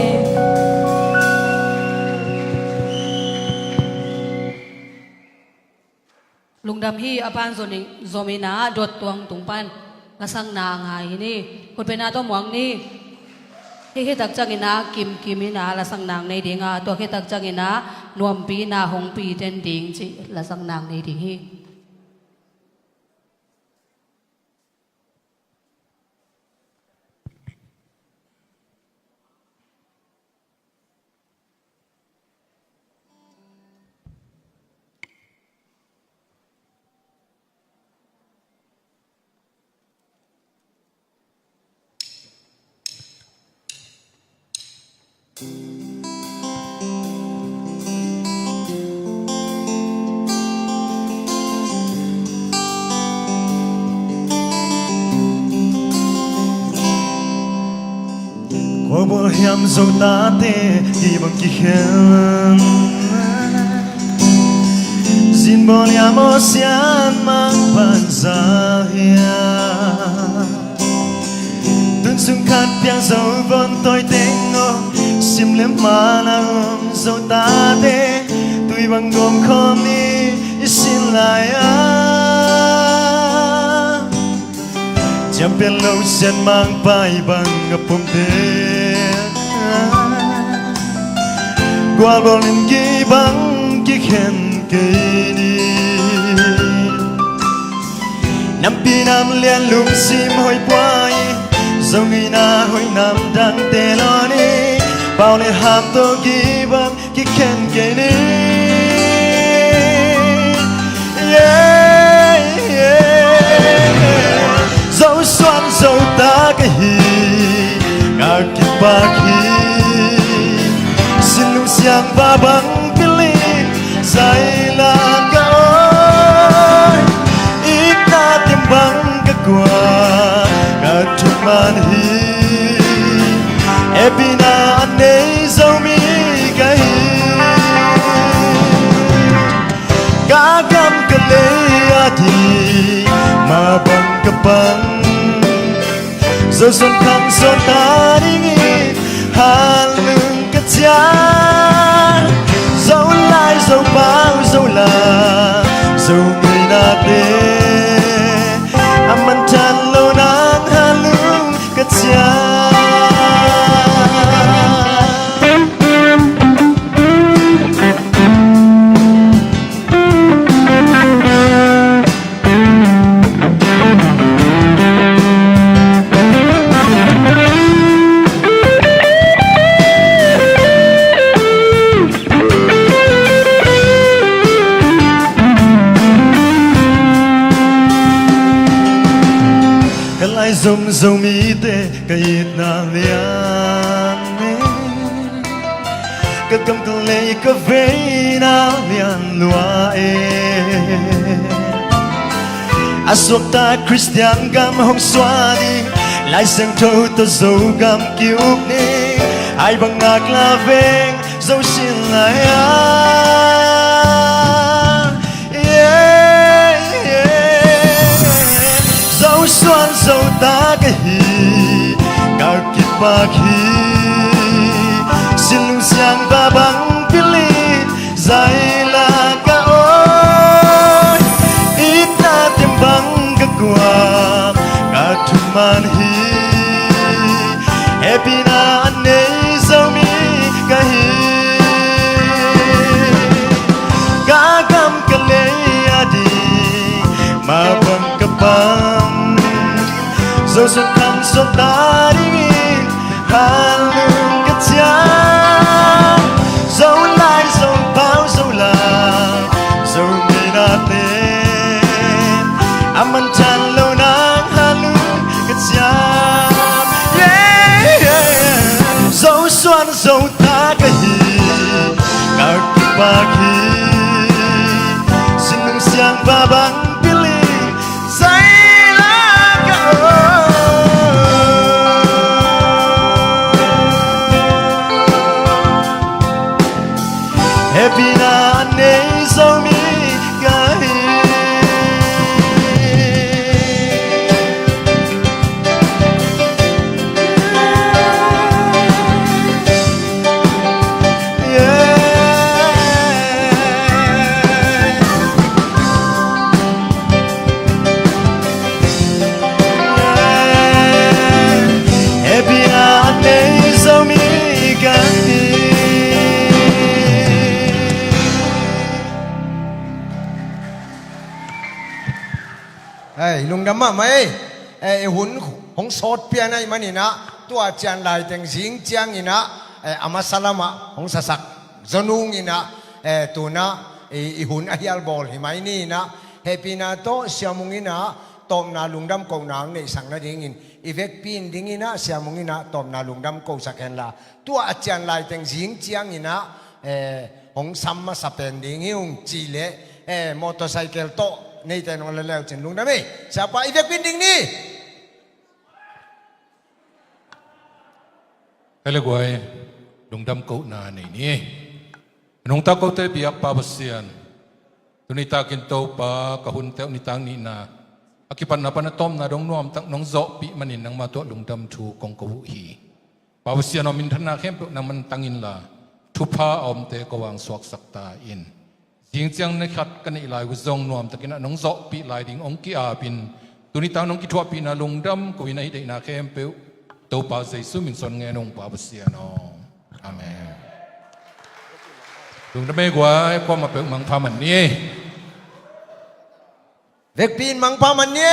Lungdam hi. A pan zom in, zom in a dot tuang tung pan lasakna ngai hi ni. Khutbetna tawh muang ni. Hih khit tak ciangin a kimkim in a lasakna nei ding a, tua khit tak ciangin a nuampi in a hong pi den ding cih lasakna nei ding hi. Kua bawl hiam, Zo tate kibang kikhen. Zin bawl hiam, aw sian mang pan za hiam. Tun sung khat piang zo von toi teng aw, sim lem man a om Zo tate, tui bang gawm khawm ni i sin lai a. Ciampian lo sian mang pai bang a pumte, gual bawl in kibang kikhen kei ni. Nampi nam lian lungsim hoih pua hi, zong in a hoih nam dangte lawn hi. Pau le ham tawh kibang kikhen kei ni. Yeah, yeah. Zo suan Zo ta ka hi, ka kipak hi. Sin lung siang va bang pilin zai la ka oi. Itna tiam bang ka kua, ka thuman hi. Epina a nei Zomi ka hi. Ka gam ka lei a di, ma bang ka pang. Zo suan khang suan ta dingin hanlung ka ciah. Zo lai, Zo pau, Zo la, Zo ngeina te, a manthan lo nang hanlung ka ciah. Ka lai zom Zomite ka itna lian e. Ka gam ka lei ka veina lian lua e. A suakta Khristian gam hong suah ding, Lai Siangtho tawh Zogam ki-uk ning. Ai bang ngak la veng Zo sin lai a. Yeah, yeah. Zo suan Zo ta ka hi, ka kipak hi. Sin lung siang va bang pilin zai la ka oi. Itna tiam bang ka kuam, ka thuman hi. Hehpihna a nei Zomi ka hi. Ka gam ka lei a ding, ma bang ka pang. Zo sung khang suak ta dingin hanlung ka ciah. Zo lai, Zo pau, Zo la, Zo ngeina te, a manthan lo nang hanlung ka ciah. Yeah, yeah. Zo suan Zo ta ka hi, ka kipak hi. Sin lung siang va bang pilin zai la ka oi. Ei, lungdam mahmah ei. Eh, i hun hong sawt pian ahih manin ah, tua cian laiteng zing ciangin ah, eh, a masa lamah hong sasak zaw nungin ah, eh, tu-in ah i, i hun a hial bawl hi mai ni-in ah, hehpihna tawh Sia Mung in ah tawpna lungdam kohna hong neihsak nadingin i vekpi in dingin ah Sia Mung in ah tawpna lungdam kohsak henla, tua a cian laiteng zing ciangin ah, eh, hong sam masa pen ding hi ung cih leh, eh, motorcycle tawh neite nong la leucin lungdam ei. Siapa, i vekpi in ding ni. Hei le guai, lungdam kohna nei ni. Nungta kote biak Pa Pasian, tuni takin Topa, ka hun teuh nitak nihna a kipatna pan a tawpna dong nuamtak nong zawhpih manin nangma tungah lungdam thu kong ko uh hi. Pa Pasian aw, minthanna khempeuh nangman tang inla, thupha a omte ko vang suaksak ta in. Zing ciang ni khat ka neih lai uh zong nuamtakin ah nong zawhpih lai ding hong ki-apin, tuni tak nong kithuahpihna lungdam ko-in, ahi deihna khempeuh Topa Jesu min suang ngen ung Pa Pasian aw. Amen. Lungdam ei guai, kuamah peuh mangpha man ni. Vekpi in mangpha man ni.